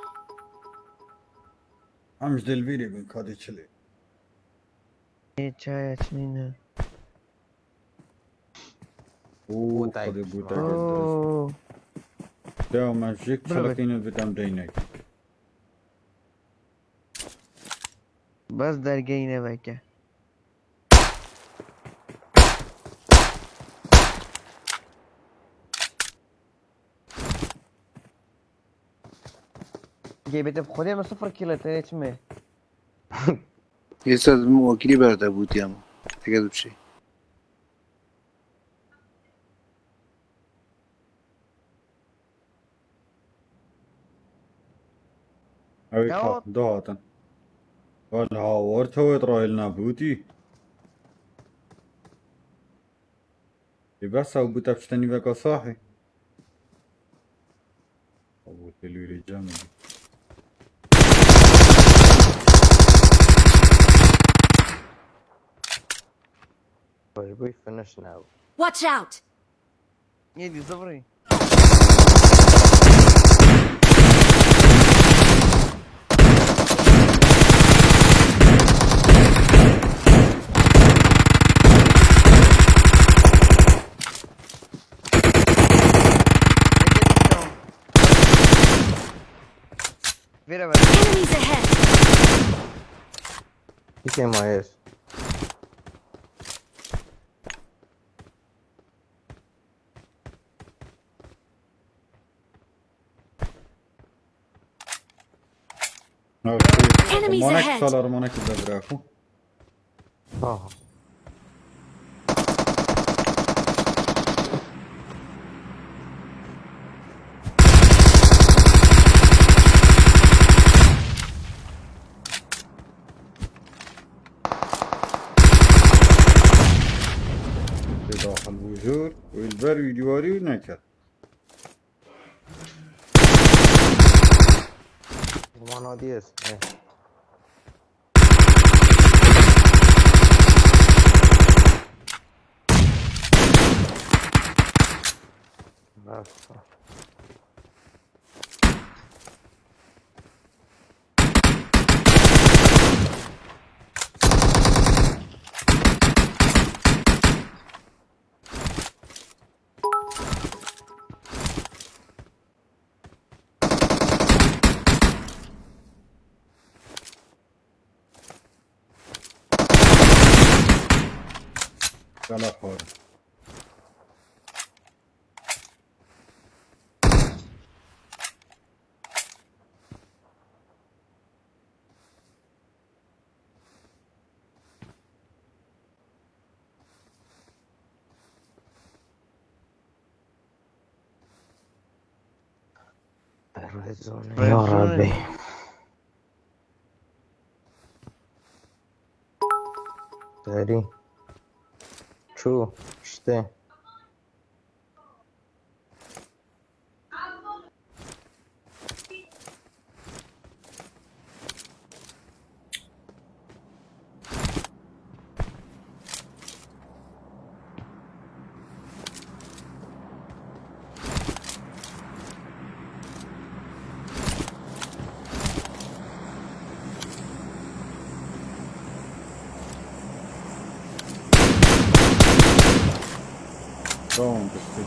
Em ji dilbîrê bin kadê çilê. Ê, çaya çinîne. Oo, Bûtay kadê pişman. Bûtay geldi. Oo. Ya, me jik Bro. Çalakîne bidem deynek. Bas dergeyîne veke. Ê bête bi Xwedê min sifir kill e, tenê çi me? Êsta min wekîlî berde bûtiya min. Teke dibişê. Ew ê Kewt. Ka, du hatin. Wal hawar tewêt rayil nebûtî. Ê bes ew bûte pişte nîveka sahî. Ew bûte lûrê cem. Wait, we finish now. Watch out! Niye diyorsa burayı? Vera ver. Enemies ahead! Fiquem mais. Okay. Enemies Romanek ahead. Sala Romanek de bırakın. Aha. Daxil bû jor û li ber wî dîwarî û neket. Roman A D S. Eh. Bas. Gala xwar. Ya Rabbi. Serî. Çû. İşte. Tamam, işte.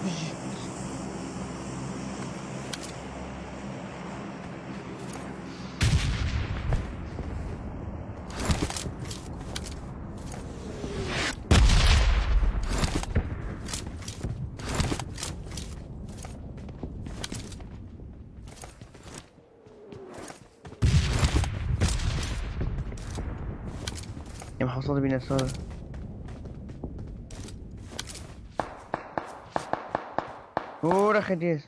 يا محصل بينا صار. ورا خديس.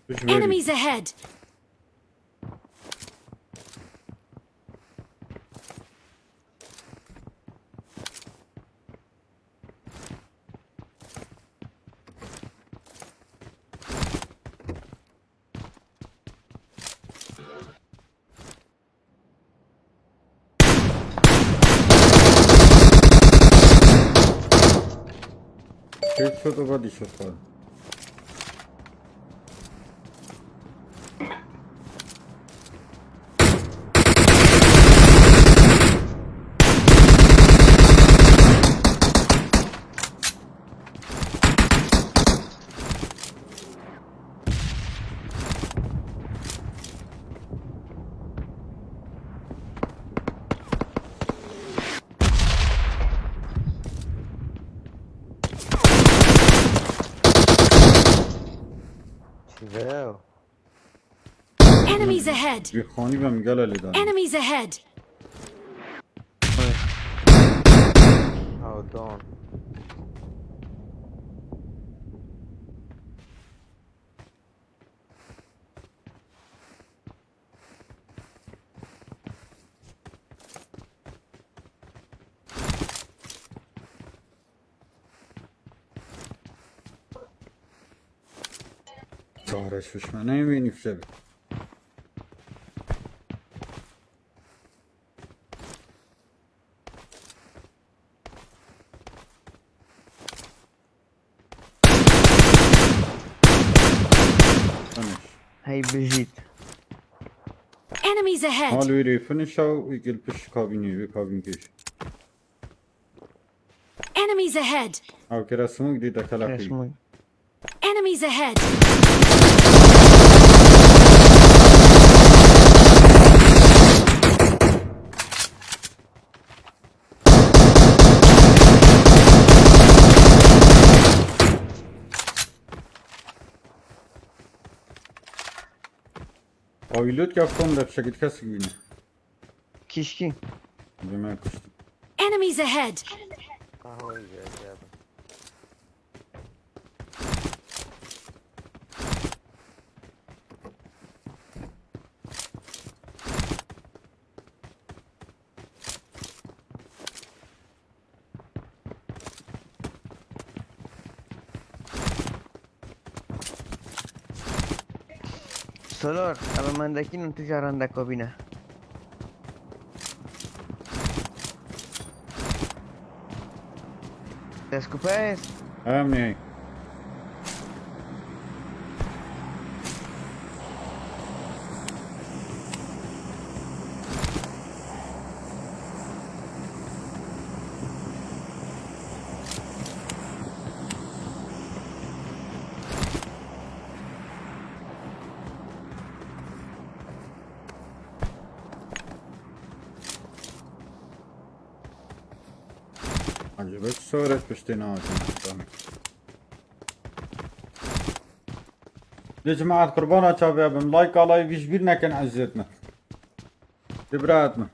Düşmedi. Enemies ahead! Headshot oba dişe xwar. Veo. Enemies ahead! Vî xanî ve min gele lê danî. Enemies ahead! Oh, down. Çare şişme neyê wê nîfşe be. Finish. Hey bijît. Enemies Hal ahead! wê rê finish ew gil piş kabînê wê kabîn kêş. Enemies ahead! Ew kere smoke dê dekela xî. Resmi. Enemies ahead! Awî lot ya fon de fişekit kesik bîne. Kişkî. Bi me kuştin. Enemies ahead! Aha, iyi geldi abi. Solar, ama mandakî tu caran de kabîne. Deskupes. Em nê. Acaba çi şoret piştê nehatin? Tamam. Lê cemaat qurbana çavê bim. Like alay vî ji bîr nekin eziyet me. Dibrat me.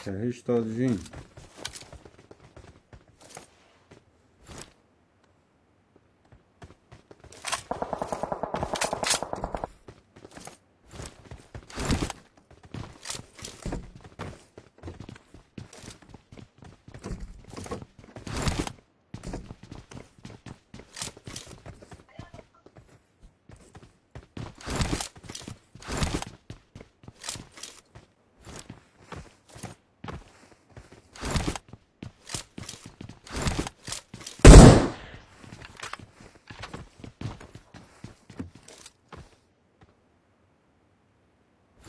Te hiç ta dijîn.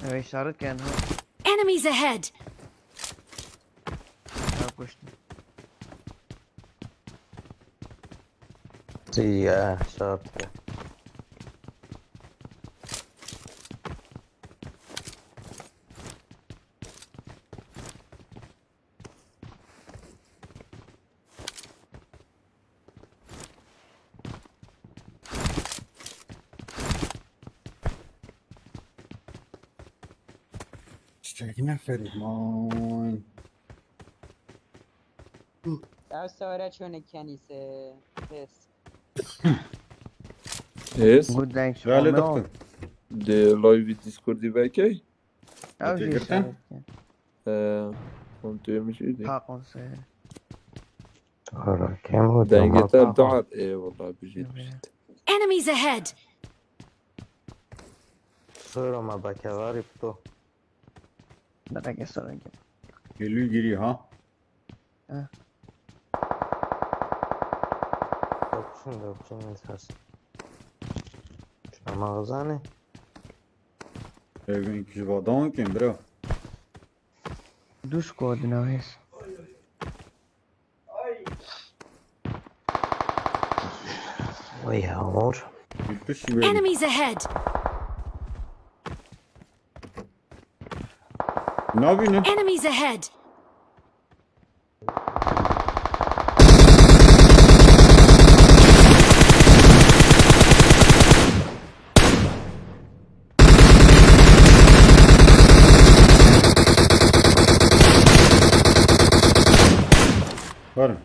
Ew ê şarit ken ha. Enemies ahead! Ya kuştu. Siya, şart ya. Çiçekine Ferîman. Ew sewere çûne kenîse. Pis. Hêz, Good day. Gale Romeo. dixtin. di live Discordî vekey. Ew Te jî girtin? şarit ken. Ee, Kontrolü jî dî. Paqon se. Ara, kem o Dengê dema te paqo. dar ê wala bijî bijît. Enemies ahead! Sora ma bekevarî pito. Bereke soran ken. Geliyor giriyor ha. Ha. Dopçun, dopçun esas. Şuna mağazane. Evin kişi vadon kim bro? Du squad navês. Vay hamur. Gitmiş gibi. Enemies ahead! Ne yapıyorsun? Enemies ahead! Varım.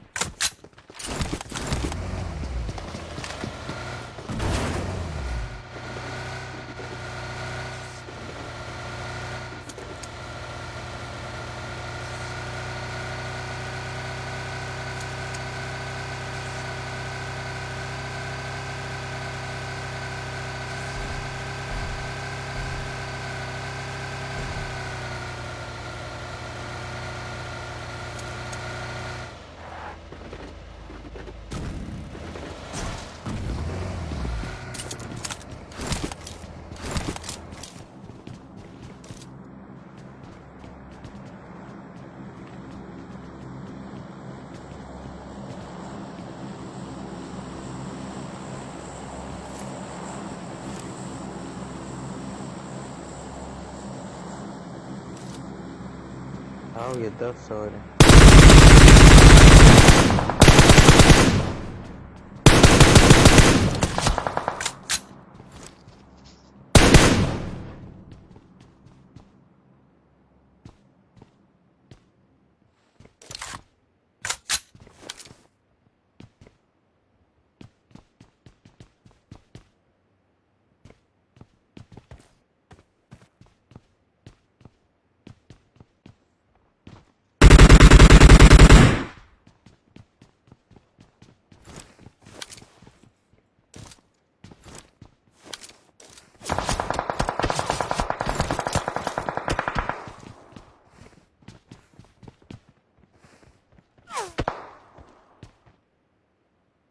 How you duck, sorry.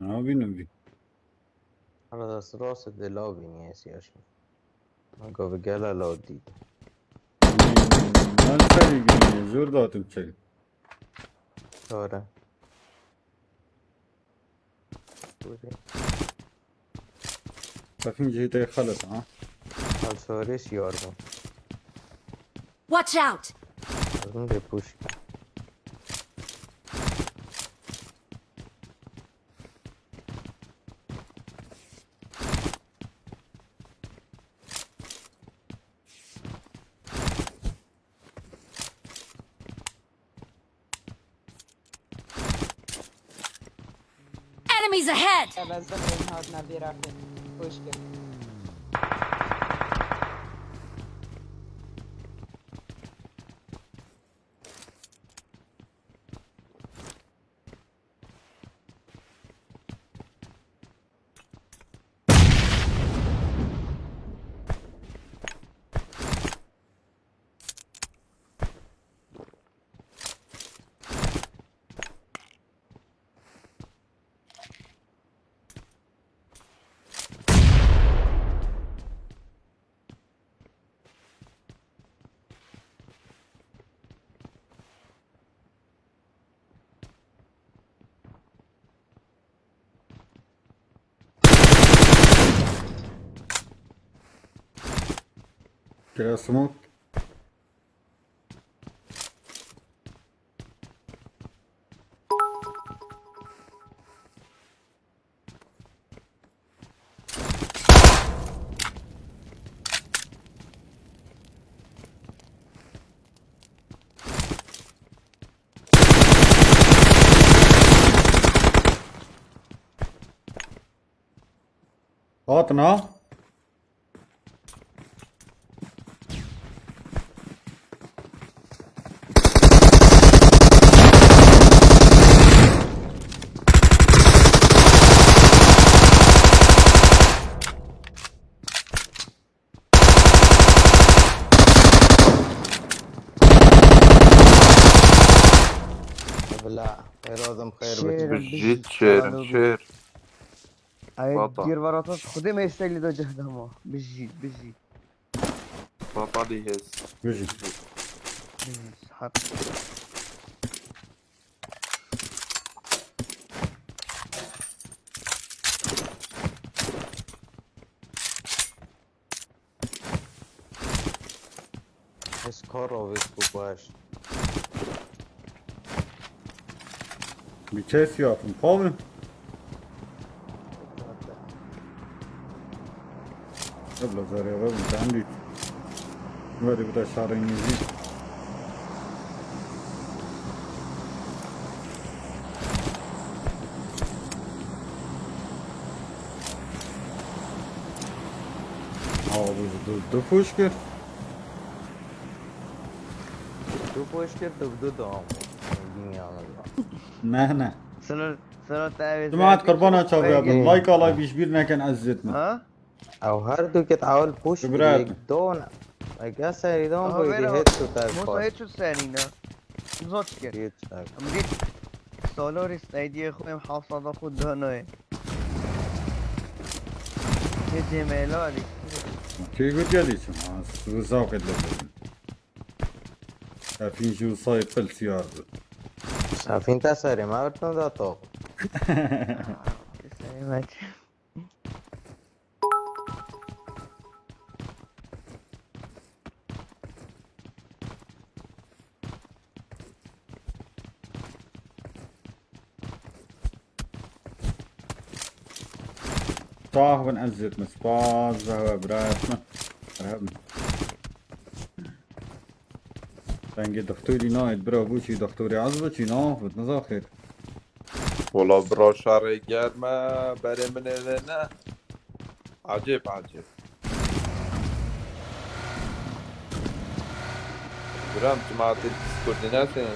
Nabînim vî. Arada sırası de lav biniye siyasi. Aga ve gel ala o değil. Ben seni bilmiyorum. Zor dağıtım çek. Doğru. Buyurun. Bakın cihde xalat ha. Al sorry, yorgun. Watch out! Lazım bir push. Enemies ahead! Ev ez de birayî hatina vê rexê. Xweş kir. Kira smoke. Hatina. Bila, êrazim xeyr bit. Şêr, Bijî bijî, şêrim, sağ ol. Şêr. Ay, Vata. Diyarbakır Xwedê me îsteyli de cehdama. Bijî, bijî. Vata dî hêz. Bijî. Bijî, hak. Ez kar avêt ku baş. Bi kes yapın, pavin. Ebla zarê rebin, ben dît. Weri bir de şarên yî. Du, du, du puş kir. Du puş kir, du, du dom. Dünyanın. Ne, ne. Sınır, sınır tabi. Cemaat qurbana çaviya bin. Like alay biş bir neken eziyet mi? Ha? Ew her du ket awil puş Brat. Yek don. Ege serî don Aha, bû vera. Hêt tu tev Musa xwar. Hêt tu serî ne. Zot kir. Hêt tev. Em dît. Solorî seydiyê xwe em hafsada xwe danoyê. Hêdê melalî. Kê got gelî çima? Wisa ket lê. Efîn jî wisa pil siyar bû. Efîn te serê me virtin da to. Serê me çi? Sağ bin eziyet mi? Spas ve bırakma. Merhaba. Dengê doktorî nayêt bira, bû çî doktorê ez bi çî nav bit niza xêr. Wala bira şerê germe berê min ê ne. Acêb, acêb. Biram, cemaatê Discordê nesin,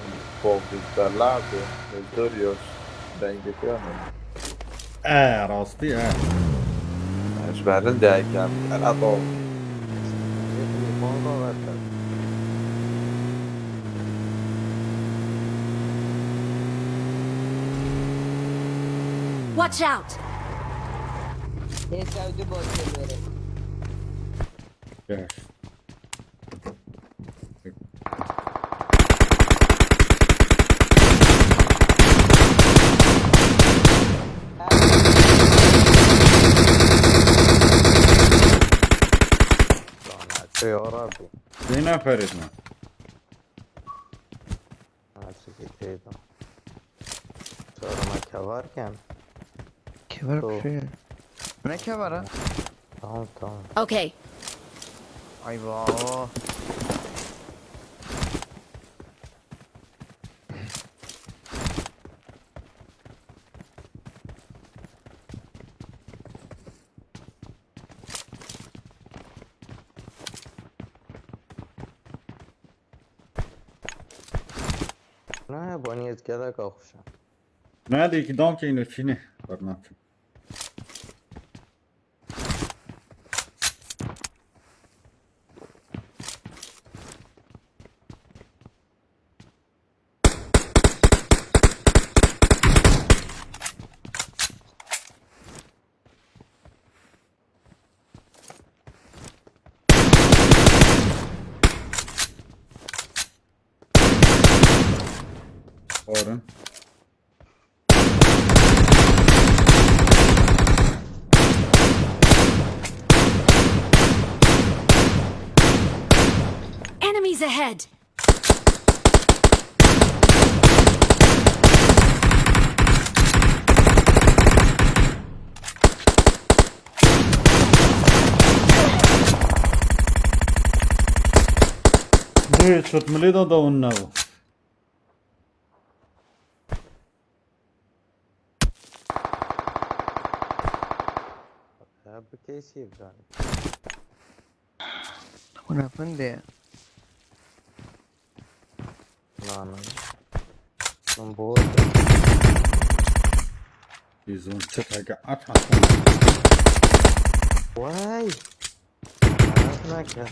bavdî, bella bi, zor yoş, dengê te ne. E, rastî, e. Ji ber hindê ekem, gel eto. Watch out! Êka du botê were. Gel. Lan, ya Rabbi. Zeyna Ferit mi? Ha, çekil teyda. Çağrı me kevar ken. Kevar Doğru. Kuşu. Ne kevar ha? Tamam, tamam. Okay. Ay baba. Ne, baniyet gelek xweş e. Ne, de iki dam çeyno çîne. Barnak. Oren. Enemies ahead! Dê çot milê da dawin nabo. Ya bi kesî gani. Hûn hevin de. Lan. Lan bu. Bizon çeteke at hasan. Vay. Anasına gel.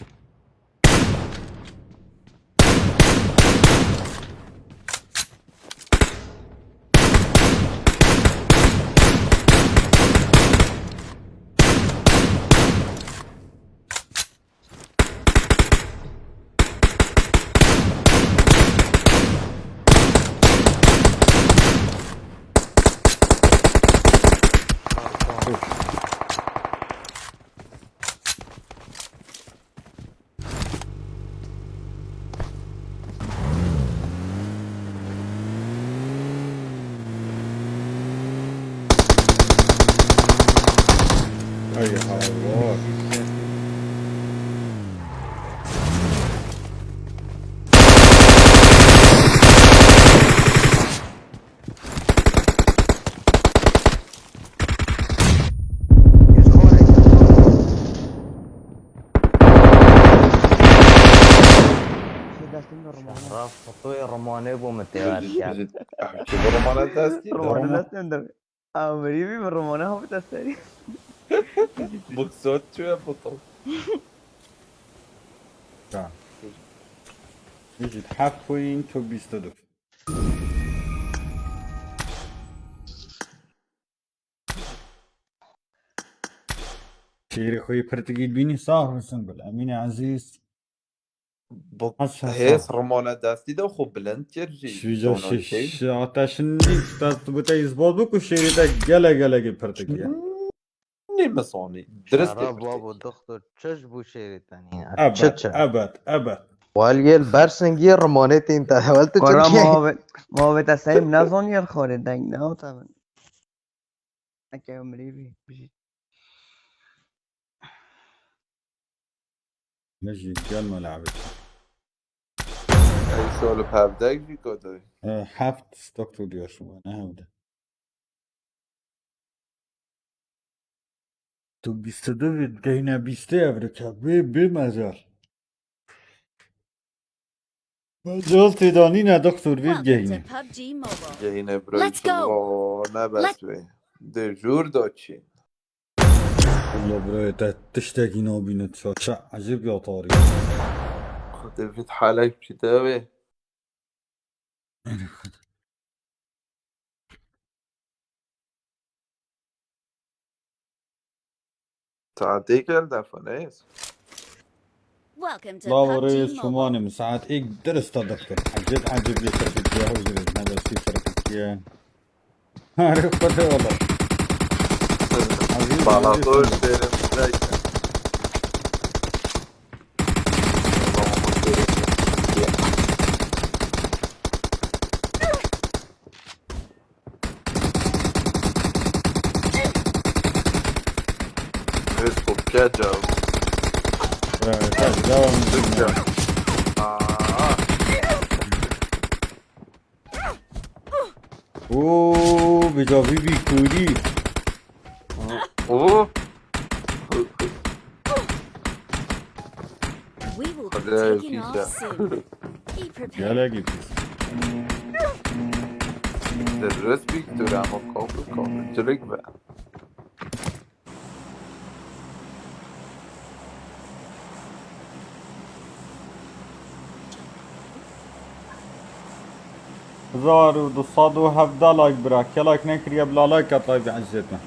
Ay Allah. Raf fotoyê rimanê bû min tê ver kerd. Çi bi rimana destî? Rimana destê min de. Ew mirî bî min rimana hafite serî. Buksot çi ye foto? Tamam. Mecid heft point bîst û du. Şiirê xwe yê pirtigî bînî sax bisin gul. Emînê Ezîz. Bu Hasan hêz sax. Rimane destî de xwe bilind kir jî. Şîja şîş ateşin nî dest bi te îzbat bû ku şiirê te gele gelekê pirtigî ye. Nî misanî. Dirist Şara babo doktor çi ji bû şiirê te nîne? Çi Ebed, çi? Ebed, ebed. Wal yel bersingî rimanê tîn te. Wal tu Kora çi? Mavê, mavê te seyim nezon yer xorê deng ne o te min. Eke ew mirî bî, bijî. Bijî, gel me lawê. Ey sol hevdek jî godoy. E, heft stok tu diyor şu an, ne hevde? Tu bîst û du bit, gehine bîstê ev dike. Bê, bê mezal. Mecaz têdanîne doktor vê Welcome to gehîne. PUBG Mobile. Gehîne bro Let's go. Çulo ne bes Let- wê. De jûr da çî. Walla bro te tiştekî nabîne ça, ça ecêb ya tarî. Xwedê vît halek çi de wê. Saetê gel defa neyz. Welcome to Lavorê PUBG Mobile. Şumanê min saet êk dirista dikir. Ecêb ecêb yê Tirkiye hewzirê nebesî Tirkiye. Arê xwedê wala. Balator derin zayte. Rêz xwe bike caw. Ee, tabii, devam edin. Aa. Oo, bicavî bî kûrî. Oo. We will be Hadi taking pizza. Off soon. Be prepared. Gelek pis. Terörist bir dur ama kalkın kalkın. Çelik be. Hezar û du sed û hevdeh like bira. Kê like nekiriye bila like at, like eziyet me.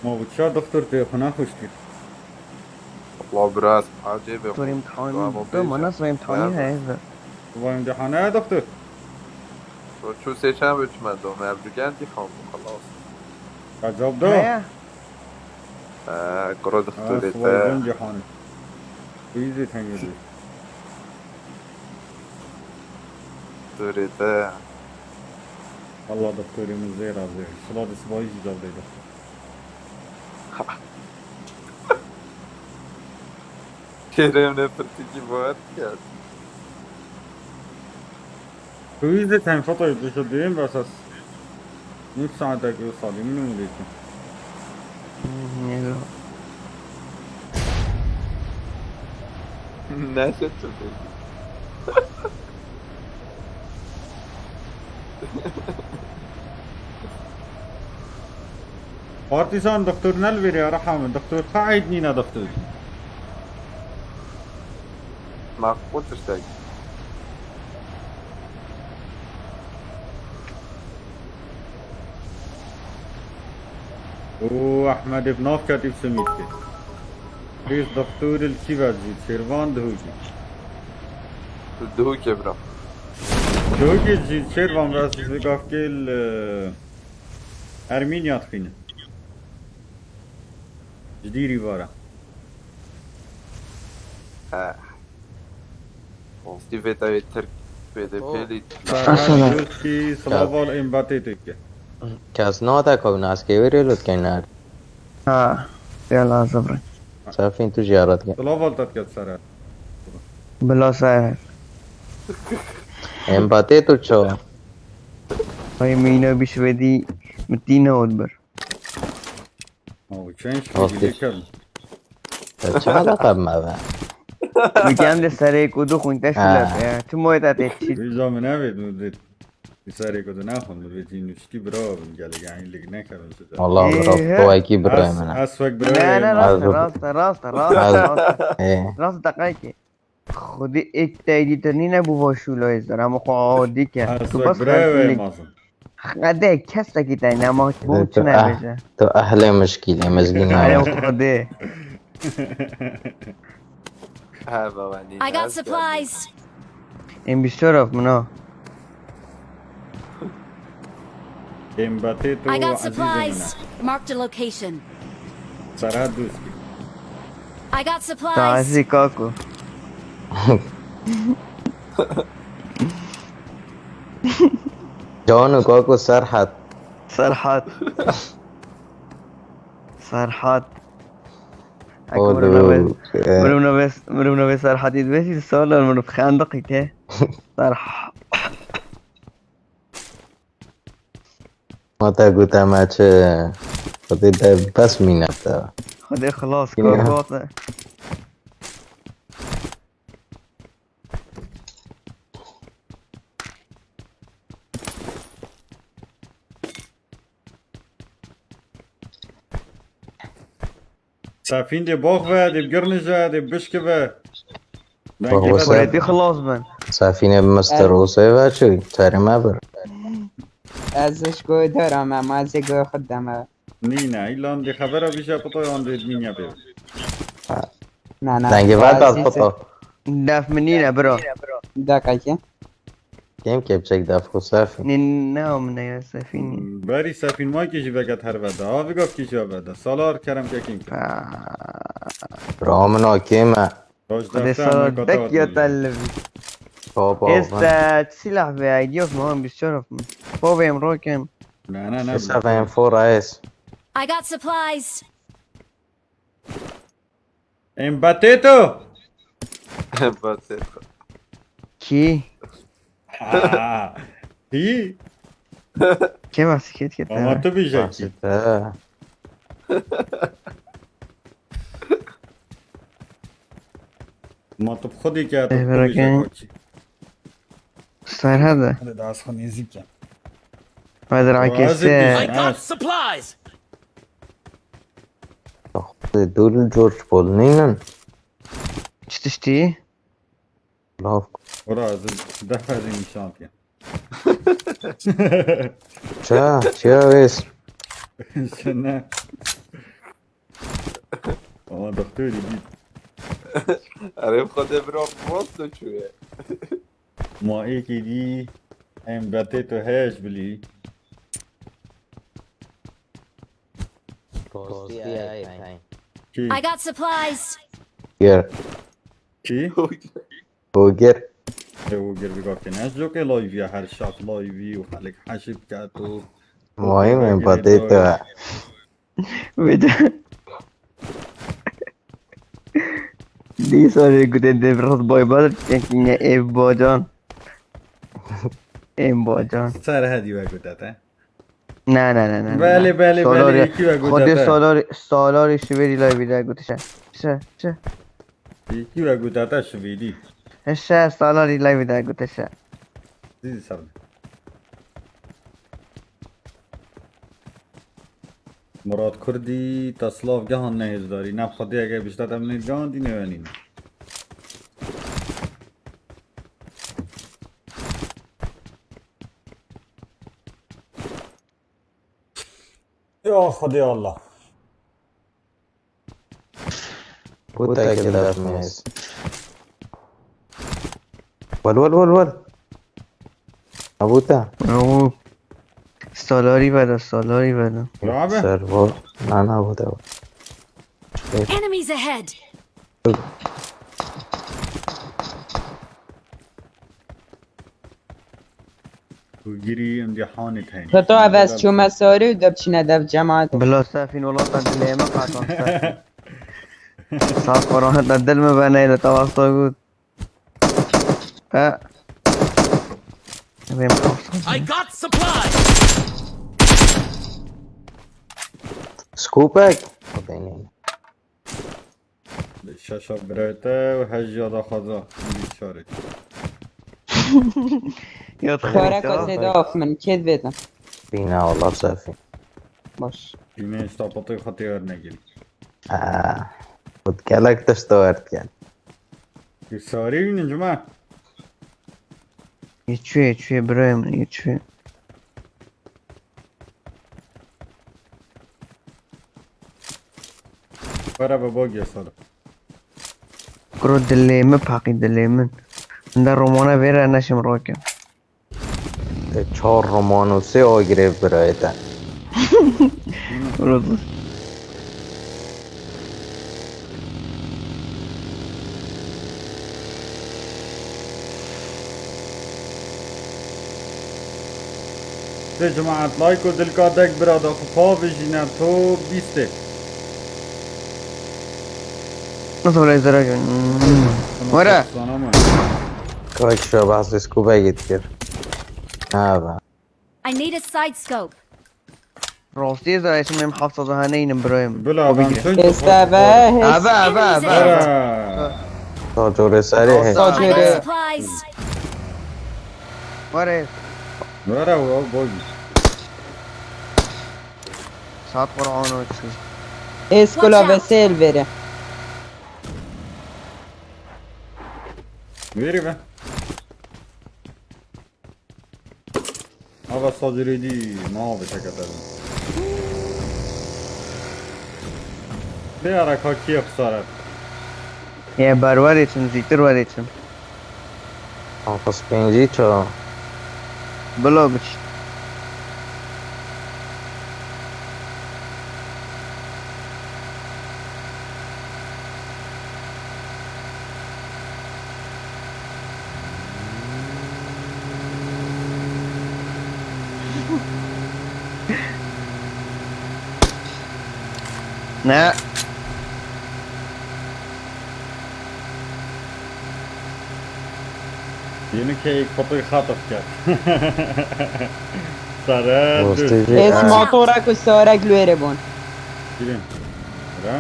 Ma bu çawa doktor tê xwe naxweş dikir? Walla biraz acê be. Doktor imtihanî bi mana sibê imtihanî heye. Siba imtihane ye doktor. Çû sê çend biçme do me evrigen dî xan bu xelas. Ecab da. Heye. Ee, kuro doktorê te. Siba imtihanî. Wî zî tengê dî. Doktorê te. Allah doktorê min zêra zêr. Şila di sibayî jî gavdey doktor. Kerem ne pirtîkî bawer dikir. Tu wî zî ten fotoyê dişo diyên bes ez. Nîv saetek û salî min û dîtin. Neyse tu bêjî. Partîzan doktor ne li vêrê ya reha min. Doktor xwe eyd nîne doktor. Maqbûl tiştek. Û Ehmedê bi nav ketî bi simît kir. Rîz doktor li kî ve zî Şêrvan Duhokî. Duhokê bira. Duhokê zî Şêrvan ve ez gavkê li Ermînya dixwînim. Ji dîrî vara. He. Rastî vê tevê Tirk, vê de pêlî. Ferhad Gurkî, silav al, ên batê tê ke. Kes nate ku naskê wê rê lût keyner. Ha, ya lazim re. Sefîn tu jî arat ke. Silav al tat ket sere. Bila sere. Ên batê tu ço? Ay, mîna bişvedî mitî newt bir. Û çend Aferin. Te çi eleqe bi me be? Mikem de serê ku du xwîn te Ha. Şilet ya. Çi moyê te tê çî? Vîza min nevê du dit. Serê ku du nexwin, min vê tî nuştî bira bin gelek, yani lig nekevin size. Wallah Ee, bira, he. Towekî birê min e. Ez wek bira Ne ne wê rast min. Rast rast rast rast. Ê. Rast deqayekê. Xwedî êk te êdî te nîne bû va şûlayê zer, hema xwe adî ke. Ez Tu wek bes bira wê xercî. Mazin. Xwedê kesekî te nema bû Tu çi eh, nebêje. Tu ehlê mişkîlê mizgîn Eyo nayê. Xwedê. Ha baba, nîne. I got supplies. Em bîşeref min ha. Em batê tu I got azîzê min e. Supplies. Marked a location. Serhat Duzki. I got supplies. Tazî kako. Cano kako Serhat. Serhat. Serhat. Eko Oğlum, mırımına ve e, mırımına ve mırımına ve Serhat idvesi solar mırıp khandaki te. Serhat. Ma te gote me çi? Xwedê te bes mîne te. Xwedê xilas Ya. Kar gote. Sefîn dê box ve, dê girnije, dê bişkive. Dengê Baba, Xwedê xelat. Xwedê xilas bin. Sefînê bi Mister Osê ve çû, terime bir. Ez ji goy dera me, ma ez ê goy xwe deme. Nîne, îlan dê xebera bîje pito yan dê nîne bê. Na, na. Dengê ve dal pito. Def min nîne biro. Dakika ki. Kêm kepçek def xwe sefî. Nî ne o min ya sefînî. Berî sefîn ma kî jî veket her veda. Avi gaf kî jî veda. Salar kerem ke kîm ke. Bira min o kêm e. Xwedê sala dek ya te li vî. Baba, Êsta çi silah ve idea of mi? Hon bîşeref mi? Povêm rokem. Ne ne ne. Seven four S. I got supplies. Em bateto. Bateto. Kî? Hî? Kê basî kê dikê te? Ama tu bîje kî? Te. Ma tu bi xwedî ke tu Ê, bîje birakin. Kokî. Serhede. Hadi daha az xwe nêzîk ke. Hadi rakese. I got supplies. Dûr George Paul nînin. Çi tiştî? Lav. Ora ez deh ferî nîşan ke. Ça, çiya wês. Şene. Ama doktorî dît. Erê xwedê bira rast çûye. Ma êkê dî em betê tu heye ji bilî. Kostî ey ey. Kî? I got supplies. Ger. Kî? Bogir. Ê û gir bigaftin. Ez jokê live ya her şaf live û xelek heşip ket û Vay me batê te. Vêde. Dîsa rê gudên dê biraz bay bay, ne ev bacan. Ev bacan. Ser hedî we gudete. Na na na na. Belê belê belê, yekî we gudete. Xwedê salarî salarî şivêrî layvî de gotişe. Şe şe. Yekî we gudete şivêrî. Şe salarî layvî de gotişe. Dî ser. Murat Kurdî, te silav gehan ne hêzdarî. Ne xwedê ege bişta te min gehan dî ne wenîn. Ya Xwedê Allah. Puta ke def mêz. Wel wel wel wel. Abuta. Abu. Salarî veda, salarî veda. Rabe. Servo. Na na abuta. Enemies ahead. Girî em dî hanê teyne. Xeto ev ez çûme sarî û dep çîne dev cemaat. Bila sefîn welatan dilê me qakan sefîn. Saf Quran da dil mi be neyle tavasta gut. Ha. Vêm I got supply. Scoopek. Xwedê neyne. Şeşa birayete û hejya daxwaza. Bî şarê. Ya Kareka zêde af min kêt vêtin. Bîna wala sefî. Baş. Bîne ştapatê xwe tê wernegirî. Aa. Xud gelek tişt wer dikin. Tu sarî wî nicme. Yê çûyê çûyê birayê min yê çûyê. Were be bogê sar. Kuro dilê min paqî dilê min. Hinde romana vêre neşim roke. Te çar roman û sê agirê birayê te. Roz. Dê cemaat like û dilka dek bira da xwe pa bijîne to bîstê. Nasıl öyle zara? Were. Sana mı? Kawek şu bahs scoopek dikir. Ha be. I need a side scope. Rastî zara isim em hafta daha neynim birayê min. Bila ben çönt. Êste be hêst. Ebe ebe ebe. Ara. Ta corê serê he. Ta I got corê. Supplies. Were. Were o boy. Saat Kur'an o çû. Êskola ve sêl vêre. Veri be. Ava sacirê dî ma ve tekete. Bê ara kakiye xisare. Ye berwerê çim zîtir werê çim. Alqis pêncî ça. Bilo biç. Ne. Yeni keyik kapıyı katıp gel. Sare Rastî düz. jî, Ês ha. Motora ku sarek lêre bûn. Girin. Ra.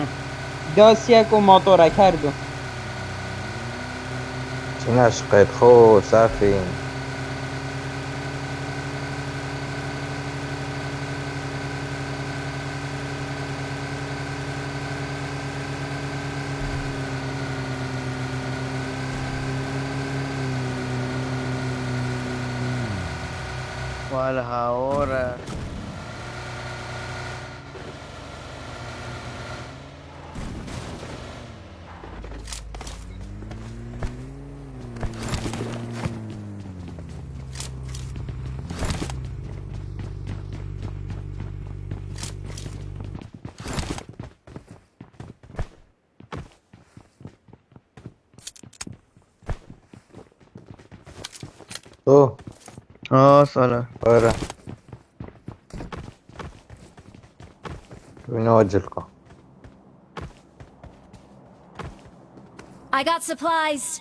Dasiye ku motora kerdo. Çine şqet xo sefî. Wala hawore. Tu. Aa sala. Öyle. Bine o cilka. I got supplies.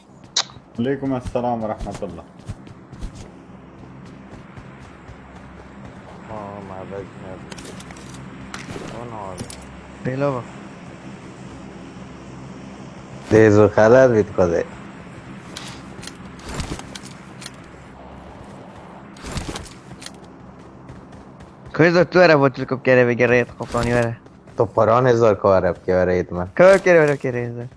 Aleykum esselam ve rahmetullah. Aa, mabek ne? O ne abi? Bela bak. Dêz û xelet bît xwedê. Kuyza tu era votil kup kere ve gere yet kopani vere. Tu paranê zor ka Ereb ke were yêt me. Kawak kere vere kere yet.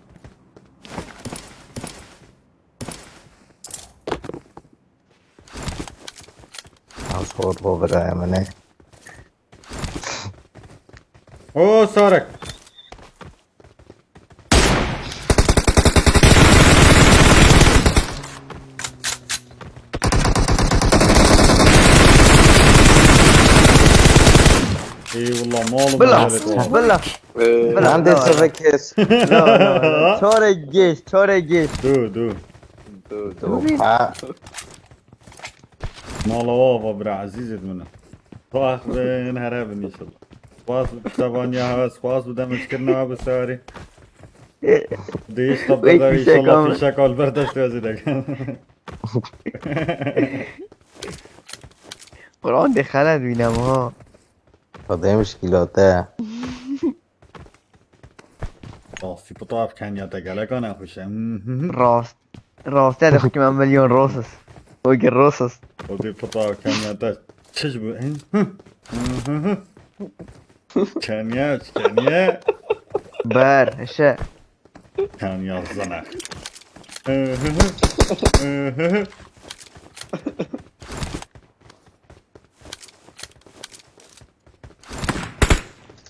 Ew sor bo birayê min e. O Sarek. Eyvallah malum. Bila. Eyvallah. Bila. Bila. Lan de sivik kes. Çore geç, çore geç. Dur dur. Ha. Mala ava bira ezîzêt min. Sax bin, here bin inşallah. Spas bi piştevaniya we, spas bi demekirina we bi sarî. Dêş Wek tabda fîşek inşallah ama. Fîşek al ber destê ezî de. Quran de xelet bînem ha. Xwedê mişkîla te. Rastî pita ev kenya te geleka nexweş e. Mhm. Rast. Rastî de xwe kime milyon rosas. Wekî rosas. Xwedê pita ev kenya te çi ji bo? Kenya, kenya. Ber, hişe. Kenya zana.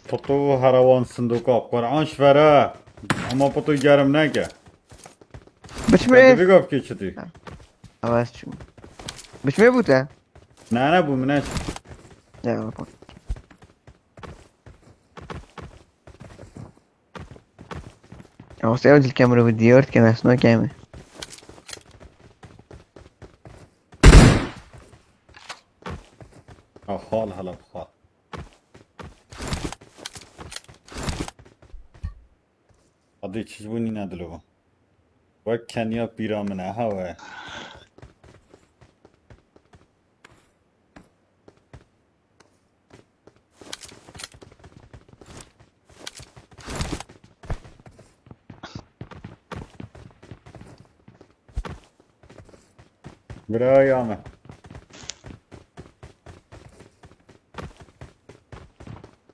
Pito herawan sindoka Qur'an şvere. Ama pito germ neke. Biçme. Hadi bir gaf geçti. Avaz çû. Biçme bû te? Ne ne bu mine. Ya bak. Ya sen ödül kamera bir diyor ki nasıl kemi. Ah, hal hala bu hal. Hadi çiz bu nine dilo. Wek kenya pîra min e ha we. Biraya me.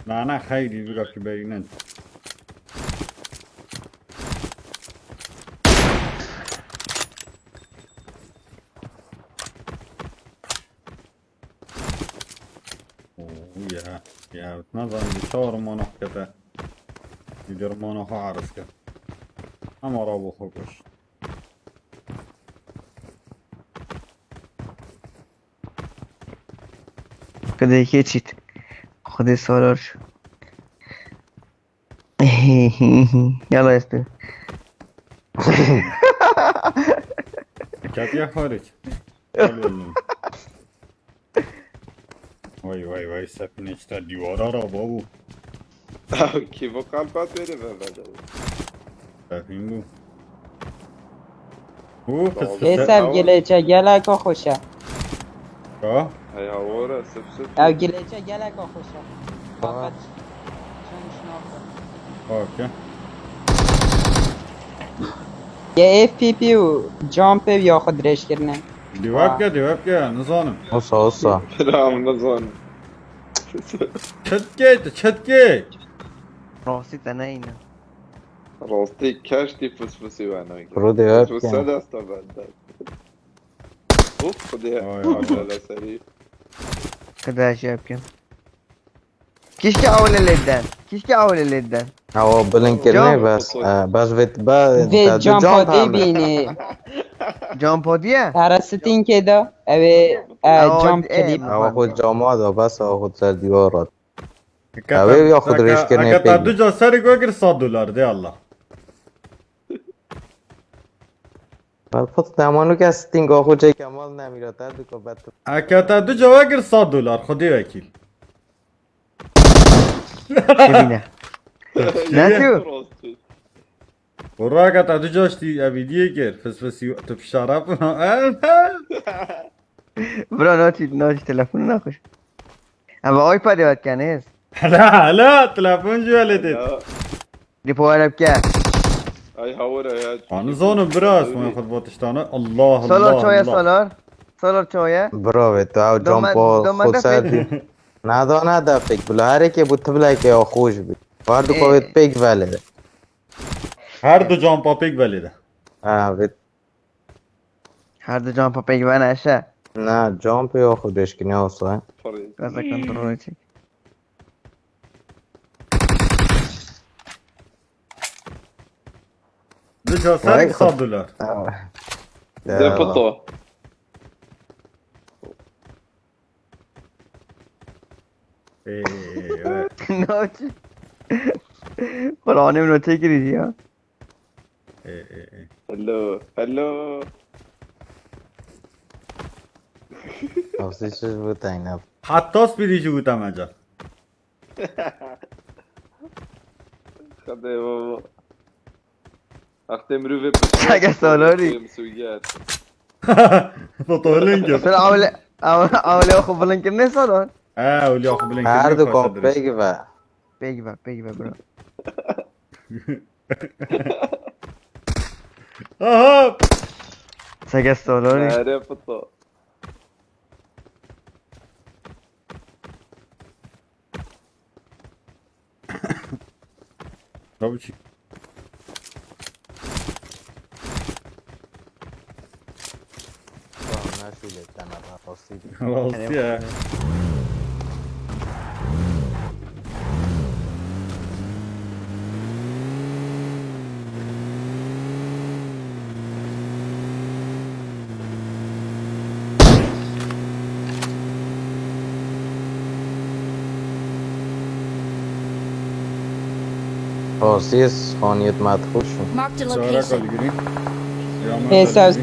Na na xeyrî bira ki berînin. Oo, ya. Ya, nazanim bi çawa rimana xwe kete. Bi rimana xwe aris kir. Ama ra bo xwe kuşt. Xwedê kê çît. Xwedê sarar çû. Yala ez tu. Katiye xaric. Vay vay vay, sepine işte duvara ra babu. Ki bu kampa beri ve ben. Sepin bu. Bu fıs fıs. Ê sev, gilêçe geleka xweş e. Ha? Hey, havora, sıp sıp. Ew gilêçe geleka xweş e. Faqet çend şinaxwe. Okey. Yê F P P û jump ê ya xwe dirêj kirine. Dewab ke, dewab ke, nizanim. Wisa wisa. Selam, ne zan. Çetke, çetke. Rastî te neyne. Rastî keştî fısfısî wena. Ro dewab Fısfısı ke. Desta bende. Hop, xwedê Ay, ay, ay. Abdullah serî. Xwedê ji bikim. Kişke awle lêden. Kişke awle lêden. Ewa bilind kirine Jump. bes, e, bes vê be Vê te jump jump hadi hem. Bînî. Jump hodiye. Para sitînkê de ew ê e, Awa, jump e, kirî. ma- Ewa xwe cama da bes ewa xwe ser diyar rat. Ew ê ya xwe dirêj kirine Eke ta pêk. Du ca serê ku kir sed dolar de Allah. Belfast demanu ke stinga xwe çê Kemal nemîra te diko bet. Eke ta du ca kir sed dolar, Xwedê wekîl. Şirîne. Ne tu? Raka ta du ca ştî ev diyê kir. Fis fis tu pişarap. Bro, naçî, naçî telefonu naxweş. Ama iPadê wet kenê. Hala hala telefon ji welê tê. Ya, Dipo were bike. Ay havora ya. Anı zonim biraz mı xutba tiştana. Allah Allah. Solar çoya Allah. solar. Solar çoya. Bravo, tu ew Doma- campa doma xwe da ser pêk. dî. Nada nada pêk bila hereke bu tibleke ya xweş bi. Var du Ê. covid pêk velê. Her du campa pêk belê de. Ha, vit. Her du campa pêk vene eşe. Na, campa ya xwe deşkine olsa. Parayı. Gaza kontrolü çek. Du ca ser Vay, bi sed dolar. Ha. De pito. Ê, ê, ê, ê. Naçî. Qur'anê min o têkirî ya. Ê, ê, ê. Hello. Hello. Tavsiye siz bu tayna. Hatta spîdî jî wita me ca. Xwedê baba. Wextê mirovê Çeke solarî. Suger. Fotoğrafın gör. Sen avle avle avle xwe bilind kirine solar. Ha, öyle yok bilin. Her du kopek ve. Pêk ve, pêk ve bro. Aha! Sege solori. Nereye puto? Tabii ki. Tamam, her şey yeter, ben rastlayayım. Rastı ya. Rastî, xaniyet me dixweş. Marked a location. Çarek algirî. Ê, sew.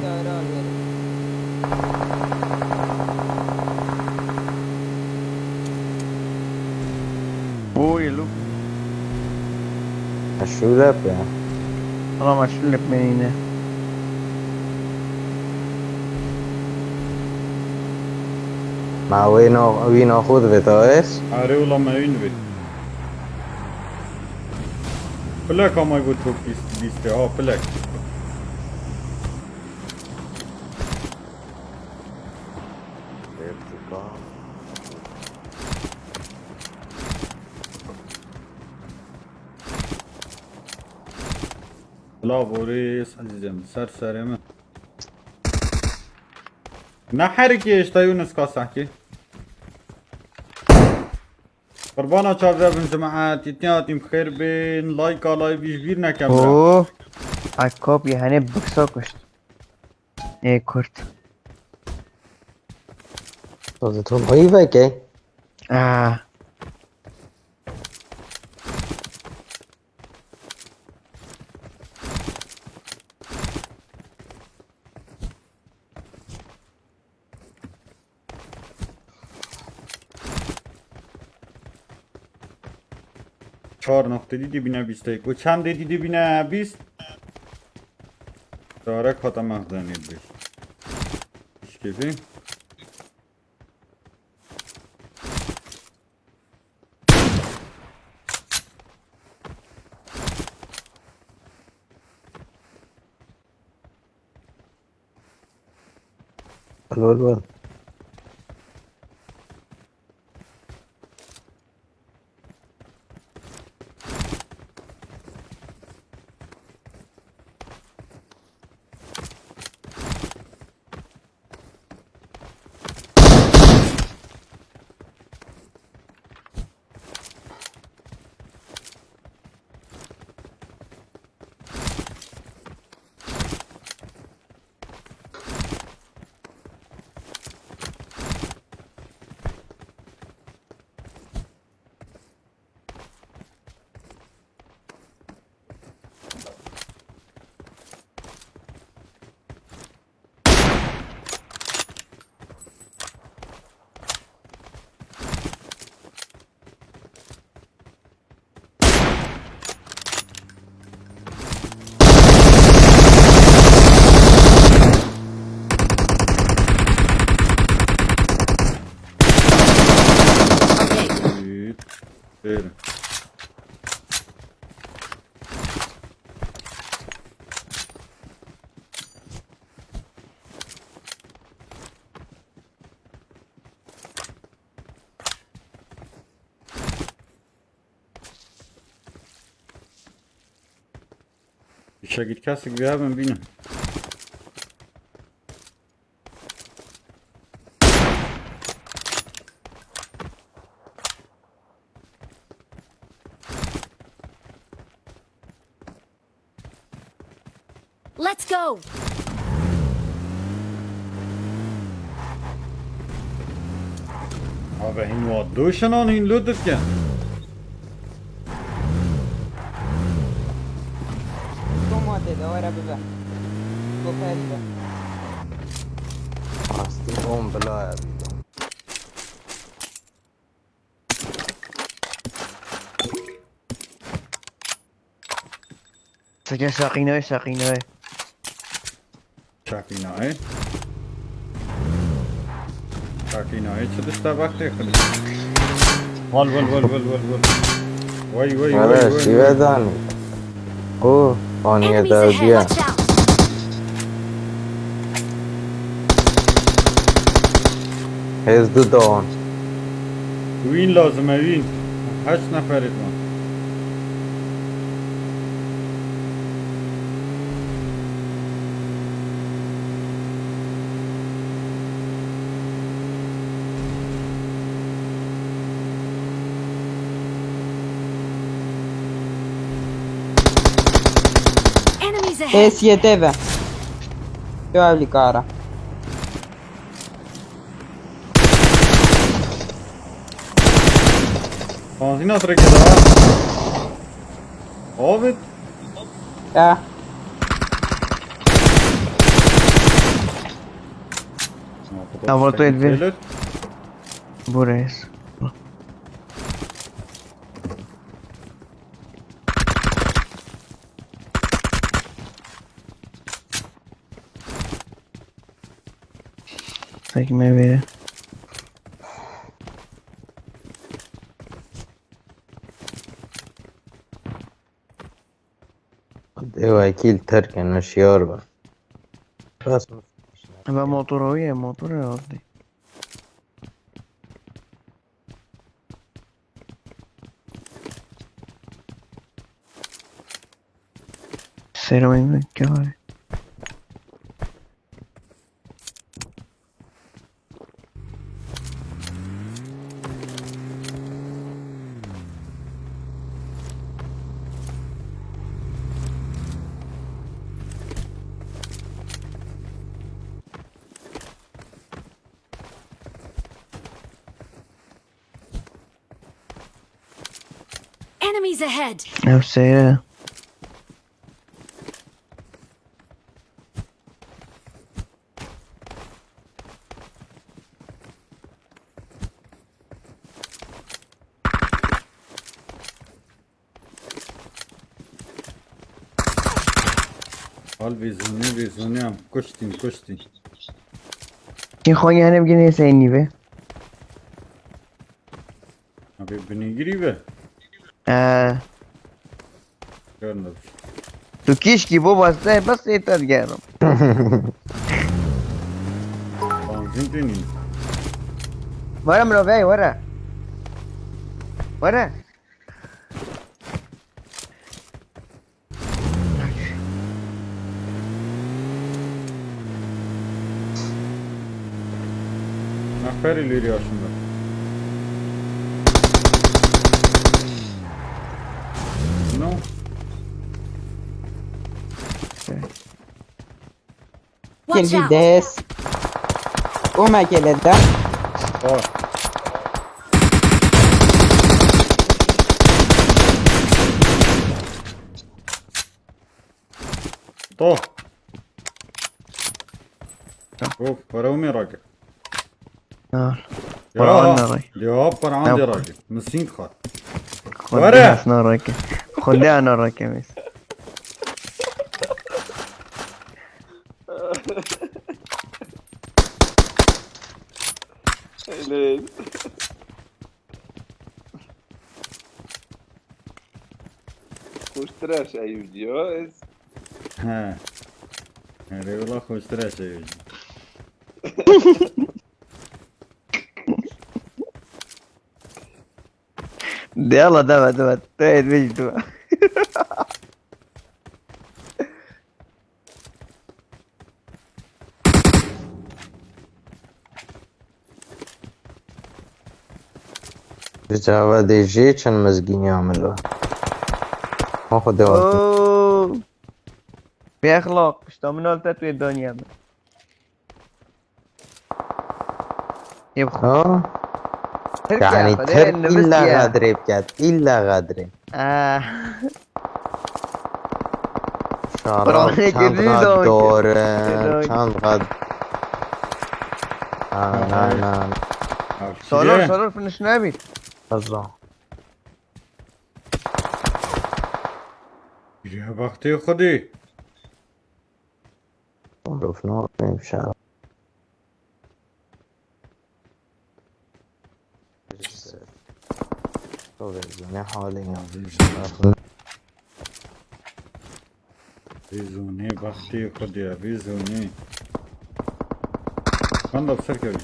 Bûyê lu. Meşhur rap ya. Ama meşhur rap menîne. Ma wê no-, wî naxwe divê ta ez? Are wila me wî divê. Plak amay bu çok pis, pis ya, ha, plak. La Boris, azizim, ser serê min. Ne herikê işte Yunus Kasaki. Qurbana çavre bin cemaat, itniyatim xêr bin, like alay, biş bir nekem ya. Oo. Ay kop ya, hani bıksa kuşt. Ê kurt. Taze tom ayı veke. Aa. Çar noktê dî dibîne bîst ê. Ku çend dê dî dibîne bîst? Çarek hata mexzenê dibî. Pişkevî. Alo, alo. Aferin. Şegît kesik bi hev in bînin. Let's go! Abi, hîn wa duşinan hîn lût dikin. Tom hate de, were bibe. Gopel de. Rastî bom bila ya bî. Seke şaqînayê, şaqînayê. Şaqînayê. Şaqînayê çi dişte vextê xilî. Wal, wal, wal, wal, wal, wal. Vay, vay, vay, vay, vay. Şîve danî. Oh, aniye Enemies ahead! Derdiye. Watch out! Hêz du down. Wîn lazim e, wîn. Heşt neferê diwan. Enemies ahead! S Y T ve. Yo evlî kara. Benzîna direkt daha. Abi. Ya. Ya, vurdu elli. Burası. Sekme biri. Dê wekîl terk in, hişyar be. Bes. Ve motor o ye, motor e aldı. Serwayın kâr. Enemies ahead! Ev seyre. Hal vêzûnê, vêzûnê em kuştîn, kuştîn. Kî xwe yani bigirê sey nîve. Abi binîgirî be. Ee. Gör ne. Tu kîşkî bo bas, bas ê te digerim. Benzîn tê nî. Were mirovey, were. Were. Aferin Lirya şimdi. No. Watch out! Des. Uma geleda. Oh. To. Of, para umê rake. Ya. Ya, Qur'an ne rake. Ya, Qur'an de rake. Min sînd xwar. Xwedê Were. Nas ne rake. Xwedê ana rake mes. Helal. Xweştir e Eyûb cî, ya, ez. He. Erê wela xweştir e Eyûb cî. De Allah, deme, deme. Tu êdmê jî tu. Ji cava dê jê çend mizgîniya min lo. Ma xwe dewa kir. Oo. Bêexlaq, pişta min al te tu yê daniya min. Yê bixwe. Ha? Tirk ya, Yani Xwedê Tirk nivist illa ya. Xedrê biket, illa Xedrê. Ah. Şaran Piranê çend kurdî qat dawî dor, kir. Dawî. Çend qat. Na, na, na. Şaran, şaran finish nebî. Qeza. Giriya baxtê Xwedê. Of, ne yapayım şaran. Tabii, ne halin ya. Vî zonê, bextê Xwedê, vî zonê. Wenda bi ser kevî.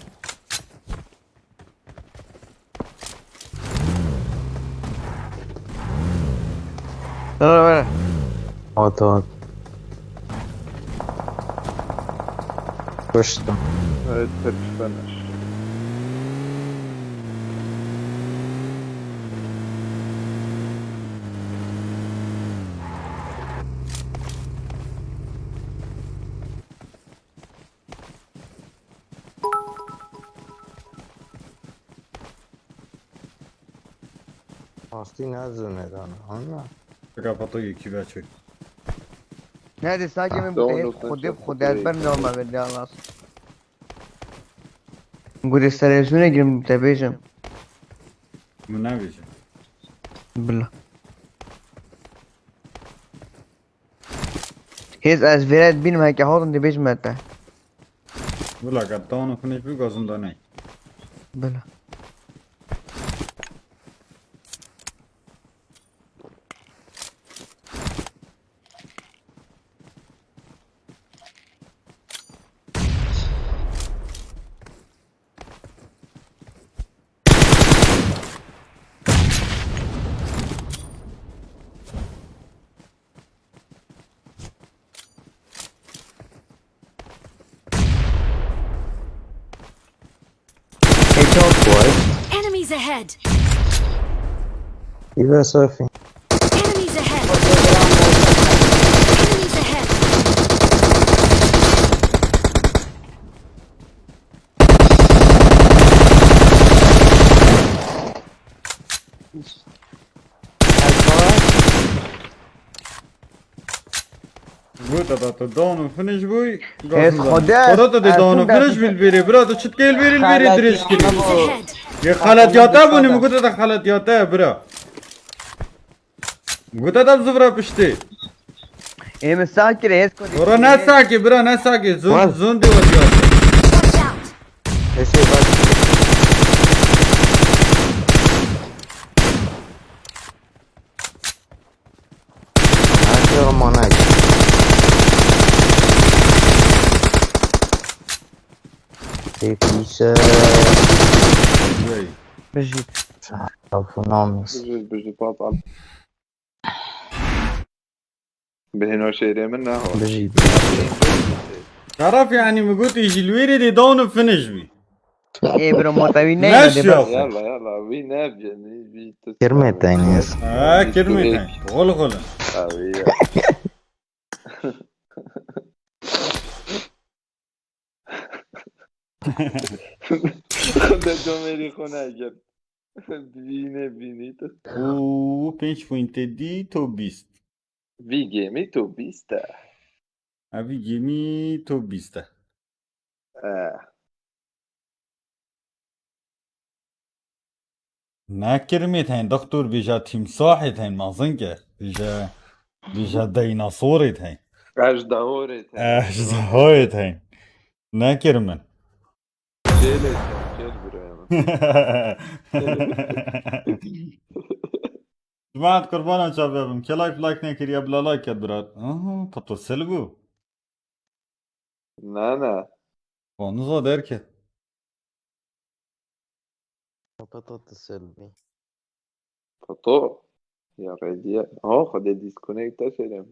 Were, were. Hat, hat. Kuştum. Evet, tepişmemiş. Rastî ne zû ne dana, anla. Fika pato yekî veçû. Ne de sanki min Doğru, xudê, xudê ez ber normal ve de Allah. Gure serê zûne girim te bêjim. Min nebêje. Bila. Hêz ez vêret bînim heke hatin dibêjim me te. Bila ka tano xunêş bî gazim da ney. Bila. Hey, talk, boy. Enemies ahead! Even Sophie. Enemies ahead! Enemies ahead! Gote da tu down û finish bûy. Ez gazim da. Xwedê, Xwedê tu dê ez down û tu finish dest bî li bêrê, bira, tu çi dikê li bêrê, li bêrê dirêj kirî. Xeletiyate bû. Yê xeletiyate bûne, min gote te xeletiyate, bira. Gote te bi zivra piştê. Ê min sah kirê, hêz ku Bira ne sakê, bira ne sakê. Zon, Bas. Zon dê we diyar. Watch out! Hesê bas. Her şey romanak. Tepişe. Yey. Bijî. Autonomous. Bijî, bijî, pat al. Bihêno şêrê min neho. Bijî. Taraf yani mi gotî ji li wêrê dê down û finish bî. Ê bro, mota wî ne Neş yade yok. Yalla, yalla, wî ne bî, wî, wî tu Kirmê teynî. Ha, kirmê teynî. Xol xol. Ha, wî ya. Xwedê comêrî xwe neket. Bîne bînî tu. Û pênc pointê dî to bîst. Vî gemî to bîst e. Ha, vî gemî to bîst e. Eh. Ne kirmê tên, doktor, bêja tîmsahê tên, mezin ke. Bêja, bêja dînosorê tên. Ejdehorê tên. Ejdehorê tên. Ne kirmin. Kêlê, kêl biraya min. Cemaat, qurbana çaviya bim. Ke live like nekiriye, bila like ket, bira. Aha, Pato Selgu. Ne, ne. Vanuza derke. Pato Selvi. Pato. Ya rediye. Oh, de disconnecte selam.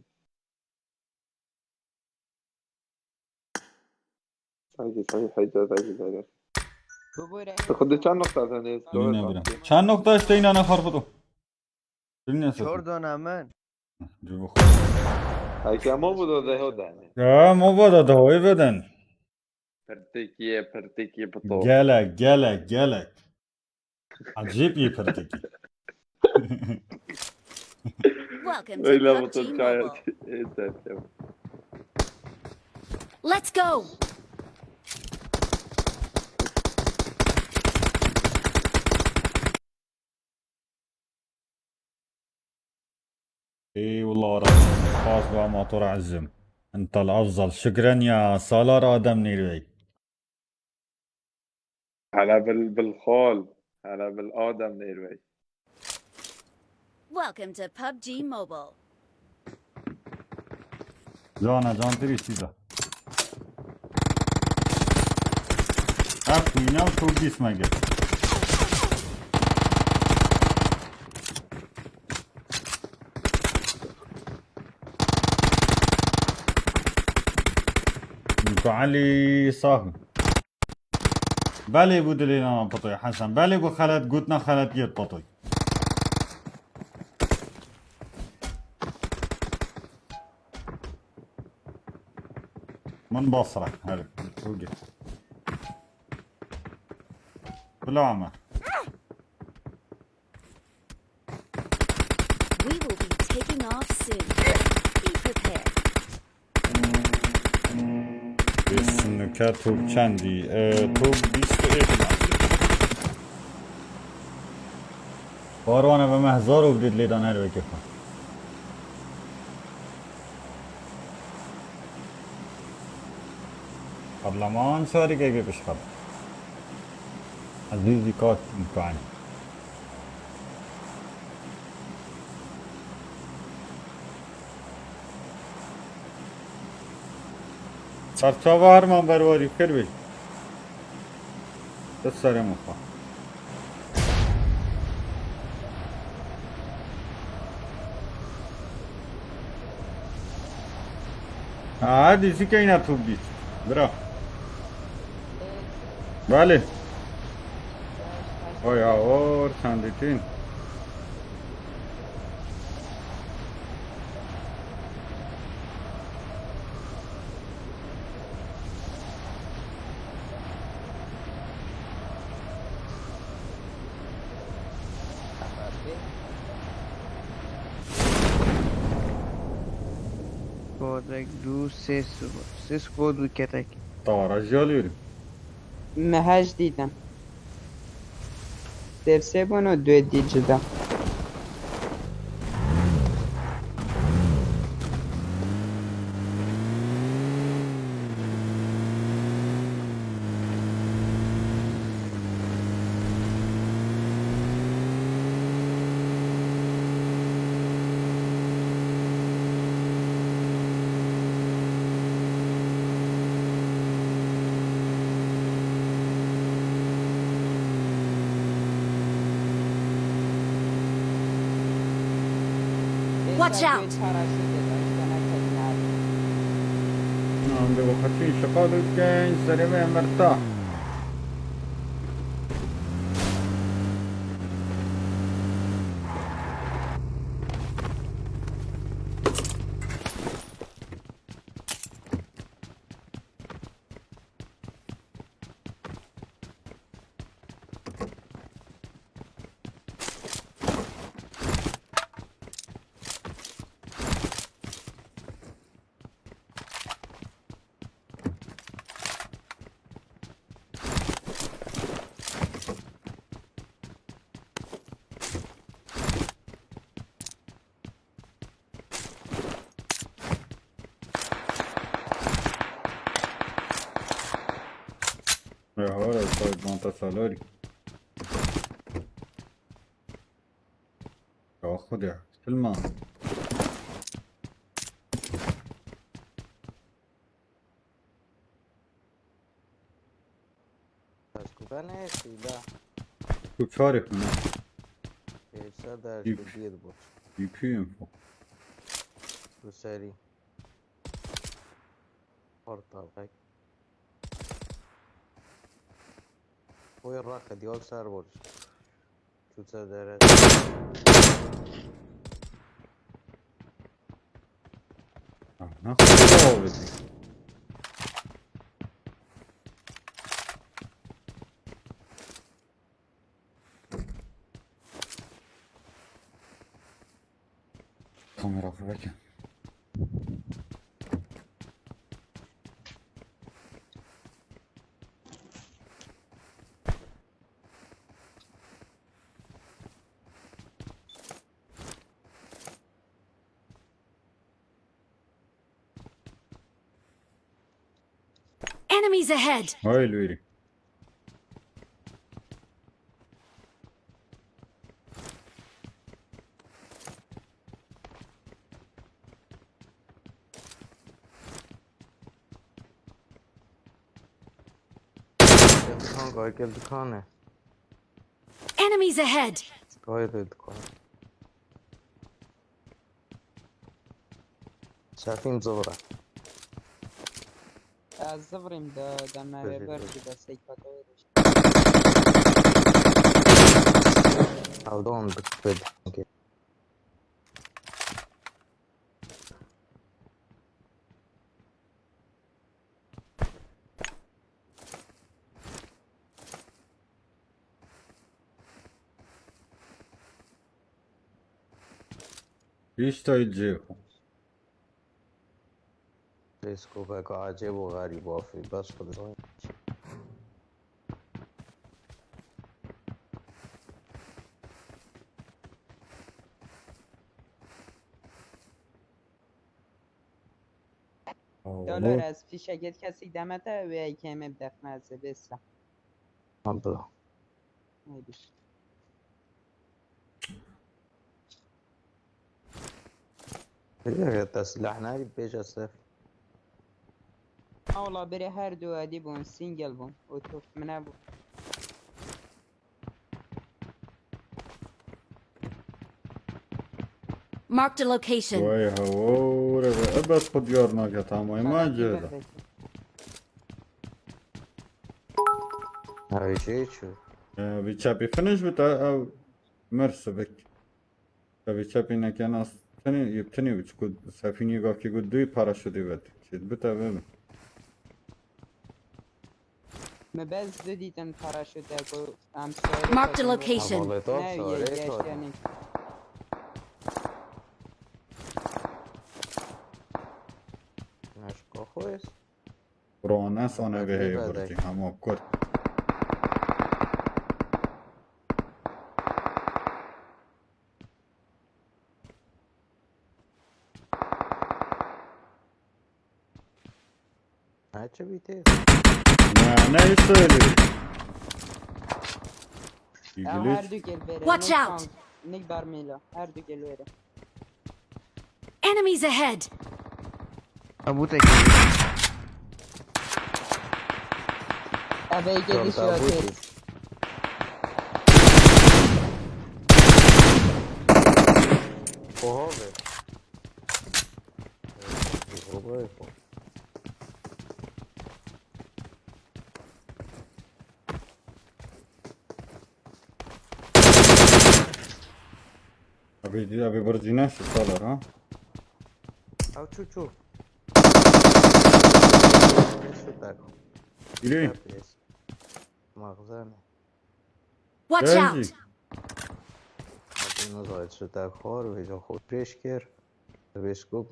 Sanki, sanki, haydi, haydi, haydi. Bubure. Xwedê çend nokta tenê? Emin ne bileyim. Çend nokta işte inana xarpıdo. Bilmiyorum. Çor dona min. Cübük. Ay, ki ama bu da deho dene. Ya, ama bu da deho, evet. Pirtekî ye, pirtekî ye, pito. Gelek, gelek, gelek. Acayip iyi pirtekî. Welcome to Öyle pubg mutlu çay Mobile. Yeter ya. Let's go. Ê wela, rast. Spas bo motora ezim. Entel afzal. Şükren ya. Salar Adem Nêrwey. Hela bil, bil xal. Hela bil Adem Nêrwey. Welcome to pubg Mobile. Cana cantirî sîda. Heft wîna û top bîst me girt. Tu Elî sax. Belê bû dilê nana pitoy Hesen. Belê bû xelet gotna xelet yê pitoy. Min basra. Her. Oge. Bila me. We will be taking off soon. Be prepared. Vê sinuke top çendî? E, top bîst û yek. Barwana ve me hezar û bidê lê dan her wekê xwe. Parlaman şarî gege bişxat. Ezîzî kat imkanî. Serçava herman berwarî kir bê. Tu serê min xwe. Ha, dîsî keyna tu bît. Bira. Belê. Oy, awor, çendî tîn. Kodek du ses, ses kodu ketek. Tavara jî alî. Me heşt dîtin. Dê sê bûn û duê dî cida. Watch out! Em bi wextî şiqal û genç serê me merta. Ya, ora, soy banta salori. Ya, Xwedê, Silman. Eskuben e sîda. Tu çarê xwe ne. Êşa der Yük. Diyet bu. Yüküyüm. Bu seri. Portal bek. Oy rakı diyor ser borç. Tutsa deret. Aha, bravo. Kamera xwe veke. Enemies ahead! Hay lûrî. Gel gel dikane. Enemies ahead! Gayet öldük o. Şefim zıvra. Ez zivrîm de, de me Teşekkür ber ederim. Ki de seyfata öyle. Aldı onu. Hiç de cihê xwe. Teleskopek acêb û xerîb afê, bes xwe dizanî. Dolar, ez fîşekê kesî demete, wê kêmê bidexme, ez ê bêsa. Abla. Neymiş? Te silah nerede? Beja sef. Awla biri her du edî bûn, single bûn. O top mine bû. Marked a location. Vay ha, vore be. E, bes xwe diyar nake, tamam, ma ceda. Ew jê çû. E, vî çepî finish bit, e, ew mir sibik. Te vî çepî neke nas tenê, yê tenê bû, çiku sefînî gakî got duyê paraşûtê vet. Çêt bite ve. Me bez du dîtin paraşûte ku em şarê Marked a location. Hevalê top, ne şarê top. Meşka xwe. Bro, ne sone ve heye burcî, hema kurt. Ha, çi bîtê? Ne, ne söylüyor? Ya, her du gel bere. Watch out! Nik barmêla, her du gel bere. Enemies ahead! Ebu tek. Eve geliş yok. Oha be. Oha be. Abi, abi, burcine şu salar ha. Ew çû çû. Şu tak. Yürü. Maxzane. Watch out! Abi, nazar şu tak xor ve xwe pêş kir. Teleskop.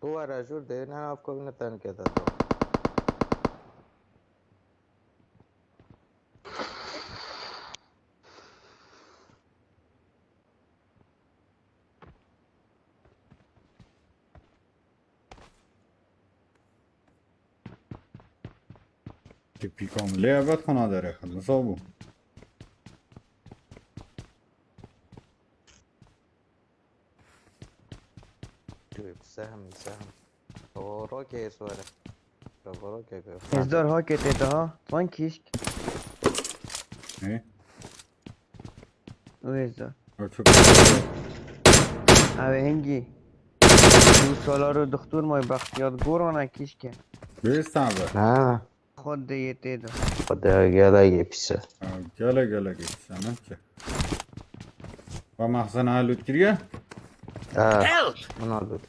Tu were jûr dê ne nav kovine tenike te to. Ti pîkan lê evet xona derê xil, nisa bû. Sehm, sehm. O roke sware. Roke ke. Ezdar hake tê daha. Van kişk. Ne? Wêza. Ew çok. Ew hingî. Du salaro doktor may Bextiyar gorana kişke. Bêsan be. Ha. Xwe de yê tê de. Xwe de gele yê pîse. Ha, gele gele yê pîse, ne ki. Ve mahzen ha loot kiriye? Ha. Help! Min ha loot.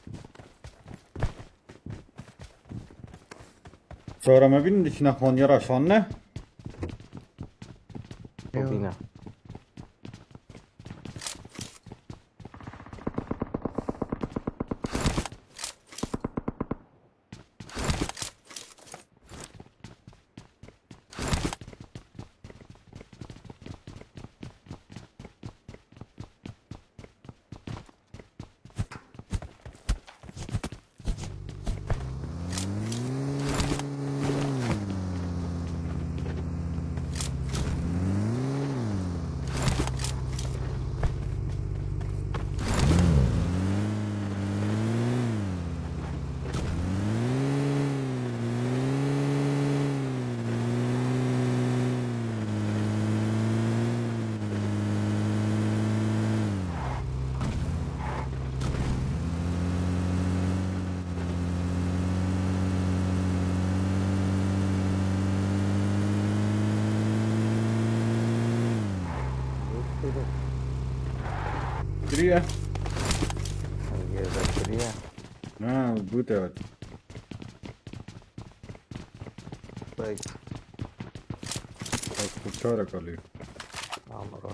Sonra me bînin dikine xanyara şan ne? Yok. Bîne. Kiriye. Gêrda kiriye. Ha, bûte hat. Bek. Bak, kurtarek alıyor. Amro.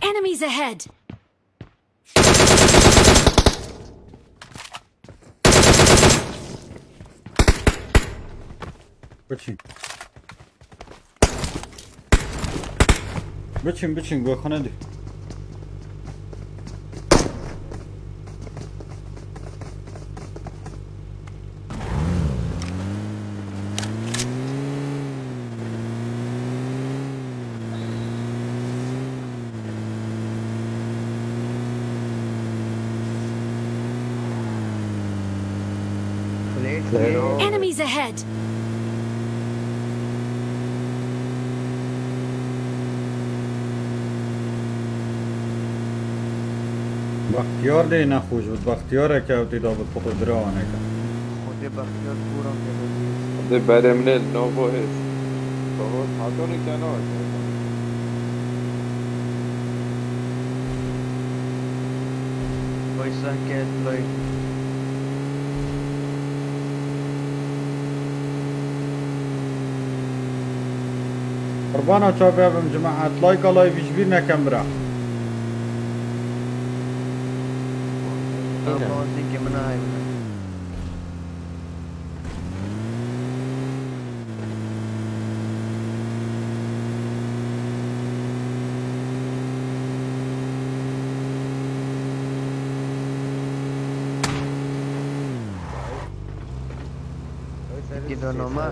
Enemies ahead! Biçin. Biçin, biçin, Gökhan'a de. Enemies ahead! Bextiyar dê nexweş bit, bextiyareke ew tê de bit, xwe bira waneke. Xwedê Bextiyar Boran tê de bî. Xwedê berê min ê li nava hêz. Bavos hato rêke nava. Vay sanki et live. Qurbana çavê bim cimaet, like-a live ji bîr nekem bira. Tamam, zînkê min a heyvine. Gido noma.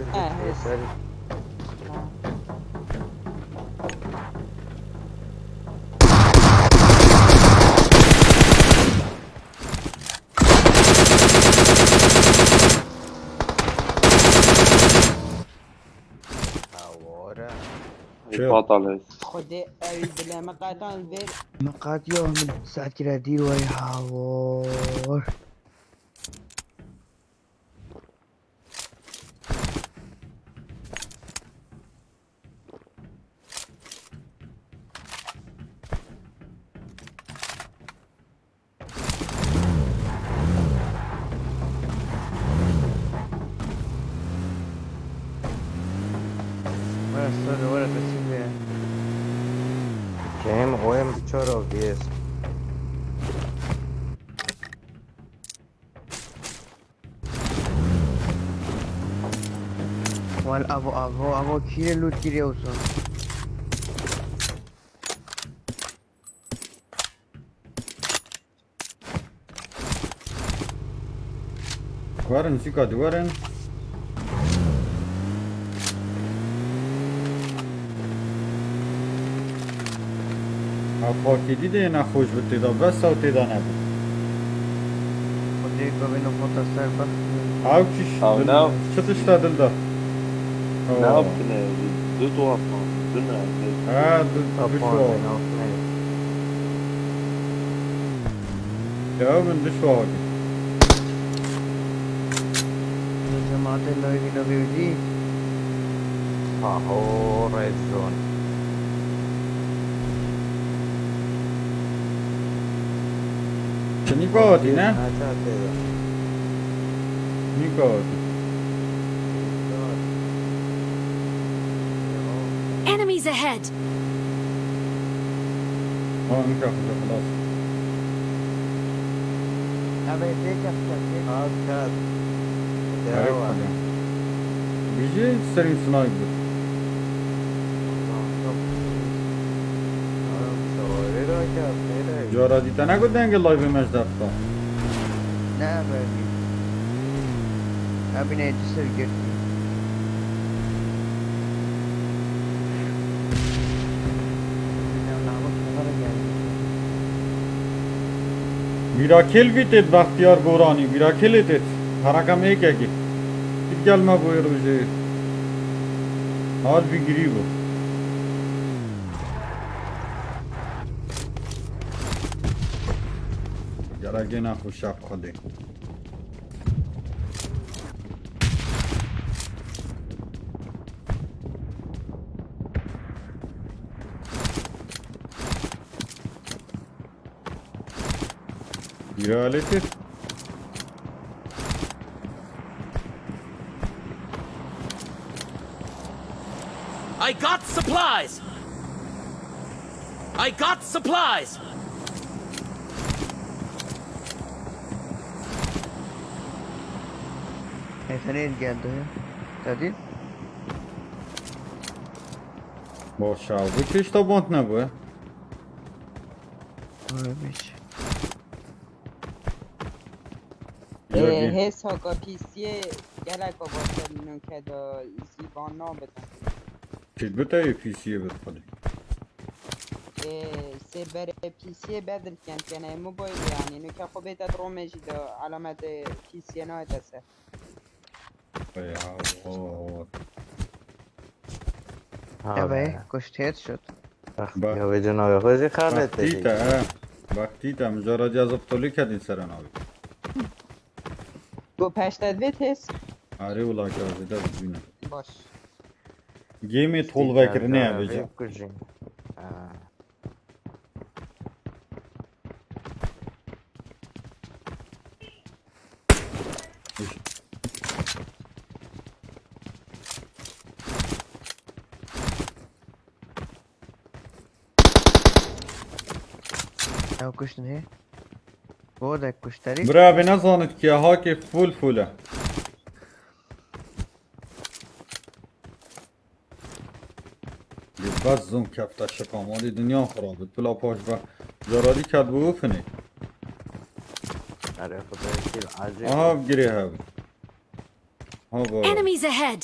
Hawara. Çi? Patal hêz. Xwedê ew bile me qatan ver. Me qatiya min saet kira dîr way hawar. Were, sorry, were, te çi be? Kêm, oyem biçara vêz. Wal avo, avo, avo, kîre loot kiriye uson. Werin, zîka di werin. Ev xakî dî de yê nexweş bi tê de, bes ew tê de nebû. Xwedê gavên xwe te ser bext. Ew çi ş-, Ew dil, ne? Çi tişt e dil de? Ew. Ne tine, ji du tuhaf man, du ne, ne. He, du, du tuhaf man. Ya min dişwa hagî. Cemaatê navê vî navê wî dî. Aho, Red Zone. Çinî gotî, ne? Çinî gotî. Enemies ahead! Ha, nika xwe xelas. Ev ê têkevke, têk. Hat, hat. Erê Dewa. Xwedê. Bijî serî snipe bir. Allah, Allah. Hat, şawarê ra ke, têre. Cara dî te negot dengê live me ji def da. Ne, ev ê. Ebîne tu ser girtî. Mîrakêl vî têt Bextiyar Goranî, mîrakêlê têt. Hereka me yekekî. Git gel me boyê rojê. Hal vî girî bû. Yara gêna xwe şap Xwedê. Reality. I got supplies! I got supplies! Hey, sen niye geldin ya? Hadi. Boş ya. Bu hiç de bot ne bu? Ölmüş. Ê, hês haka P C'yê gelek avaşe nûke de zîvan nabite. Çi bite yê P C'yê bit xwedî. Ê, sê berê P C'yê bedil ken kene mobil yanî. Nûke xwe bête romê jî de alametê P C'yê nayete ser. Ey Allah. Ha Eve, be. Kuşt headshot. Bak, Bak. Ya ve cenabê xwe jî xelet Bak, tîte, he. Bak, tîte, em cara diya zıptolî kedîn seren abi. Bu peşte divê tês. Arê wila ka zêde bicûne. Baş. Gêmê tol vekirine ya vêca. Kujin. Ha. Ew kuştin hê. Godek kuşterî. Bira, bê nezanit ki hakê full full e. Lê bes zon kefte şika malî dinya xirab bit. Bila paş be. Caradî ket bi ûfinê. Erê xwe kir acê. Aha girê hev. Ha baba. Enemies ahead!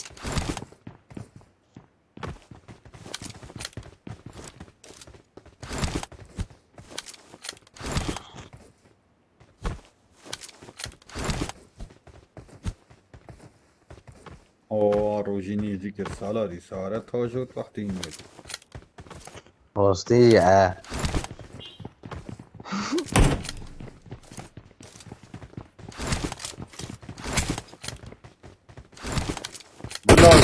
O rojî nêzîk e, salarî sare ta jot wextî nî. Rastî ye. Bilal.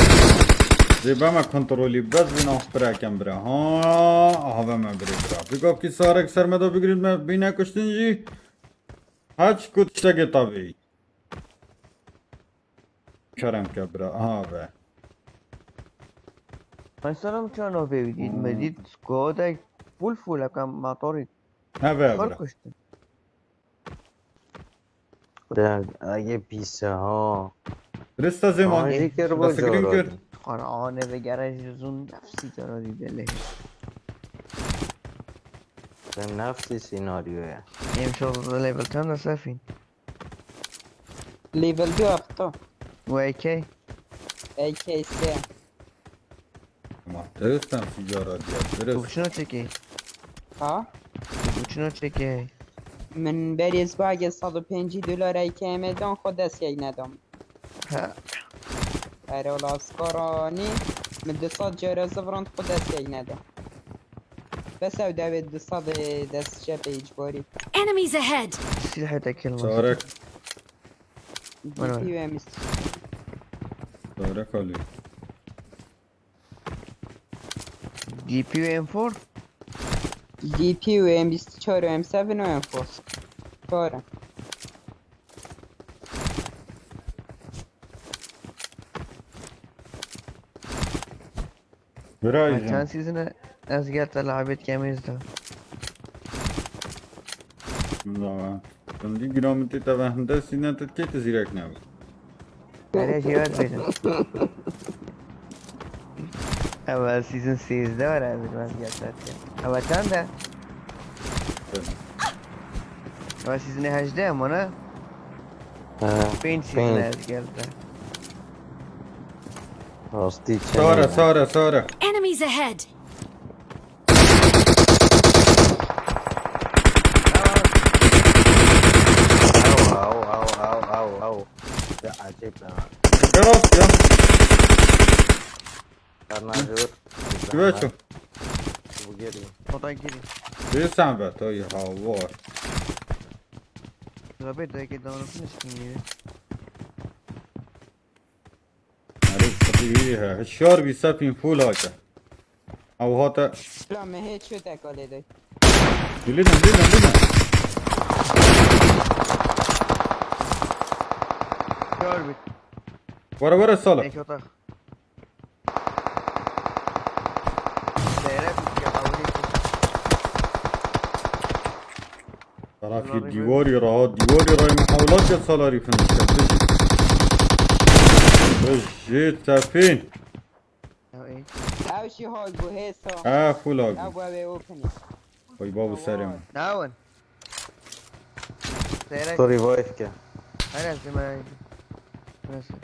Dê beme kontrolî, bes vîna pireken bira. Ha, aha ve me birê bira. Bigavkî sarek ser me de bigirît me bîne kuştin jî. Heç ku tiştekê tabî. Kerem ke bira, aha ve. Mesela çano vê dît, me dît, Skodek full full, eka motorî. Eve, kar bira. Kuştin. Deng, ege pîse ha. Rista zêman. Aha, jî kir bo. Rista screen kir. Qur'anê ve gere ji zûn nefsî cara dî belê. Sen nefsî senaryoya. Em şo level çend de sefîn. Level du hafta. Û A K? A K sê. Ma tewstan sîcara diya, dirist. Tu çino çekê? Ha? Tu çino çekê? Min berê zbagê sed û pêncî dolar A K M dan xwe dest yek nedam. Ha. Ere wala skoranî min du sed cara zivrand xwe dest yek nedam. Bes ew dewê du sed dest çepê îcbarî. Enemies ahead! Silahı da kelime. Çarek. Wala. D P U M üstü. Çarek alıyor. D P U M four? D P U M üstü çar, M seven, M four. Çar. Virajım. Çend season ez gel te labet kemiz de. Bismillah. Şimdi gram te tava hende sine te kete zirek ne? Nereye ziyaret verin? Ama season sêzdeh var abi, ben gerçekten. Ama çend de? Ama season hejdeh ama ne? Ha, pênc season pênc. Ez geldi. Rastî çend. Sara, sara, sara. Enemies ahead! Ew, ew, ew. Ya, acayip ya. Biraz ya. Karnajor. Güveço. Bu geri. O da geri. Bir sen be, tabii, ha, var. Rabê dayikê dawrokine şikiniye. Erê, sapî wî he. Hişyar bî, Sefîn, full hate. Ew hate. La me hê çöte kalê de. Bilin, bilin, bilin. Kör bit. Were, were, Salih. Ek otak. Seyrek ya, havli. Tarafî dîwarî rahat, dîwarî rahat, muhawilat ya Salarî finiş kir. Bijî. Bijî Sefîn. Ya, ey. Ew jî hol bû hêsa. Ha, full abi. Ew bu ew openî. Oy babu serê min. Nawen. Seyrek. Sorry, wife ke. Hele zimay. Nasıl?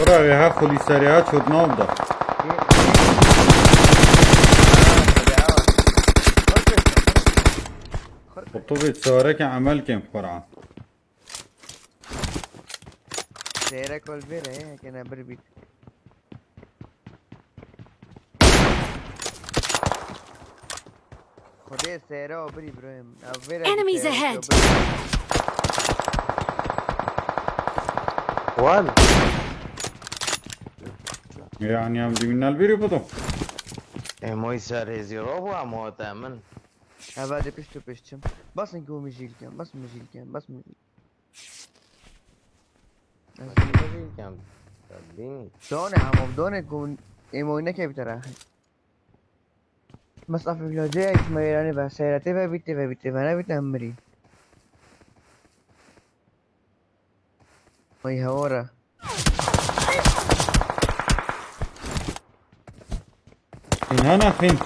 Ora ve ha xulî serê ha çot nav da. Xutubê çareke emel kêm Qur'an. Seyrek ol vere, kena bir bit. Xwedê seyre o birî Îbrahîm. Ev vere Enemies seyre ahead. o birî. Wan. Yani em dibîn nelbîrî bidim. Emoy ser hêzî ro bû em hate min. Eva de pişt û pişt çim. Basın ku mijîl kem, basın mijîl kem, basın mijîl. Tabii ki. Tabii. Done hamam, done ku êmoy neke bir tarafı. Masraf vloge, ismailani ve seyrete ve bitti ve bitti ve ne bitti emri. Oy hawara. Înana xîn.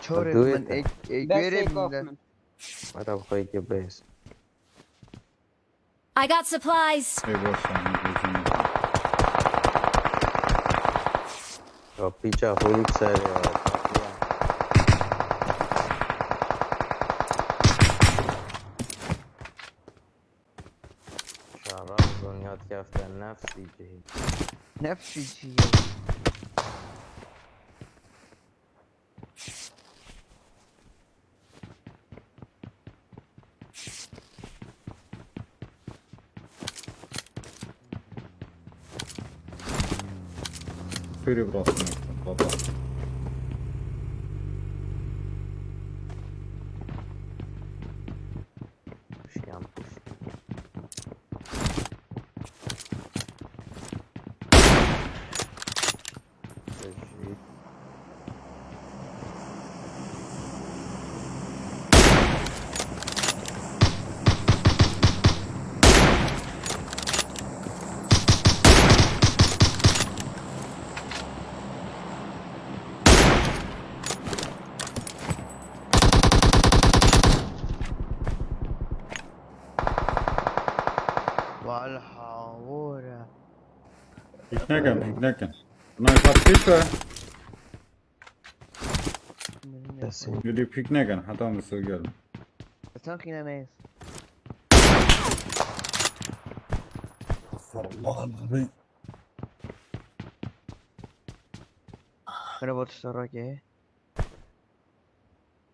Çorê Dur min ete. ek ek Bes göre ê gaf binde. Min. Hadi bu koyu ki bez. I got supplies. Ê boş ver, ne gözünü. Ya piça holik ser ya. Şarap dünya kefte nefsi cihî. Nefsi çiye. Peri burası baba. Pişiyan pişt. Valha vore. Pik nekin, pik nekin. Bunlar kaç kişi var? Kesin. Yürü pik nekin, hatta mı söylüyorum. Sen kine neyiz? Allah'ım. Robot sarake.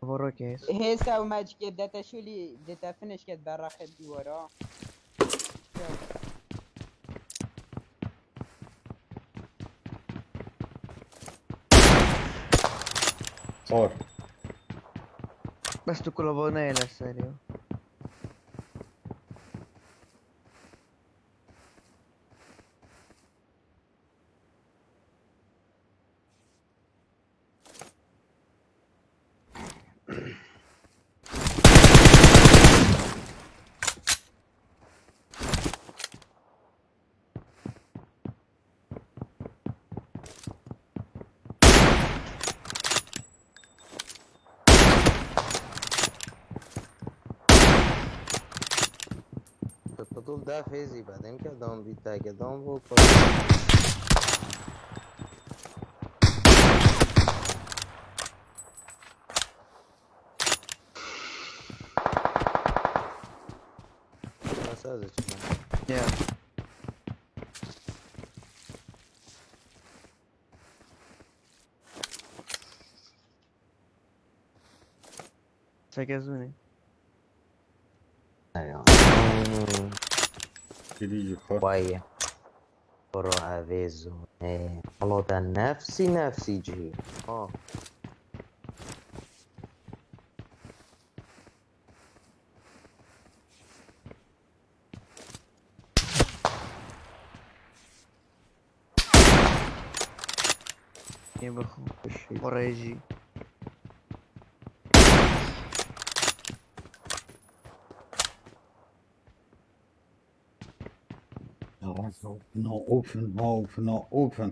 Voro kes. Hêsa û mecikê dete şûlî dete finişket berraxê dîwara. Sor. Bes tu kulaba ne ele ser ya. Tutul da fêzî be, dem ke dom bî, te ke dom bû, ko. Nasıl azıcık? Ya. Çek ez bine. Ya. Êdî jî xwe. Vay. Bro, evê zûnê. Halo de nefsî nefsî cihî. Ha. Ê bixwe. Xweşî. Xwe rêjî. No open, no open, no open.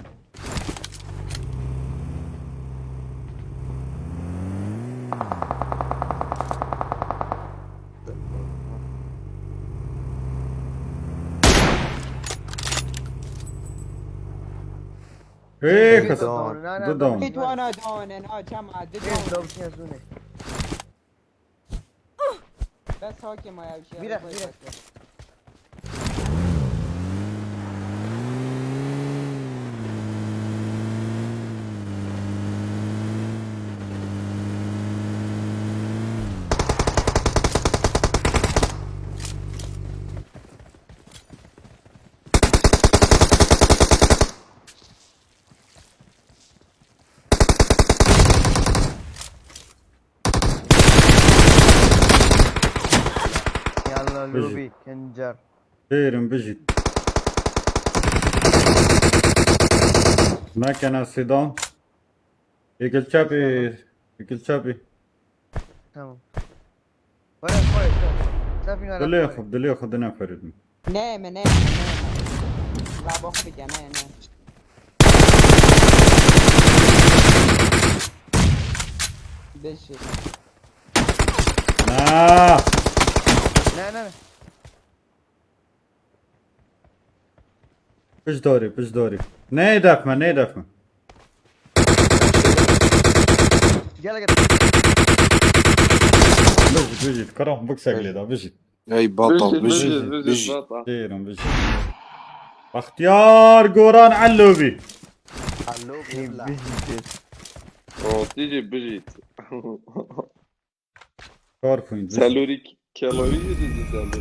Hey, Hey, kız. down. Na, na, du down. Hey, tu ana down, en, ha, çama, du Yes, down. Dobş yazılı. Bes hakê ma ya bir şey. Bira, bira. Yalla Bijî. Lubi, Kencer. Xêr in, bijît. Mekene Sidan. Yekil çepî, yekil çepî. Tamam. Wara koy, koy. Safin ara Dilê koy. xwe, dilê xwe dine Ferîd min. Ne me, ne me, ne me. La bok bike, ne, ne. Beşi. Na! Ne, ne, ne. Pişt dorî, pişt dorî. Neyê def me, neyê def me. Gel, gel. Bijît, bijît. Karan bik seglê da, bijît. Ey batal, Bijî, bijî, bijî, bijî, bijî. baba. Xêr in, bijît. Baxtiyar Goran Elobî. Alo, bla. Biz gideceğiz. O, tîjî bijît. Çar point, bijît. Selorî kelorî jî dizî selorî.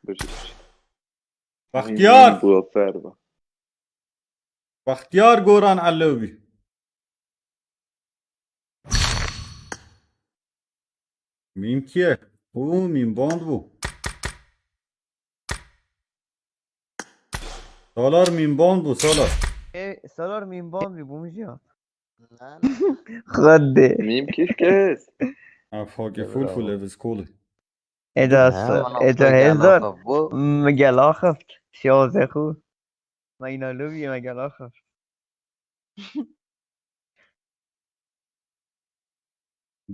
Bijît, bijît. Baxtiyar! Bu ferba. Baxtiyar Goran Elobî. Mîm kî ye? Û mîm band bû. Salar mîm band bû, Salar. E, Salar mîm band bû, bû mu ya. Ne, ne. Xwedê. Mîm kîş kes. Ha, fakê full full ev skolê. Eda, Ne, eda hêzdar. Bu. Me gel axif. Şiyaze xu. Me ina lobiye me gel axif.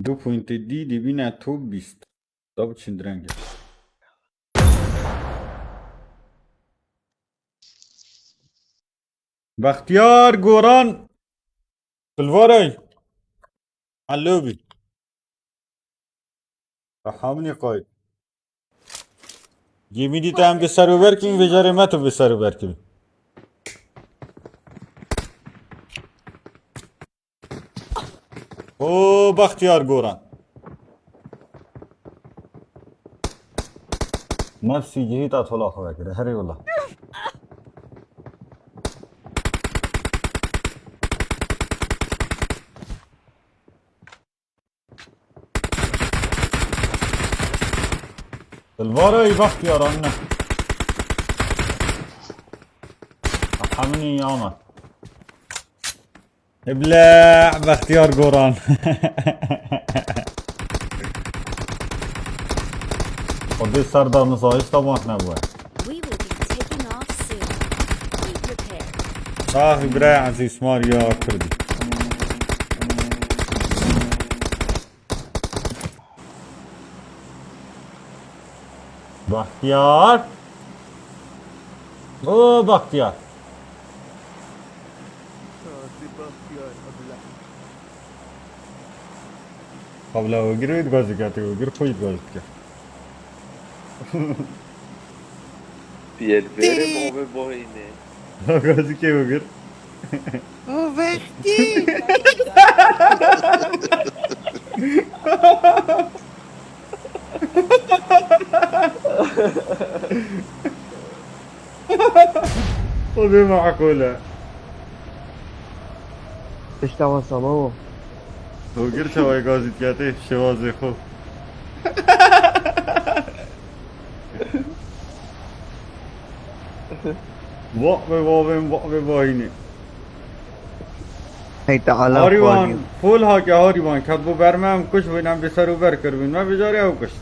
Du pointê dî dibîne top bîst. Da biçin direnge. Bextiyar Goran. Silvarey. Hello bî. Hamilî qoy. Gemî dî te em bi ser û ber kî, vêjarê me tu bi ser û ber kî. O Baxtiyar Goran. Nefsî cihî ta tola xwe vekire. Herê wila. Dilvara ey Baxtiyar anne. Hemini ama. Îblex Baxtiyar Goran. Xwedê serdar nizayîş tabak nebûye. We will be taking off soon. Be prepared. Saxî birayê ezîz, Mario Kurdî. Baxtiyar. O Baxtiyar. Qabla ogir wê digazî ke, tê ogir xwe jî digazî dike. Piyelverê bavê bohîne. Gazî kê ogir. O vextî. Xwedê meqûl e. Pişta wan sama wo. Hûgir çawê gazî diketê şêwazê xwe. Vaq be bavên, vaq be bahînê. Hey Teala Harîwan, xwarî. Fol hake Harîwan, ket bo ber me em kuş bûn, em bê ser û ber kiribûn. Me bijarê ew kuşt.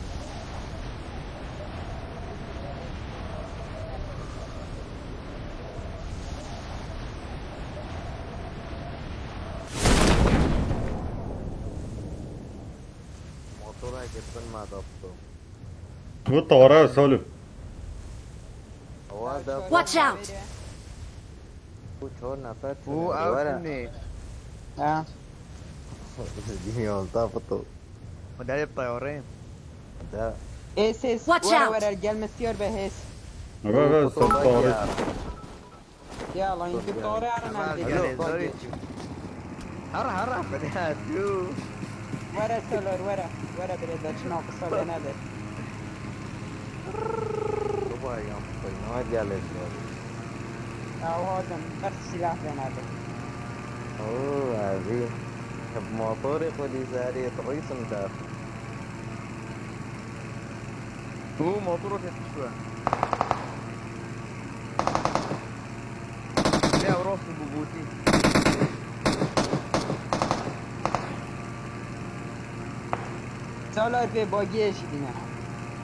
Motora girtin me da bito. Bu tara Salim. Awa da Watch out! Bu çor nefer Bu çûne. Ew Were. Tune. Ha. Dünyanın da bito. Bu derê tayarê. Da. Es es. Watch Were out! Were gel mesiyor be hes. Ve ve Bu sat kutu tarih. Ya. Ya lan, tu tore ara Hemen nerede gel, gel? Zor için. Hara, hara, beni ha, tu. Were Solar, were. Were bire de çima kısa be nedir? Baba ya, koyma geldi. Ya o adam bir silah be nedir? Oo, abi. Motoru polîs arê, rîsim da. Û motor o tepişiyor. Ne Avrupa bu buti. Salar ve bagiye şidine.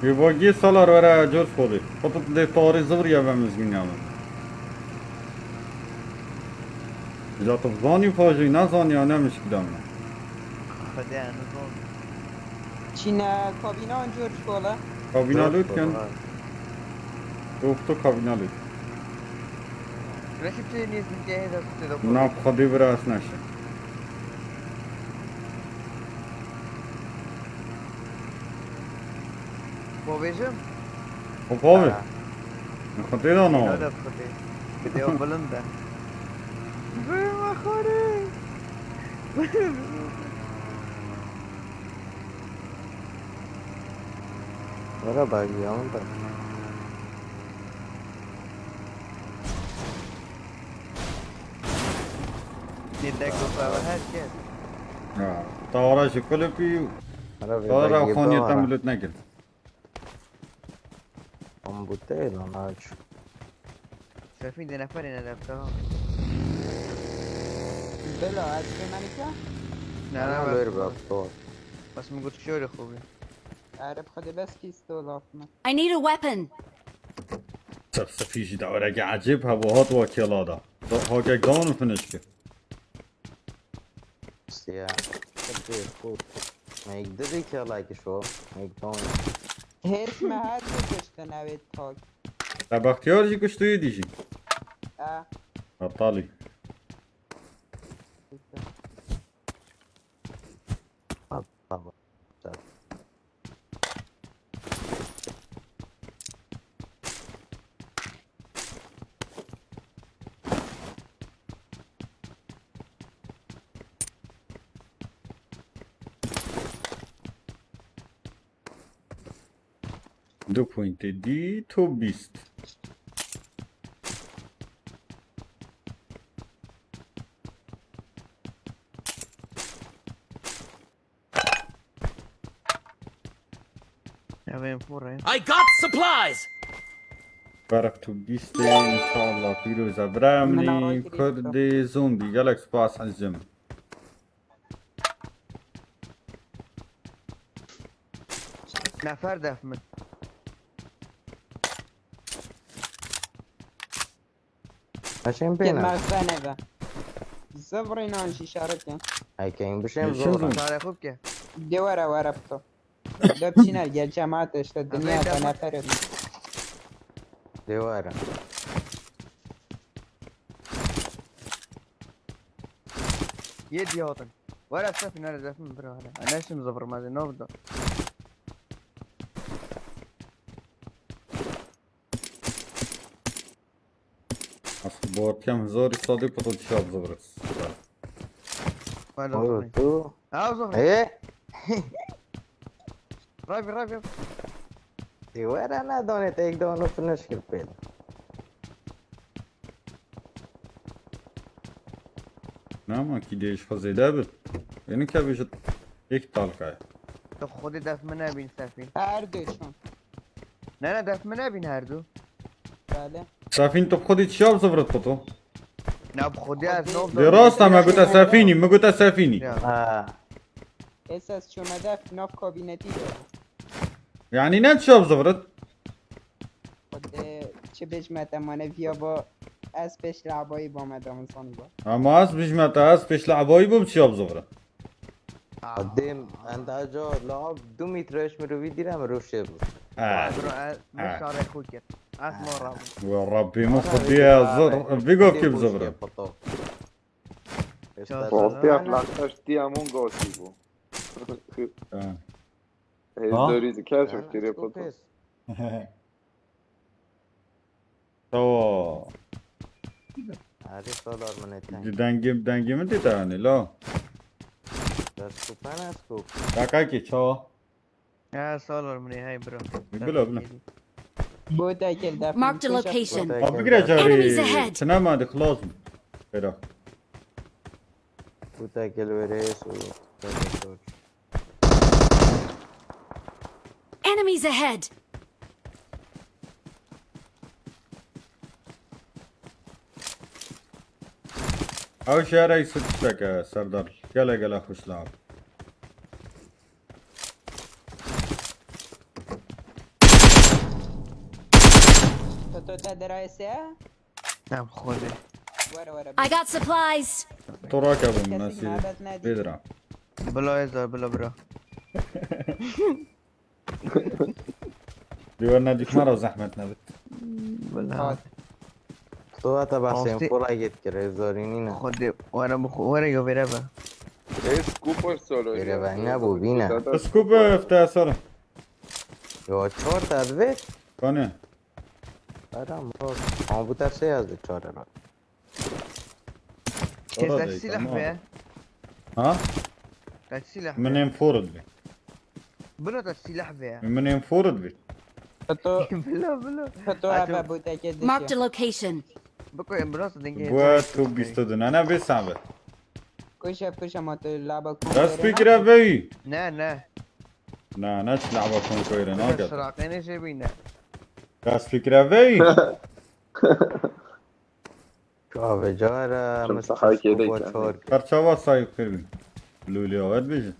Ve bagiye salar vera George Floyd. Fakat de tarih zıvır ya ben mizgin ya ben. Zaten zani fajı ne zani ya ne mişkil ama. Hadi yani zor. Çine kabina George Floyd. Kabina George lütfen. Floyd, ha. Yoktu kabina lütfen. Rakip şey niye zıkkı heda kutu da Na koydu. Xwedê bira ez neşe. Bo bêjim? Xwe bavê. Ha. Xwedê da na. Hada Xwedê. Video bilind e. Bima xwarê. Were bagî ya min be. Yedek gota ve herkes. Ha, tawara ji kulüpî, Ara bir tawara bagî xoniyê daha. Te milet nekir. Am bu değil lan aç. Şefî de neferê ne defter ha. Bela, ez Amerika? Ne, ne, Ana ver. Böyle bak, doğru. Bas min got şöyle xwe bî. Erê bi Xwedê bes kî stol hatime. I need a weapon. Sefsefî jî dawereke ecêb hebû hat wa kêla da. Da-, hakek down û finish kir. Ya. Hadi xwe. Mek didî kêla ki şo. Mek down. Hêrs me her du kiştin evê tak. Te Bextiyar jî kuştuyê dî jî. Ha. Aptalî. Tamam. Du pointê dî, top bîst. Ev info re. I got supplies! Berek tu bîstê, inşallah, pîroz e. Birayê min ê Kurdê zombî, gelek spas ezîzê min. Nefer def min. Eşên pê ne? Mevzene be. Zıvrınan şişarıkın. Ay keng bişem zor. Çare xwe bike. De were were bito. De biçîne gel cemaat işte dünya te nefer edin. De were. Yê diya hatin. Were sefî nere defin bira hele. Eneşim zıvrım ez nav da. Aslında bu ortaya zor istediği potansiyel zıvrız. Were zıvrım. Tu. Ha zıvrım. Ee? Rabi rabi. Dê were nedane te yek dano tu neşkir pêl. Nema ki dê ji xwe zêde bi. Ênike bêjit yek talka ye. Tu xwedî def min nebîn Sefîn. Her du çûn. Ne ne def min nebîn her du. Bele. Sefîn tu xwedî çiya bi zivrit xwe tu? Ne bi xwedî ez Xwedî. Dê rast e me gote Sefînî, me gote Sefînî. Ya. Ha. Êsa ez çûme def nav kabînetî de. Yanî ne çiya bi zivrit? Xwedê çi bêjme te maneviya ba ez pêş le'bayî ba me damin sanî ba. Ama ez bêjme te ez pêş le'bayî bûm çiya bi zivrit. Dêm endaca lav du metre ji mirovî dîre mirov şêr bû. Eh. Bro, ez Eh. min şarê xwe kir. Ez ma rabûm. We Rabbî min Ara xwedî vê ez vê vî gavkî bi zivrit. Çaşa. Rotiya laqaş diya mun gotî bû. Eh. Hêzdorî dikar şeftîrê foto. Tamam. Hadi solar min eten. Di dengê, dengê min tê teyanê la. Dest kupen ez kup. Kaka ki çawa? Ha, solar min hey bro. Bila, bila. Botekê def. Marked a location. Abi bigire carî. Enemies ahead. Çinema di xlas bû. Pera. Botekê li wêrê so. Enemies ahead! Ew şehre îsir tişteke Serdar. Gele gele xweş lab. Toto te derayê se? Em xwedê. Were were. I got supplies. To rake bûm, Kesî nasî. Nabet nedî. Bêdira. Bila êza, bila bira. Dê were nedî xwe ra zehmet nebit. Bila. Hat. Tu hata behsê Rastî- info ra yê dikir, hêzdorî nîne. Xwedê, were bixwe, were yo vêre be. Ê, scoop solo. Vêre be, ne bû, bîne. Scoop, e, efte solo. Yo, çor te divê? Kane. Ara, mro. Ama bu terse yazdı çor herhalde. Kes Orada te silah tamam. Be. Ha? Te silah Min be. M four bi. Buna da silah be. Min M four bi. Kato, Bila bila. Kato Ato. Eve bu teke dişi. Marked a location. Biko em biraz denge. Bu tu bîst û du nane bê sen be. Kuşa kuşa ma tu laba kum. Dest fikre vey. Ne ne. Na na çi laba kum koyre na. Sıraqene jebine. Dest fikre vey. Çavecara Çim min sahayê spas kêdek bo yani. Çor. Her çawa sahip kirin. Lulê avet bêjin.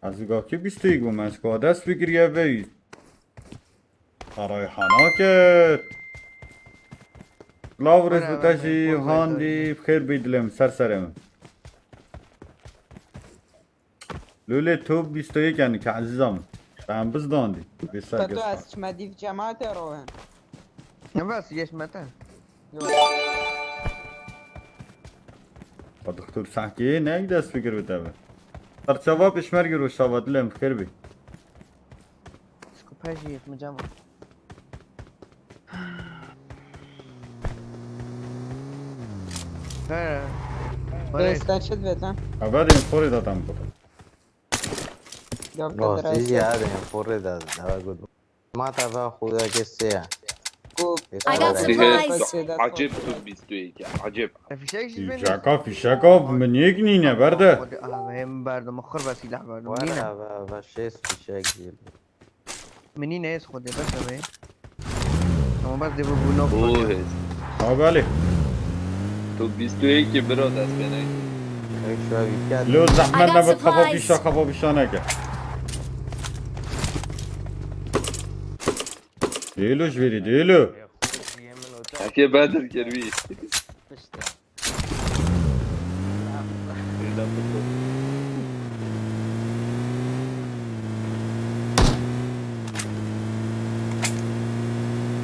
Ez û gavkê bîst û yek bûm, ez ka dest bigiriye vey. Qarayê hana ket. Lavrêz Were, bi te were, jî were, handî were. Xêr bî dilê min, ser serê min. Lolê tu bîst û yek yani ki ezîza min. Ben bizdandî. Bê sergê Tato sar. Ez çime dîv cemaate rohen. Ne bas geç mete. Yok. Doktor Sahkiye ne dest fikir bi te be? Parçava pişmergi roşava dilem fikir bi. Sku pejî yek mi cema. He. Êsta çi divêtin? Eve de info rê datam bu. Gavka Rastî dirayse. Ya de info rê da, da gut. Ma te va xuda ke se ya. Ku I got Êsta Rastî supplies. Acib tu bîst û yek, acib. Fişek jî bende. Fişeka, fişeka min yek nîne berde. Hadi, ah, hem berdim, xir ve silah berdim. Nîne. Wara ve, ve şêst fişek jî. Min nîne ez xwedê bes eve. Ama bas dê bu, bu nok Oo, bak. Hes. Ha, belê. Tu bîst û yek bira dest pê nekî. Ek şu an ülke Lo zahmet I got nebe kafa supplies. Pişa, kafa pişa neke. Dêlo ji verî, dêlo. Eke Bedir kirvî.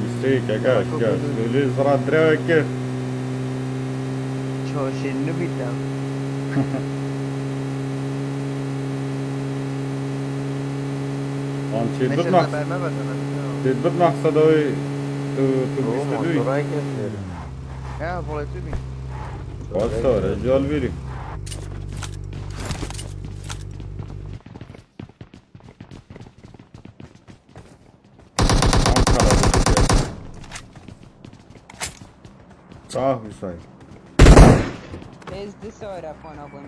Misteyê keke, keke, lê zira direwek kir. Çoşên nubî te. An çêdibit Mesela nax-, berme bedene. Çêdibit naxsedawê tu, tu bîst û du. Motoray kes verin. He, voletî bî. Wasa, recal verî. Ah, Hüseyin. Ez di sewera fona bûn.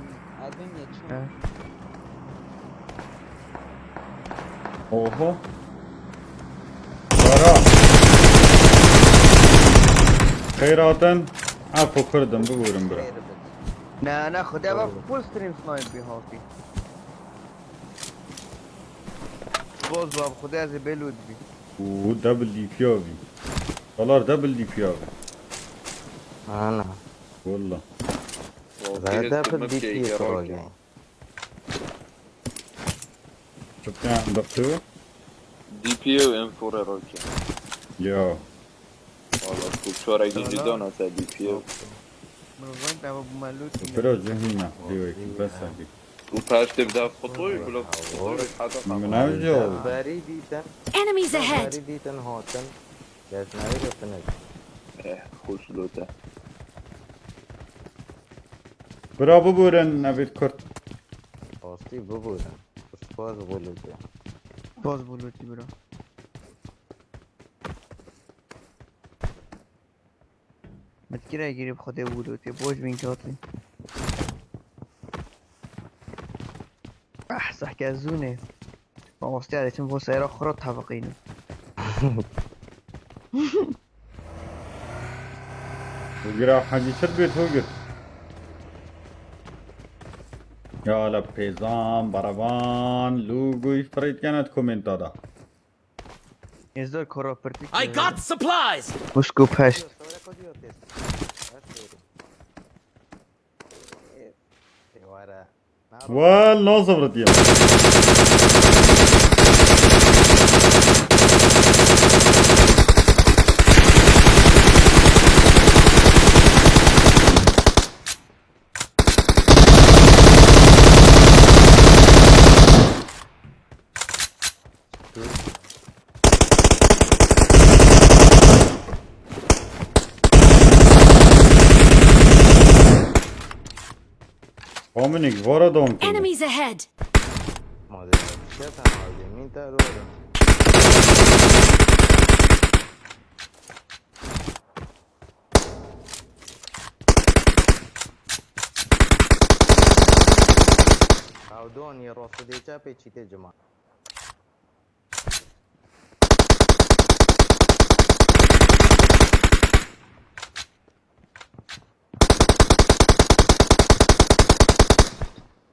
Ez bim yekî. Oho. Kara. Xeyr hatin. Afo kurdum, bibûrin bira. Ne ne, xude ve full stream snipe bi hatî. Boz bab, xude ez ê bê loot bî. Û double D P A bî. Salar double D P A bî. Ana. Walla. Zade pir D P A proje. Çöpten bakıyor. D P O infore roke. Ya. Valla, ku çora gizli dona te D P O. Min zand eva bû me loot bî. Biraz zehina. Diyor ki bes hadi. Ku paştê bi dav xutbû, ku lo xutbû heta Min ev diyor. Berî dîtin. Enemies ahead! Berî dîtin hatin. Dest navê de finir. Eh, xweş lote. Bira bibûrin Navid Kurt. Rastî bibûrin. Spas bû lote. Boz bû lootî bira. Min kire girî bi xwedê bû lootî. Boş bin katî. Ah, sehke zûnê. Mamoste ya, dêçim bo seyra xwe re tebiqînim. Hogir a hecî çi dibêt Hogir? Ya le pêzan, baravan, lû gûy firêt kene di komenta da. Êzdar kora pirtik. I got supplies! Wişk û peşt. Sore kodiyo test. Her şeyi. Ewara. Well, no zıvırtıyım. Dominik, vara don kene. Enemies ahead! Madem. Gel sen abi. Minta doğru. Avdon ya rostê çapê çîtê cima.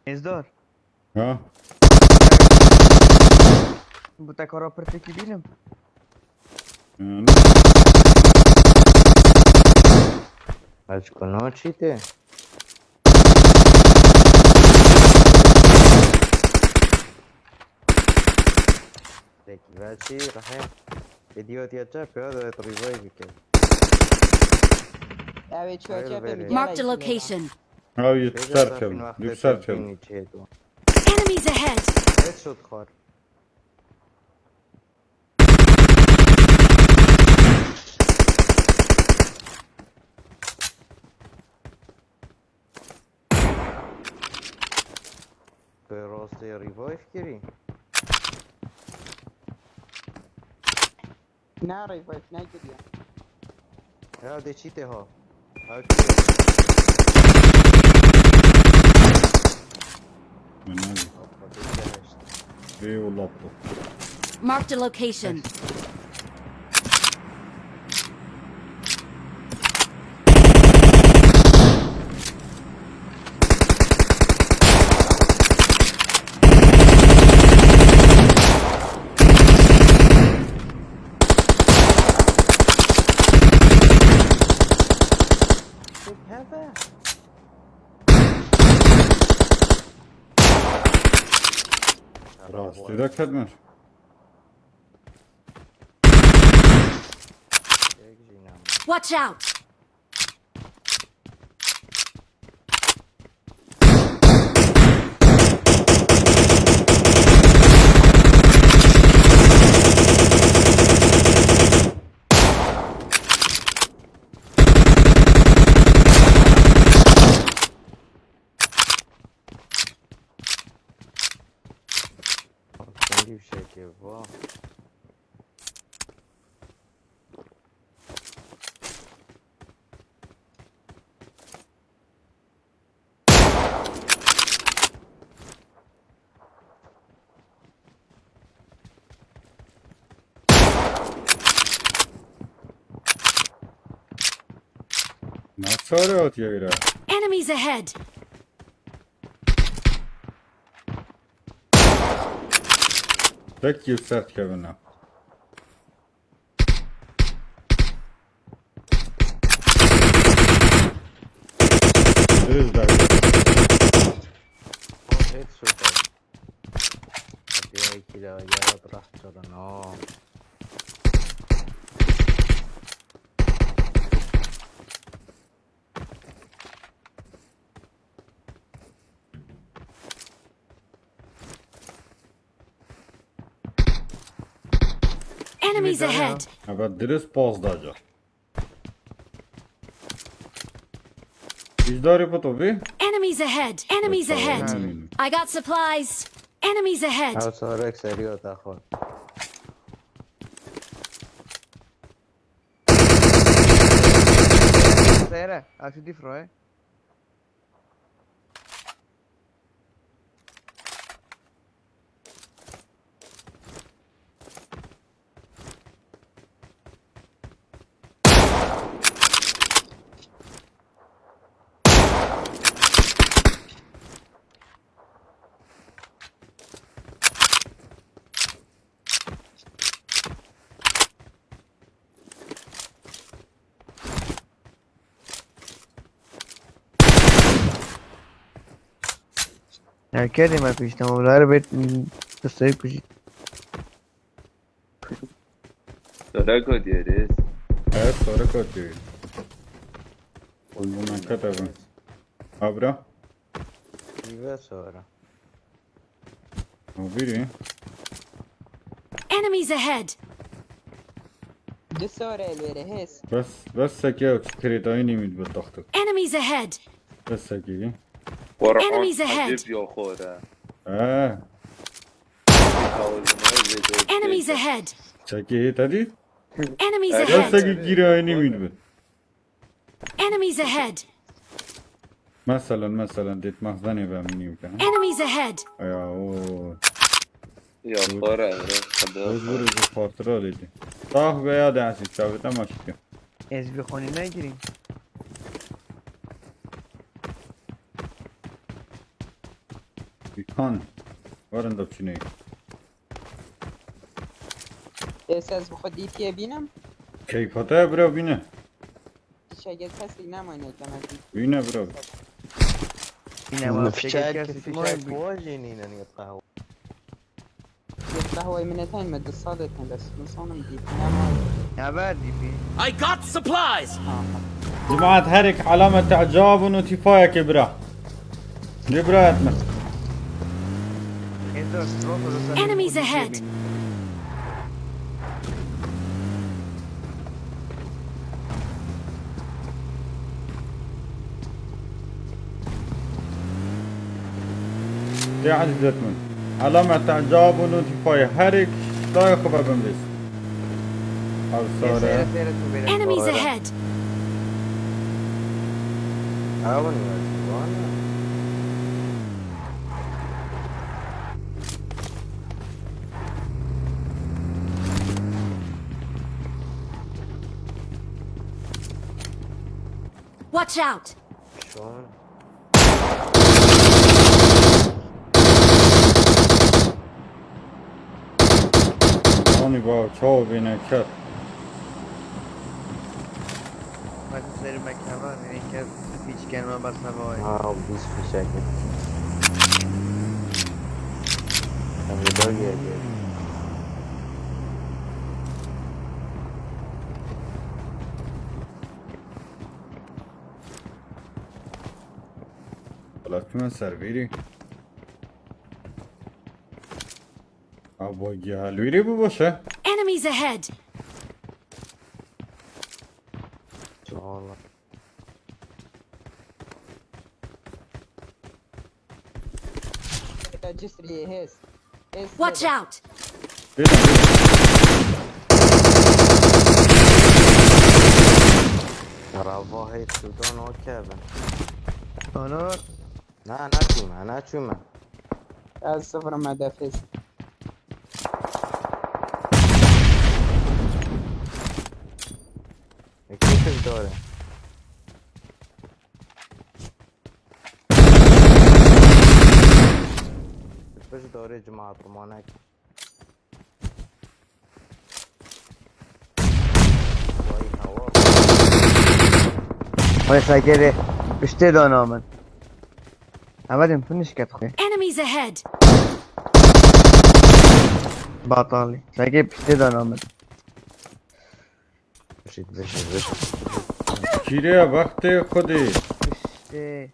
Êzdar. Ha? Bu te kara pirtekî bînim. Yani. Aç konu çîtê. Peki, belki rahe. Video diye çarpıyor da revive bikin. Evet, şu Hayır, çarpı verin. bir Marked a kere location. Abi yüksel çabuk. Yüksel çabuk. Enemies ahead! Headshot var. Te rastê revive kirî? Ne revive, ne gidiyor? Ya de çî te ha. Ha. Önemli. Ve o laptop. Marked a location. Rastî de ketmiş. Watch out! Hangi bir şey ki bu? Nasıl hatiye vira? Enemies ahead! Tek yil sert kevine. Düz derdi. Oh, headshot. Kapıya iki daha yarat rahat olun. Oh. Enemies ahead! Eve dirist paz daca. Bizdarî bu tabi. Enemies ahead! Enemies ahead! I got supplies! Enemies ahead! Ew sarek seriyo te xwe. Seyre, ew şu dîf roye. Ya kerê me pişt ama, bunları bet, dostları kuşi. Sora kotiyeriz. Evet, sora kotiyoruz. Bundan kat abi. Abra. Vive sora. Biri. Enemies ahead! Du sore lêre hêz. Bes, bes seke kirêdayî nîmî bi taxtik. Enemies ahead! Bes seke. Enemies ahead! Acib ya xore. He. Enemies ahead! Çekê hê te dît? Enemies ahead! Bes seke kirêdayî nîmî bi. Enemies ahead! Meselen, meselen, dêt mehzenê ve minî bike. Enemies ahead! Ya, o. Ya, xora, bro. Xwedê xora. Vur, vur, xortira lêdî. Tax veya de asik, çavê te maşik. Ez bi xonî negirîm. Bikan. Warin da çinê. Ês ez bi xwe D P yê bînim? Keyfa te bira bîne. Şegir kesik nemaye kemekî. Bîne bira. Bîne, ma fişek, fişek kesik fişek nemaye. Pojî nîne niyet qehwe. Yek qehweyê min ê teyn me du salê teyn, bes min sanim D P nemaye. Ne ver D P? I got supplies! Ha. Cemaat, her yek alamet icab û notifayekê bira. Lê bira etme. Enemies ahead! Tê ezîzet min. Alamet icab û notifayê her yek dayê xwe ve bimrîz. Ew sare. Enemies ahead! Ew ne? Watch out! Şu an. Anî ba, çawa bêne ket. Bak, üzerime kava, beni kes, hiç gelme basma boy. Ha, biz fişek. Tabii, bölgeye geldi. Wala çûme ser vîrî. Abo giya li vîrî bû boş e. Enemies ahead! Valla. Cisrî hêz. Watch out! Dedim, dedim. Bravo, hey, Sudan, o Kevin. Ana. Na, naçûme, naçûme. Ez sıfırım hedef hêz. Ekip dore. Ji dorê cemaat rumanek. Vay saygê piştê dana min. Evedim tu nişket xwe. Enemies ahead! Batalî. Saygê piştê dana min. Bişît, bişît, bişît. Kîrê ya bextê Xwedê. Piştê.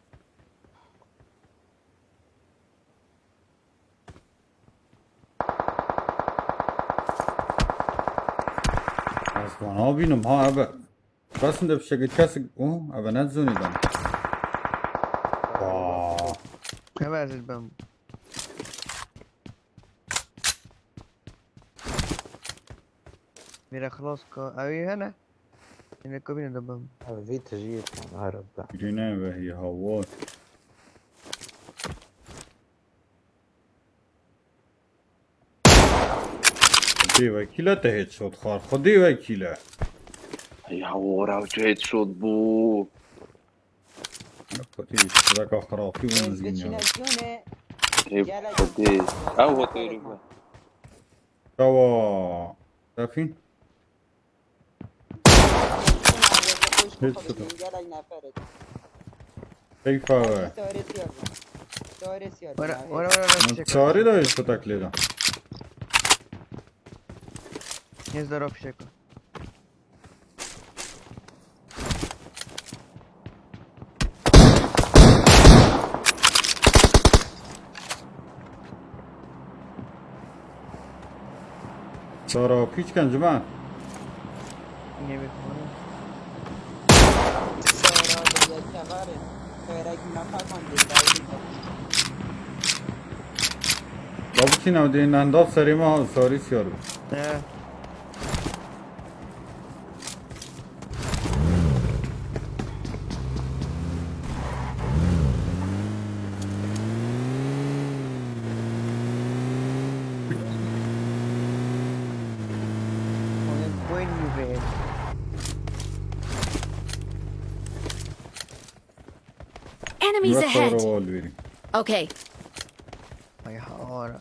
Ez wana bînim ha ebe. Bes inde fişekê kesik û ebe ne zonî dan. Aa. Hever zil bim. Mira xlos ka. Ew hene. Yine kabine de bim. Ev vî tijî kan herbe. Birine ve hî hawar. Xwedê wekîle te headshot xwar. Xwedê wekîle. Ya wora çi headshot bû. Xwedê şireka xirafî û mizgîn ya. Ê Xwedê. Ew hotelî bû. Çawa? Defîn? Hiç sıkıntı. Keyfa ve. Wara wara wara fişek. Çağrı da üstü taklidi. Ne zara fişek. Sara piçken cima. Niye bir konu? Sara diye kevarê. Xêrek me fekan dê dayî. Babuçin ew dê nenda serê me sarî siyar bû. He. Oyun, oyun gibi. Enemies Murat Sara ahead! wal verî. Okay. Ay ha ora.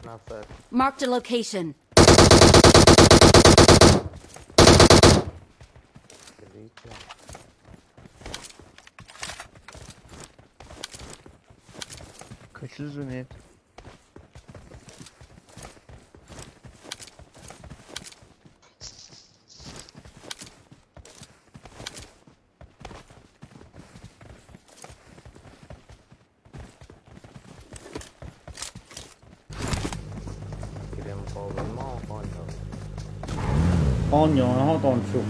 Nafer. Marked a location. Kaçırız onu hep. Girem kavurma, anya. Anya, aha, tanço.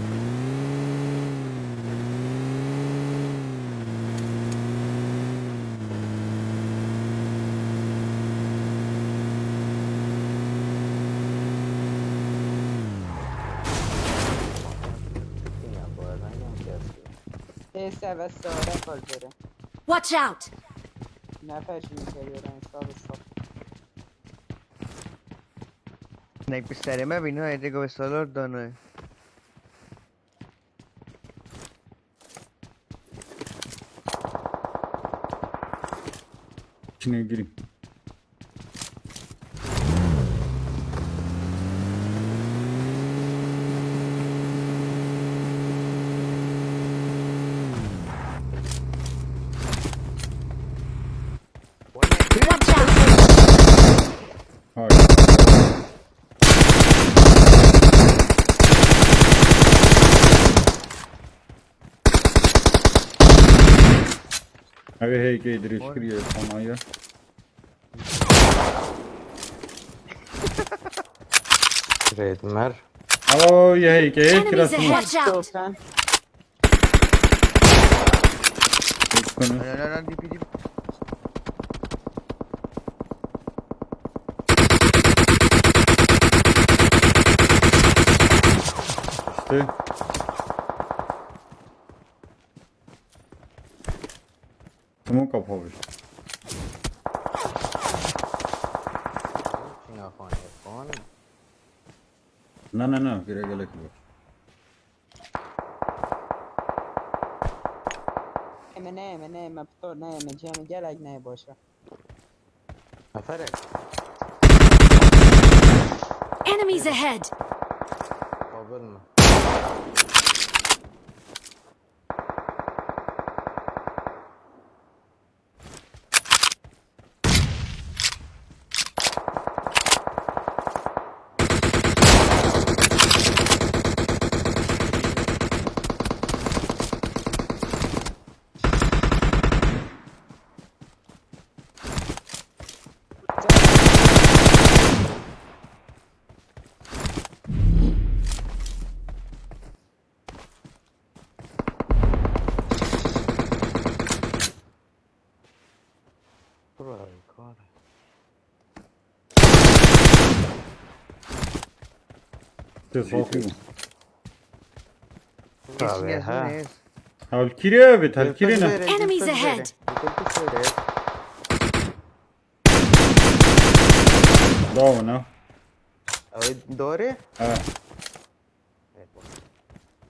Ê seve sare xwezere. Watch out! Nefer jî min kevêre inşallah saf. Nek bi serê me bîne, êdî go solar dane. Çinê girî. Watch out! Hay. Ev ê heyke dirêj kiriye, tamam ya. Rêdmer. Ew ye heyke ye. Enemies ahead! Watch out! Dokan. Üç konu. Helal, helal, D P, D P. İşte. Smoke up, hoş. Çin afan yapon. Na, na, na, vira gelek bu. Eme ne, eme ne, eme pito ne, eme cem gelek ne boşa. Aferin. Enemies ahead! Kabul mü? Burayı kar. Siz bakın. Burayı, ha. Halkire evet, halkire ne? Enemies ahead. Down, ha. Doğru. Evet.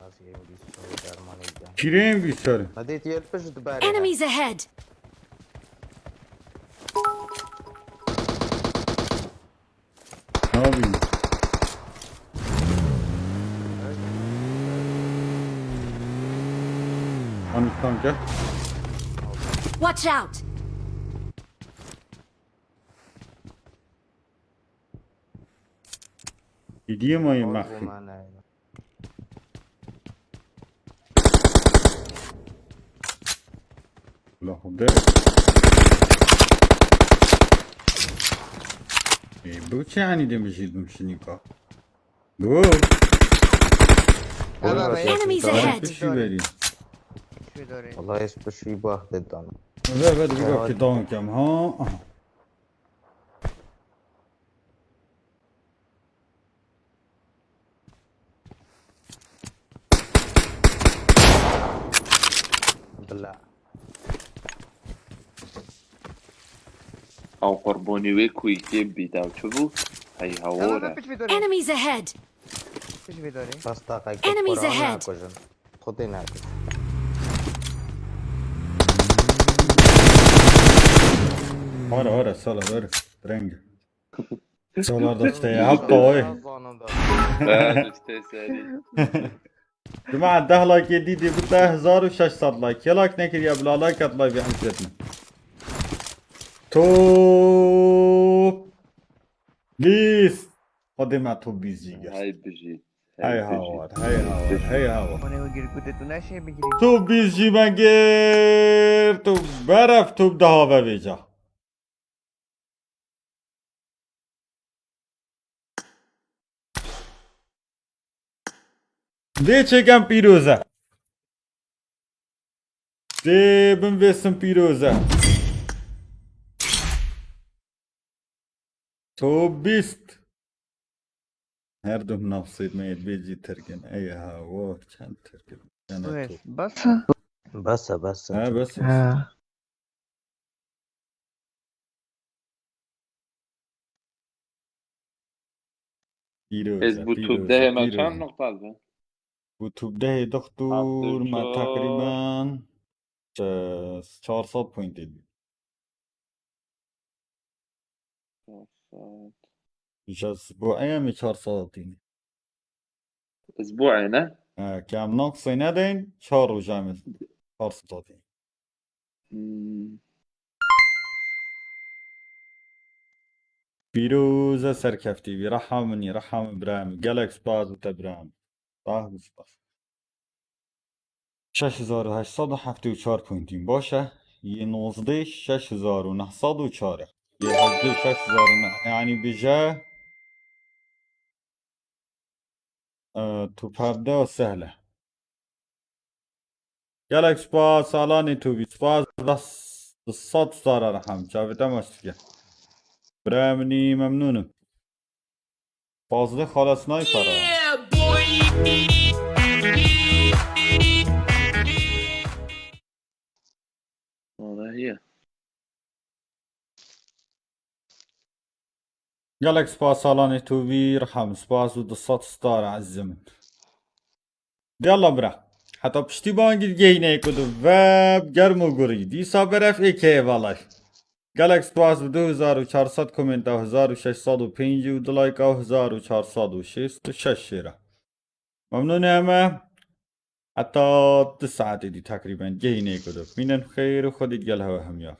Nasıl yiyeyim bir sürü derman edeceğim. Kireyim bir sürü. Hadi diğer peşi de bari. Enemies ahead! Ne yapayım? Hani tam gel. Watch out! Gidiyor mu maxi? La xwe de. E, bu çi yani demiştim şinika? Bu. Enemies ahead! Şu veri. Şu doğru. Allah es pişi bah dedan. Ve ve de bir bak ki down kem ha. Aha. Bila. Ew qurbonî wê ku yê bî daw çi bû? Hey hawor e. Enemies ahead! Bas taqek Enemies ahead! Nakujin. Xwedê nakujin. Hore hore sala hore. Reng. Solar da işte ya, hep tavayı. Ben işte seni. Cuma deh like dî dê bi deh hezar û şeş sed like. Kê like nekiriye bila like at, like bir hemşetin. Top. Biz. Hadi me top biz jî gel. Hey bijî. Hey hawar, hey hawar, hey hawar. Onu o gir kude tu neşe bigiri. Top biz jî me gir. Top beref top daha ve veca. Dê çêkem pîroz e. Dê binvêsim pîroz e. To bîst. Her du navsê me yê dibê cî Tirk in. Ey ha, wo çend Tirk in. Bes e. Bes e, bes e. Ha, bes e. Ha. Pîroz e, pîroz e, pîroz e. Ez bu top dehê me çend nokta aldı? Bu top dehê doktor me takriben çar sed point edin. Çar sed. Ji esbuê me çar sed tîne. Esbuê ne? He, ke em naqsê nedin, çar roj em çar sed tîne. Hmm. Pîroz e serkeftî bî. Reha min î, reha min birayê min. Gelek spas bi te birayê min. Spas, spas. Şeş hezar û heşt sed û heftê û çar pointîn. Baş e. Yê nozdê şeş hezar û neh sed û çar e. Yê hejdê şeş hezar û neh. Yanî bije Ee, tu perde o sehle. Gelek spas, Alanê Tûbî, spas, das, sed star Erhem, çavê te maç dike. Birayê min î, memnûn im. Fazlê Xales nayê para. Vallahi ya. Gelek spas Alanê Tûbî, Erhem, spas û du sed star ezîzê min. Yalla bira. Heta piştî bangî digehîne ku di ve germ û gurî. Dîsa beref ê keye valay. Gelek spas bi du hezar û çar sed komenta, hezar û şeş sed û pêncî û du layka û hezar û çar sed û şêst û şeş şêra. Memnûn ê me. Heta du saetê dî tekrîben gehîne ku di. Mînin xêr û Xwedî digel hewe hemya.